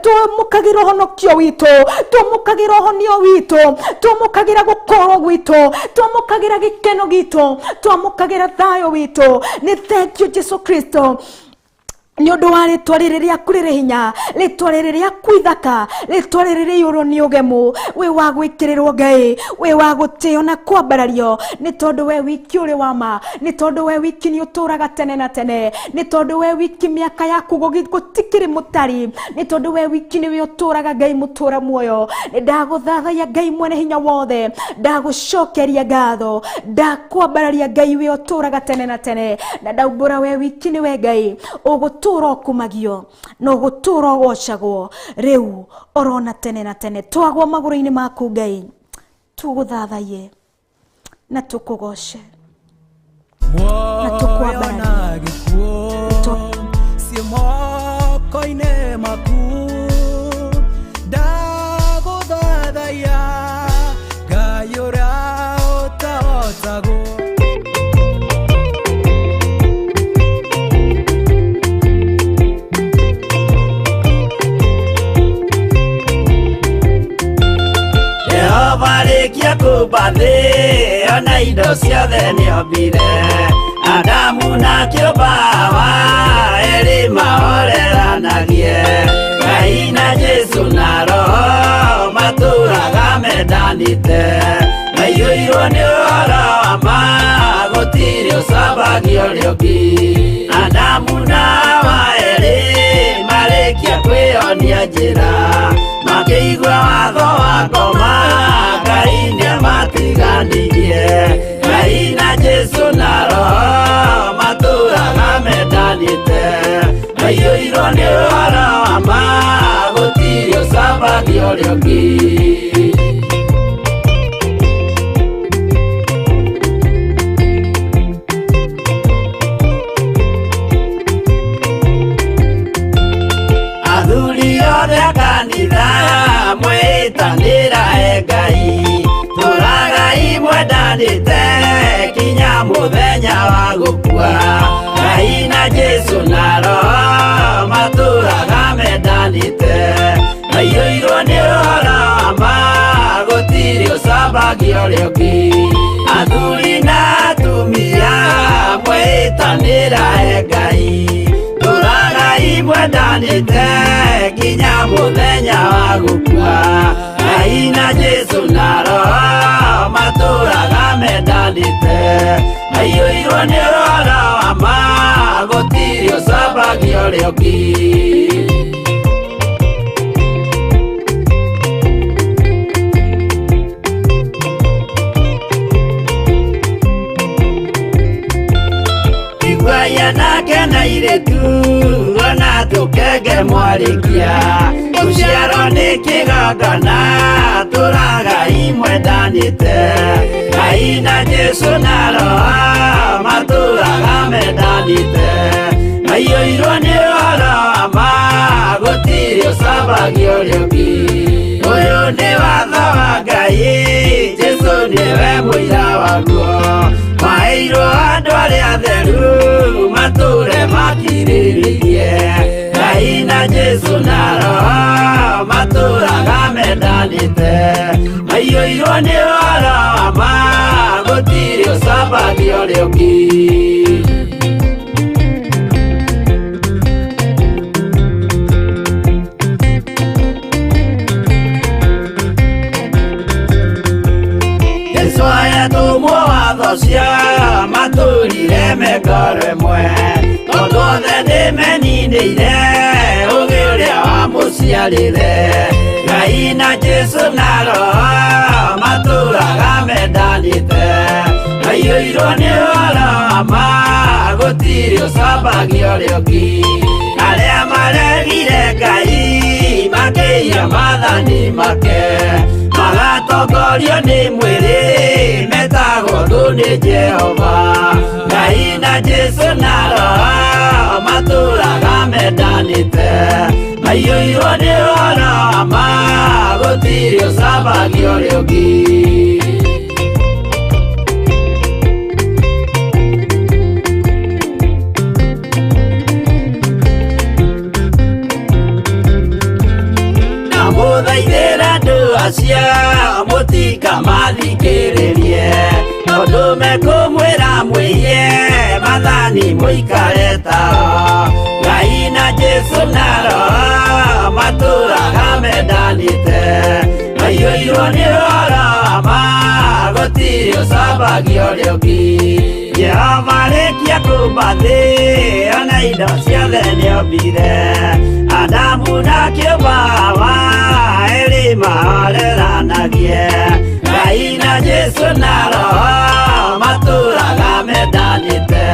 twamũkagĩra ũhonokio witũ, twamũkagĩra ũhonio witũ, twamũkagĩra gũkorwo gwitũ, twamũkagĩra gĩkeno gitũ, twamũkagĩra thayũ witũ. Nĩ thank you Jesu Kristo nĩ ũndũ wa rĩtwa rĩrĩ rĩaku rĩrĩ hinya, rĩtwa rĩrĩ rĩaku ithaka, rĩtwa rĩrĩ rĩiyũrwo nĩ ũgemu, wĩ wa gwĩkĩrĩrwo Ngai, wĩ wa gũtĩo na kwambarario, nĩ tondũ we wiki ũrĩ wa ma, nĩ tondũ we wiki nĩ ũtũraga tene na tene, nĩ tondũ we wiki mĩaka yaku gũtikĩrĩ mũtari, nĩ tondũ we wiki nĩwe ũtũraga Ngai mũtũra muoyo. Nĩ ndagũthathaiya Ngai mwene hinya wothe, ndagũcokeria ngatho, ndakwambararia Ngai wĩ ũtũraga tene na tene, na ndaumbũra we wiki nĩwe Ngai ũgũtũra ũkumagio na ũgũtũra ũgocagwo rĩu orona tene na tene. Twagwo magũrũ-inĩ maku Ngai, tũgũthathaiye na tũkũgoce na tũkwambararie. Ciĩ moko-inĩ maku, ndagũthathaiya Ngai ũrĩa ũtahotagwo. Jehova rĩkia kũmba thĩ ona indo ciothe nĩombire, Adamu na kĩũmba Hawa erĩ mahoreranagie, Ngai na Jesu na Roho matũraga mendanĩte, maiyũirwo nĩ ũhoro wa ma gũtirĩ ũcambagio ũrĩa ũngĩ. Adamu na Hawa erĩ marĩkia kwĩyonia njĩra, makĩigua watho wa ngoma Ngai nĩamatiganirie, Ngai na Jesu na Roho matũraga mendanĩte, maiyũirwo nĩ ũhoro wa ma gũtirĩ ũcambagio ũrĩa ũngĩ. Athuri othe a kanitha mwĩtanĩra e Ngai, tũragai mwendanĩte kinya mũthenya wa gũkua, Ngai na Jesu na Roho matũraga mendanĩte, maiyũirwo nĩ ũhoro wa ma gũtirĩ ũcambagio ũrĩa ũngĩ. Athuri na atumia mwĩtanĩra e Ngai, tũragai mwendanĩte nginya mũthenya wa gũkua, Ngai na Jesu na Roho matũraga mendanĩte, maiyũirwo nĩ ũhoro wa ma gũtirĩ ũcambagio ũrĩa ũngĩ. Iguaya nake na irĩtu ona tũkenge mwarĩkia ũciaro nĩ kĩgongona tũraga imwendanĩte Ngai na Jesũ na Roho matũraga mendanĩte maiyũirwo nĩ ũhoro wa ma gũtirĩ ũcambagia ũrĩa ũngĩ. Ũyũ nĩ watho wa Ngai Jesũ nĩwe mũira waguo maheirwo andũ arĩa atheru matũre makirĩrĩirie Ngai na Jesũ na Roho matũraga mendanĩte maiyũirwo nĩ ũhoro wa ma gũtirĩ ũcambagia ũrĩa ũngĩ. Jesũ ayatũmwo watho cia matũrire mekore mwe tondũ othe nĩmeninĩire ũgĩ ũrĩa wamũciarire Ngai na Jesũ na Roho matũraga mendanĩte maiyũirwo nĩ ũhoro wa ma gũtirĩ ũcambagia ũrĩa ũngĩ. Arĩa maregire Ngai makĩiya maathani make magatongorio nĩ mwĩrĩ metagwo thũ nĩ Jehova Ngai na Jesũ na Roho matũraga mendanĩte maiyũirwo nĩ ũhoro wa ma gũtirĩ ũcambagia ũrĩa ũngĩ. Ndamũthaithĩra andũ acio mũtikamathikĩrĩrie tondũ mekũmwĩra mwĩiye maathani mũikare tao Ngai na Jesũ na Roho matũraga mendanĩte maiyũirwo nĩ ũhoro wa ma gũtirĩ ũcambagia ũrĩa ũngĩ. Jehova arĩkia kũmba thĩ ona indo ciothe nĩombire Adamu na kĩũmba Hawa erĩ mahoreranagie Ngai na Jesũ na Roho matũraga mendanĩte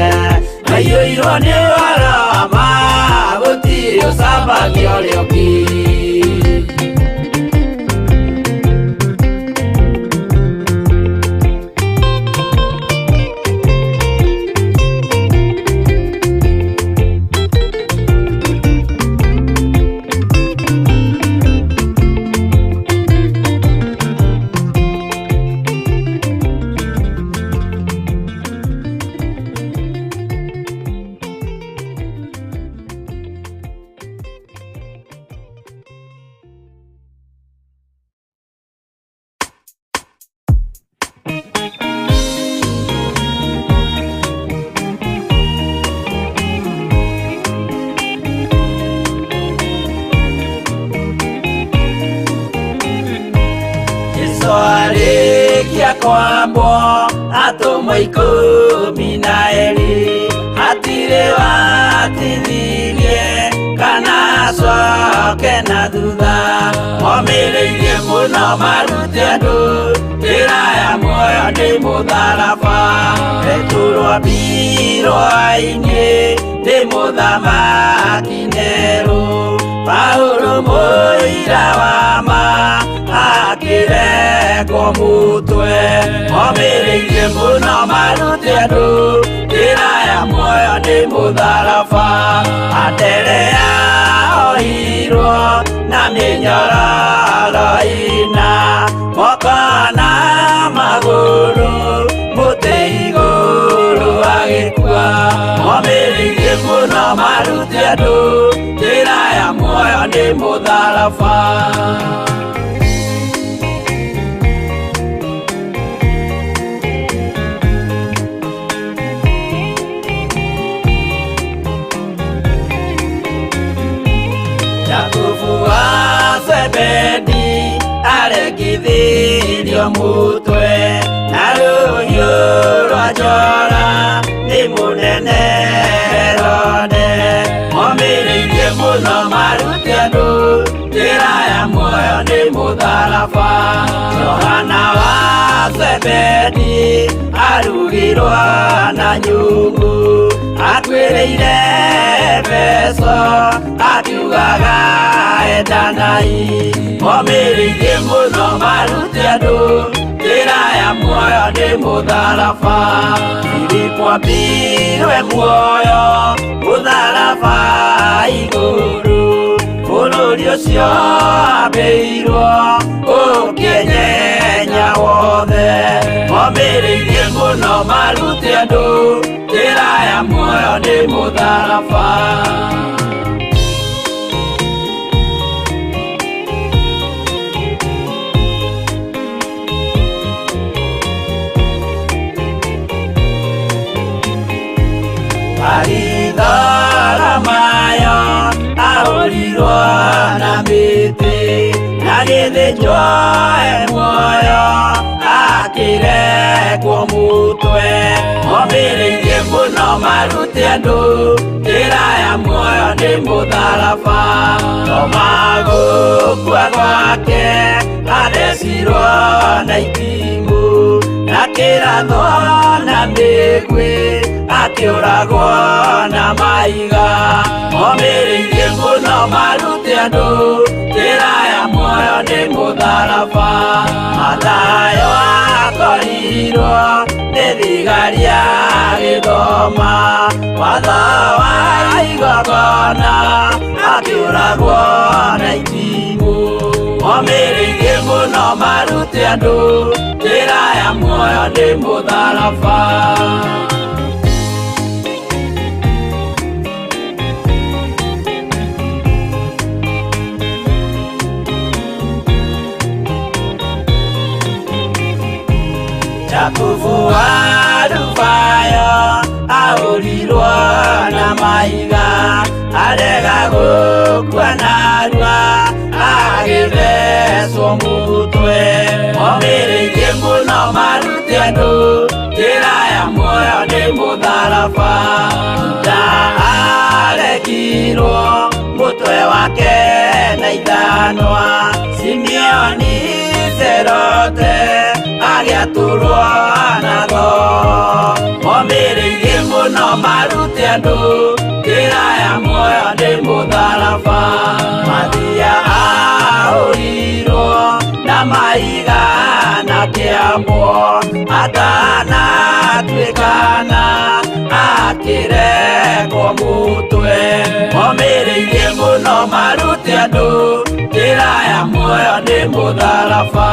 maiyũirwo nĩ ũhoro wa ma gũtirĩ ũcambagia ũrĩa ũngĩ. Kwambwo atũmwo ikũmi na erĩ hatirĩ watithirie kana acoke na thutha momĩrĩirie mũno marute andũ njĩra ya muoyo nĩ mũtharaba Petero ambirwo-inĩ nĩ mũthamaki Nero Paulo mũira wa ma akĩrengwo mũtwe momĩrĩirie mũno marute andũ njĩra ya muoyo nĩ mũtharaba Anderea ohirwo na mĩnyororo ĩna moko na magũrũ mũtĩ igũrũ agĩkua momĩrĩirie mũno marute andũ njĩra ya muoyo nĩ mũtharaba. Jakubu wa Zebedi aregithirio mutwe na rũhiũ rwa njora nĩ mũnene Herode. Mũno marute andũ njĩra ya muoyo nĩ mũtharaba. Johana wa Zebedi arugirwo na nyungu, atuĩrĩire Efeso akiugaga endanai. Momĩrĩirie mũno marute andũ njĩra ya muoyo nĩ mũtharaba. Filipo ambirwe muoyo mũtharaba igũrũ, bũrũri ũcio ambĩirwo ũkĩnyenya wothe. Momĩrĩirie mũno marute andũ njĩra ya muoyo nĩ mũtharaba. Maritharamayo ahũrirwo na mĩtĩ, na gĩthĩnjwo e muoyo akĩrekwo mũtwe. Momĩrĩirie mũno marute andũ njĩra ya muoyo nĩ mũtharaba. Toma gũkua gwake athecirwo na itimũ, na kĩrathwo na mĩguĩ akĩũragwo na mahiga. Momĩrĩirie mũno marute andũ njĩra ya muoyo nĩ mũtharaba. Mathayo akorirwo nĩ thigari agĩthoma watho wa igongona, akĩũragwo na itimũ. Momĩrĩirie mũno marute andũ njĩra ya muoyo nĩ mũtharaba. Jakubu wa Alufayo ahũrirwo na mahiga, arega gũkua narua agĩthecwo mũtwe. Momĩrĩirie mũno marute andũ njĩra ya muoyo nĩ mũtharaba. Juda arekirwo mũtwe wake na ithanwa, Simeoni Zerote agĩatũrwo na thoo. Momĩrĩirie mũno marute andũ njĩra ya muoyo nĩ mũtharaba. Mathia ahũrirwo na mahiga na kĩambwo, atanatuĩkana akĩrekwo mũtwe. Momĩrĩirie mũno marute andũ njĩra ya muoyo nĩ mũtharaba.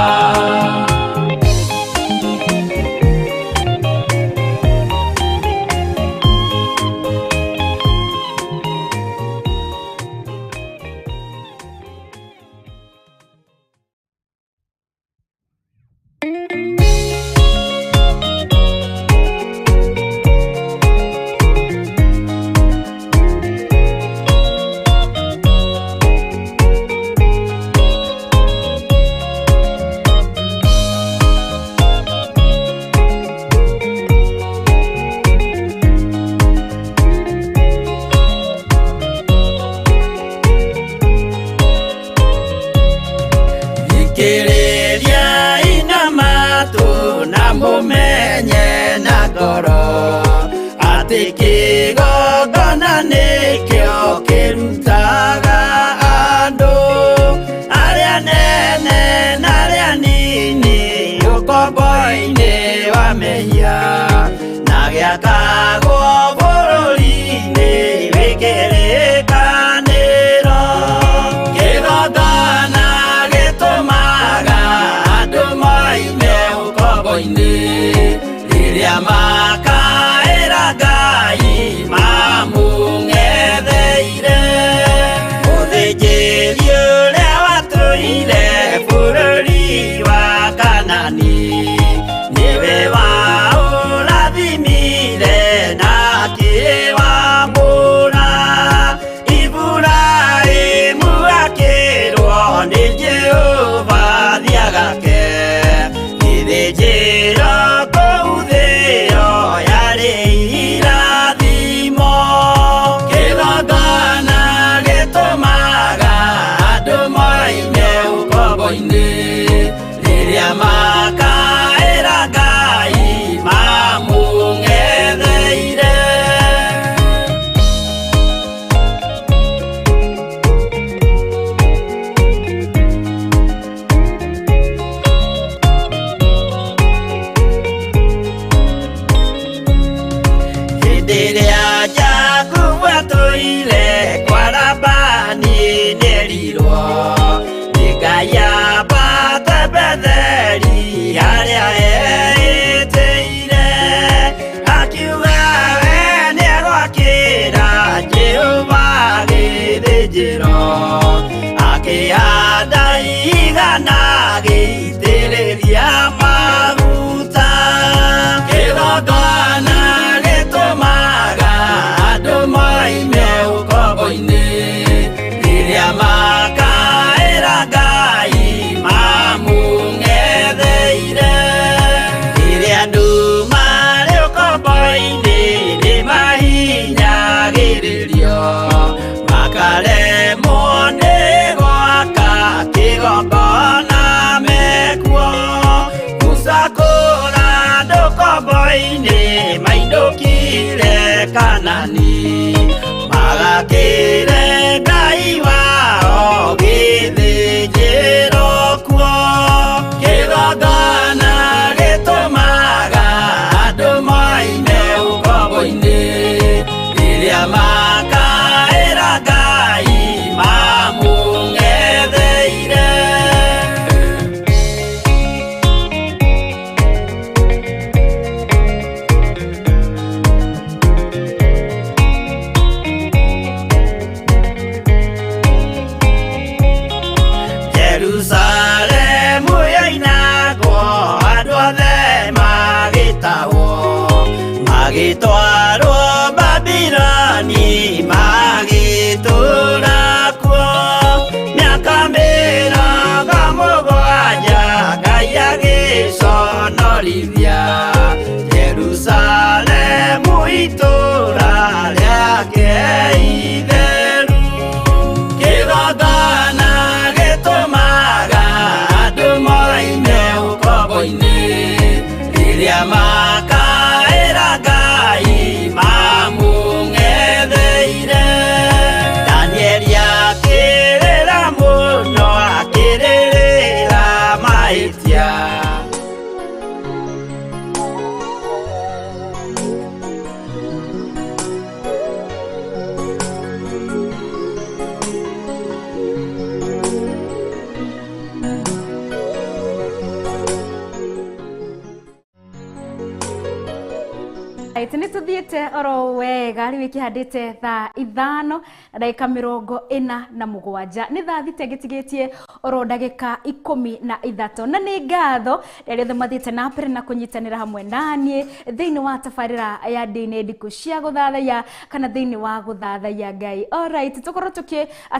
Kĩgongona nĩkĩo kĩrutaga andũ arĩa nene na arĩa nini ũkombo-inĩ wa mehia, na gĩakagwo bũrũri-inĩ wĩ kĩrĩkanĩro. Kĩgongona gĩtũmaga andũ moime ũkombo-inĩ rĩrĩa makaĩra Ngai mamũng'etheire. Mũthĩnjĩri ũrĩa watũire bũrũri wa Kanani nĩwe waũrathimire na akĩwamũra. Iburahĩmu akĩrwo nĩ Jehova thiagake gĩthĩnjĩro kũu thĩo Magĩkũra andũ kombo-inĩ mainũkire Kanani magakĩre Ngai wao gĩthĩnjĩro kuo kĩgongona gĩtũmaga andũ moime ũkombo-inĩ rĩrĩa makaĩra Ngai mamũng'etheire. Jerusalemu yoinagwo andũ othe magĩtahwo magĩtwarwo Babiloni magĩtũũra kuo mĩaka 70 Ngai agĩconorithia Jerusalemu itũũra rĩake itheru kĩgongona gĩtũmaga andũ moime ũkombo-inĩ rĩrĩa makaĩra Ngai mamũng'etheire. Danieli akĩrĩra mũno akĩrĩrĩra mahĩtia. Nĩ tũthiĩte oro wega rĩu ĩkĩhandĩte thaa 5 na ndagĩka 47 nĩ thaa 6 ngĩtigĩtie oro ndagĩka 13 na nĩ ngatho rĩrĩa othe mathiĩte na mbere na kũnyitanĩra hamwe naniĩ thĩinĩ wa tabarĩra ya ndini ndikũ cia gũthathaiya kana thĩinĩ wa gũthathaiya Ngai. Alright, tũkorwo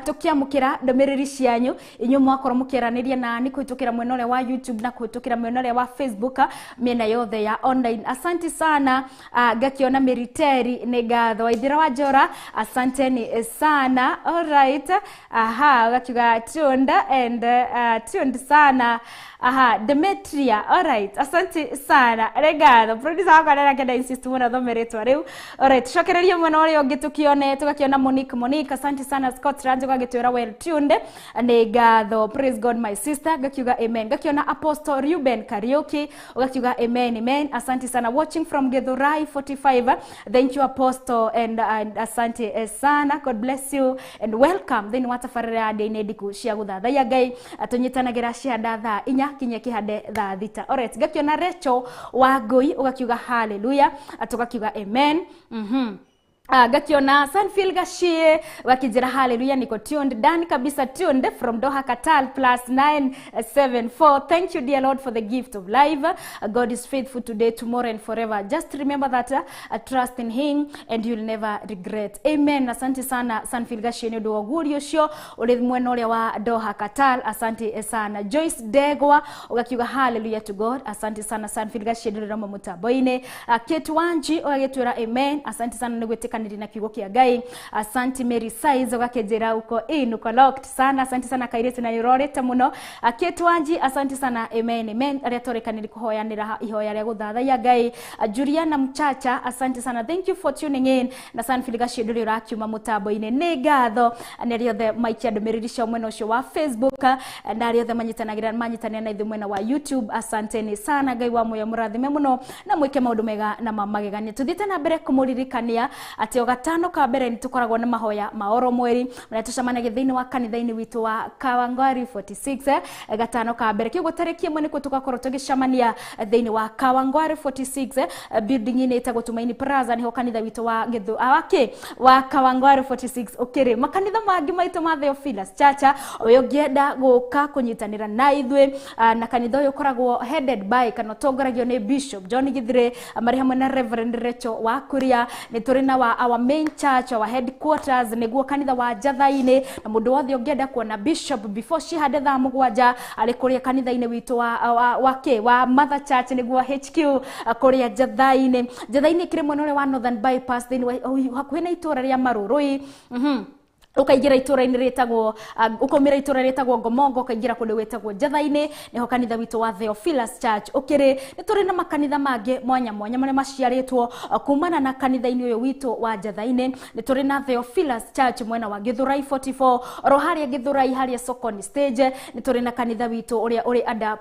tũkĩamũkĩra ndũmĩrĩri cianyu inyuĩ mwakorwo mũkĩaranĩria nani kũhĩtũkĩra mwena ũrĩa wa YouTube na kũhĩtũkĩra mwena ũrĩa wa Facebook mĩena yothe ya online. Asante sana. Ngakiona Meriteri nĩ ngatho Waithira wa Njora asanteni sana. Alright, aha, gakiuga tuned and tuned sana. Aha, Demetria, alright, asante sana nĩ ngatho. Producer wakwa nĩarakenda insist mũno thome rĩtwa rĩu. Alright, cokereria mwena ũrĩa ũngĩ tũkĩone tũgakiona Monique, asante sana. Scott Ranjo gagĩtwĩra well tuned nĩ ngatho. Praise God my sister, gakiuga amen. Gakiona Apostle Ruben Kariuki ugakiuga amen amen, asante sana. Watching from Githurai 45, thank you Apostle and asante sana, God bless you and welcome thĩinĩ wa tabarĩra ya ndini ndiku cia gũthathaiya Ngai tũnyitanagĩra cianda thaa 4 kinya kĩhande thaa 6. Alright, ngakiona Rachel wa Ngũi ũgakiuga hallelujah, tũgakiuga amen. Gakiona Sanfield Gashie wakijira hallelujah, niko tuned done kabisa, tuned from Doha Qatar +974. Thank you dear Lord for the gift of life. God is faithful today, tomorrow and forever. Just remember that trust in him and you'll never regret. Amen. Asante sana Sanfield Gashie nĩ ũndũ wa ũguũrio ũcio ũrĩ mwena ũrĩa wa Doha Qatar, asante sana. Joyce Degwa ugakiuga hallelujah to God, asante sana Sanfield Gashie nĩ ũrĩ mũtambo-inĩ. Kate Wanji ũgagĩtwĩra amen, asante sana nĩ gwĩtĩka na kiugo kĩa Ngai. Asante Mary Size ũgakĩnjĩra uko in uko locked sana, asante sana kairĩtu na nĩũrorĩte mũno. Kate Wanji asante sana amen amen, arĩa tũrekanĩri kũhoyanĩra ihoya rĩa gũthathaiya Ngai. Juliana Mchacha asante sana, thank you for tuning in na Sanfield Gashie ndũrĩ ũrakiuma mũtambo-inĩ nĩ ngatho nĩ arĩa othe maikia ndũmĩrĩri ciao mwena ũcio wa Facebook na arĩa othe manyitanĩra na ithuĩ mwena wa YouTube, asanteni sana. Ngai wa muoyo mũrathime mũno na mwĩke maũndũ mega na mamagegania. Tũthiĩte na mbere kũmũririkania atĩ o gatano ka mbere nĩ tũkoragwo na mahoya ma oro mweri marĩa tũcemanagia thĩinĩ wa kanitha-inĩ witũ wa Kawangwari 46 gatano ka mbere kĩguo tarĩki 1 nĩkuo tũgakorwo tũgĩcemania thĩinĩ wa Kawangwari 46 building-inĩ ĩtagwo Tumaini Plaza, nĩho kanitha witũ wa Githu wa Kawangwari 46 ũkĩrĩ. Makanitha mangĩ maitũ ma Theophilus Church ũyũ ũngĩenda gũka kũnyitanĩra na ithuĩ na kanitha ũyũ ũkoragwo headed by kana ũtongoragio nĩ Bishop John Githire marĩ hamwe na Reverend Rachel wa Kuria. Nĩ tũrĩ na wa our main church, our headquarters nĩguo kanitha wa Njatha-inĩ, na mũndũ wothe ũngĩenda kuona bishop before cihande thaa 7 arĩ kũrĩa kanitha-inĩ witũ wa Mother Church nĩguo HQ kũrĩa Njatha-inĩ. Njatha-inĩ kĩrĩ mwena ũrĩa wa Northern Bypass thĩinĩ hakuhĩ na itũũra rĩa Marũrũi. Ukaingira itura-inĩ rĩtagwo ukaumĩra itura rĩtagwo Ngomongo, ukaingira kũndũ gwĩtagwo Njatha-inĩ, nĩho kanitha witũ wa Theophilus Church ũkĩrĩ. Nĩ tũrĩ na makanitha mangĩ mwanya mwanya marĩa maciarĩtwo kumana na kanitha-inĩ ũyũ witũ wa Njatha-inĩ. Nĩ tũrĩ na Theophilus Church mwena wa Githurai 44, oro harĩa Githurai harĩa Sokoni stage. Nĩ tũrĩ na kanitha witũ ũrĩa ũrĩ under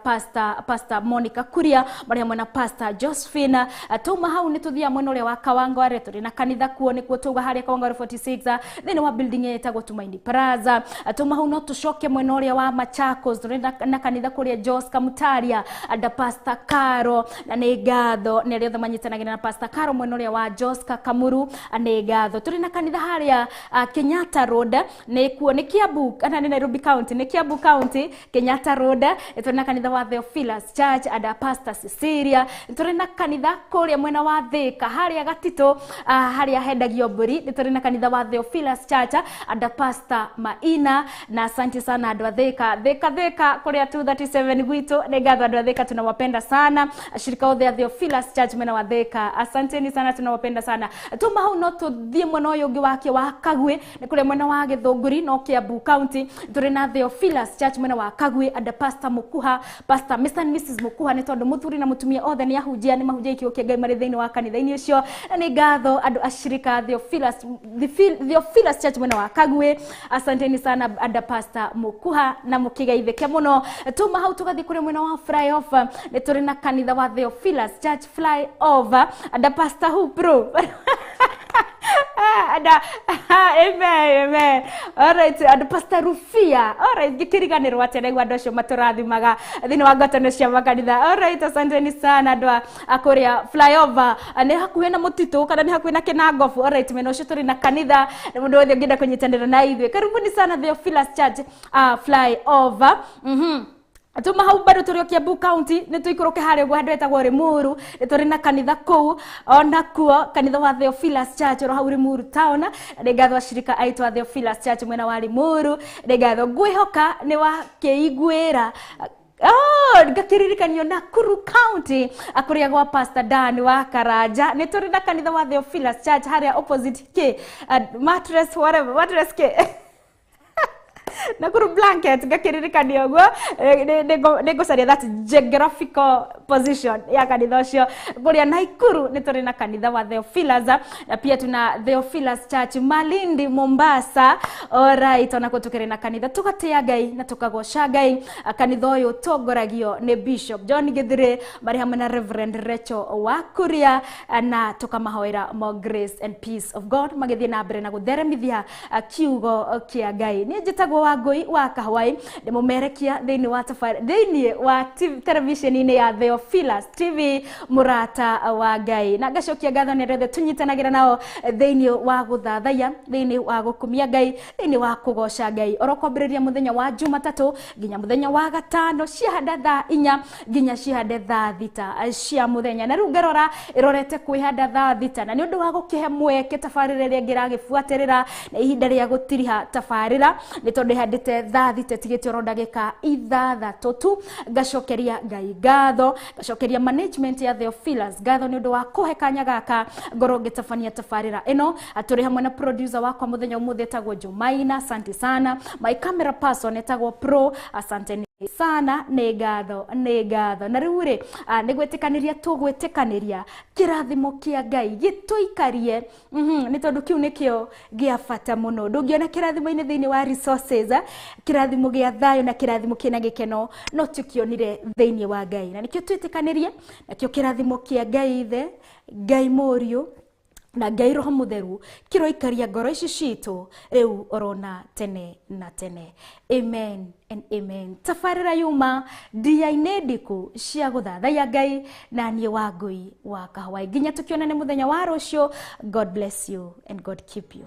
Pastor Monica Kuria marĩa hamwe na Pastor Josephine. Tuma hau nĩ tũthiaga mwena ũrĩa wa Kawangware, tũrĩ na kanitha kuo nĩkuo tuga harĩa Kawangware 46 thĩinĩ wa building ĩtagwo Tumaini Plaza. Tuma hau no tucoke mwena ũrĩa wa Machakos, tũrĩ na kanitha kũrĩa Jos Kamutaria under Pastor Caro, na nĩ ngatho nĩ arĩa othe manyitanagĩra na Pastor Caro mwena ũrĩa wa Jos Kamuru, nĩ ngatho. Tũrĩ na kanitha harĩa Kenyatta Road, nĩ kuo nĩ Kiambu kana nĩ Nairobi County, nĩ Kiambu County Kenyatta Road. Tũrĩ na kanitha wa Theophilus Church under Pastor Cecilia. Tũrĩ na kanitha kũrĩa mwena wa Thika harĩa Gatito, harĩa hendagio mbũri. Nĩ tũrĩ na kanitha wa Theophilus Church under Pastor Maina, na asante sana andũ a Thika. Thika Thika kũrĩa 237 gwitũ, nĩ ngatho andũ a Thika, tunawapenda sana. Ashirika othe a Theophilus Church mwena wa Thika, asanteni sana, tunawapenda sana. Tuma hau no tũthiĩ mwena ũyũ ũngĩ wake wa Kagwe, nĩ kũrĩa mwena wa Gĩthũngũri no Kiambu County. Tũrĩ na Theophilus Church mwena wa Kagwe under Pastor Mukuha, Pastor Mr and Mrs Mukuha, nĩ tondũ mũthuri na mũtumia othe nĩ ahunjia, nĩ mahunjia kiugo kĩa Ngai marĩ thĩinĩ wa kanitha-inĩ ũcio. Na nĩ ngatho andũ ashirika Theophilus Church mwena wa Kagwe, asanteni sana under Pastor Mukuha na mũkĩgeithĩke mũno. Tuma hau tũgathiĩ kũrĩa mwena wa Flyover, nĩ tũrĩ na kanitha wa Theophilus Church Flyover under Pastor who bro ada amen amen. All right, and Pastor Rufia. All right, ngikiriganirwo atĩa nĩguo andũ acio matũrathimaga thĩinĩ wa ngwatanĩro cia makanitha. All right, asanteni sana andũ a kũrĩa Flyover, nĩ hakuhĩ na mũtitũ kana nĩ hakuhĩ na Kinangofu. All right, mwena ũcio tũrĩ na kanitha, na mũndũ wothe ũngĩenda kũnyitanĩra na ithuĩ, karibuni sana Theophilus Church Flyover. Tuma hau bado tũrĩ o Kiambu County, nĩ tũikũrũke harĩa ũguo handũ hetagwo Limuru, nĩ tũrĩ na kanitha kũu ona kuo kanitha wa Theophilus Church oro hau Limuru town. Nĩ ngatho ashirika aitũ a Theophilus Church mwena wa Limuru, nĩ ngatho, ngwĩhoka nĩ wakĩiguĩra. Oh, ngakĩririkanio Nakuru County kũrĩa gwa Pastor Dan wa Karanja, nĩ tũrĩ na kanitha wa Theophilus Church harĩa opposite k mattress whatever mattress k Nakuru blanket, ngakĩririkania ũguo nĩ ngũcaria that geographical position ya kanitha ũcio. Kũrĩa Nakuru nĩ tũrĩ na kanitha wa Theophilus, na pia tuna Theophilus Church Malindi Mombasa. Alright, onakuo tũkĩrĩ na kanitha tũgatĩa Ngai na tũkagoca Ngai. Kanitha ũyũ ũtongoragio nĩ Bishop John Githure marĩ hamwe na Reverend Rachel wa Kuria, na tũkamahoera more grace and peace of God magĩthiĩ na mbere na gũtheremithia kiugo kĩa Ngai. Niĩ njĩtagwo Wangũi wa Kahwai, ndĩmũmerekia thĩinĩ wa thĩinĩ wa televisheni-inĩ ya Theophilus TV, mũrata wa Ngai, na ngacokia ngatho nĩ andũ othe tũnyitanagĩra nao thĩinĩ wa gũthathaiya, thĩinĩ wa gũkumia Ngai, thĩinĩ wa kũgoca Ngai, oro kwambĩrĩria mũthenya wa Jumatatũ nginya mũthenya wa gatano ciahanda thaa 4 nginya cihande thaa 6 cia mũthenya. Na rĩu ngarora ĩrorete kwĩhanda thaa 6, na nĩ ũndũ wa gũkĩhe mweke tabarĩra ĩrĩa ĩngĩragĩbuatĩrĩra na ihinda rĩa gũtiriha tabarĩra, nĩ tondũ ĩhandĩte thaa 6 tigĩte oro ndagĩka 6 tu. Ngacokeria Ngai ngatho, ngacokeria management ya Theophilus ngatho nĩ ũndũ wa kũhe kanya gaka ngorwo ngĩtabania tabarĩra ĩno. Tũrĩ hamwe na producer wakwa mũthenya ũmũthĩ etagwo Jumaina, asante sana. My camera person etagwo Pro, asante sana, nĩ ngatho, nĩ ngatho. Na rĩu rĩ, nĩ gwĩtĩkanĩria tũgwĩtĩkanĩria kĩrathimo kĩa Ngai gĩtũikarie, nĩ tondũ kĩu nĩkĩo gĩa bata mũno. Ndũngĩona kĩrathimo-inĩ thĩinĩ wa resources, kĩrathimo gĩa thayũ na kĩrathimo kĩna gĩkeno no tũkĩonire thĩinĩ wa Ngai, na nĩkĩo twĩtĩkanĩrie nakĩo kĩrathimo kĩa Ngai Ithe, Ngai Mũriũ na Ngai Roho Mũtheru kĩroikaria ngoro ici citũ rĩu orona tene na tene. Amen and amen. Tabarĩra yuma ndia-inĩ ndiku cia gũthathaiya Ngai, na niĩ Wangũi wa Kahwai, nginya tũkĩonane mũthenya wa rũciũ. God bless you and God keep you.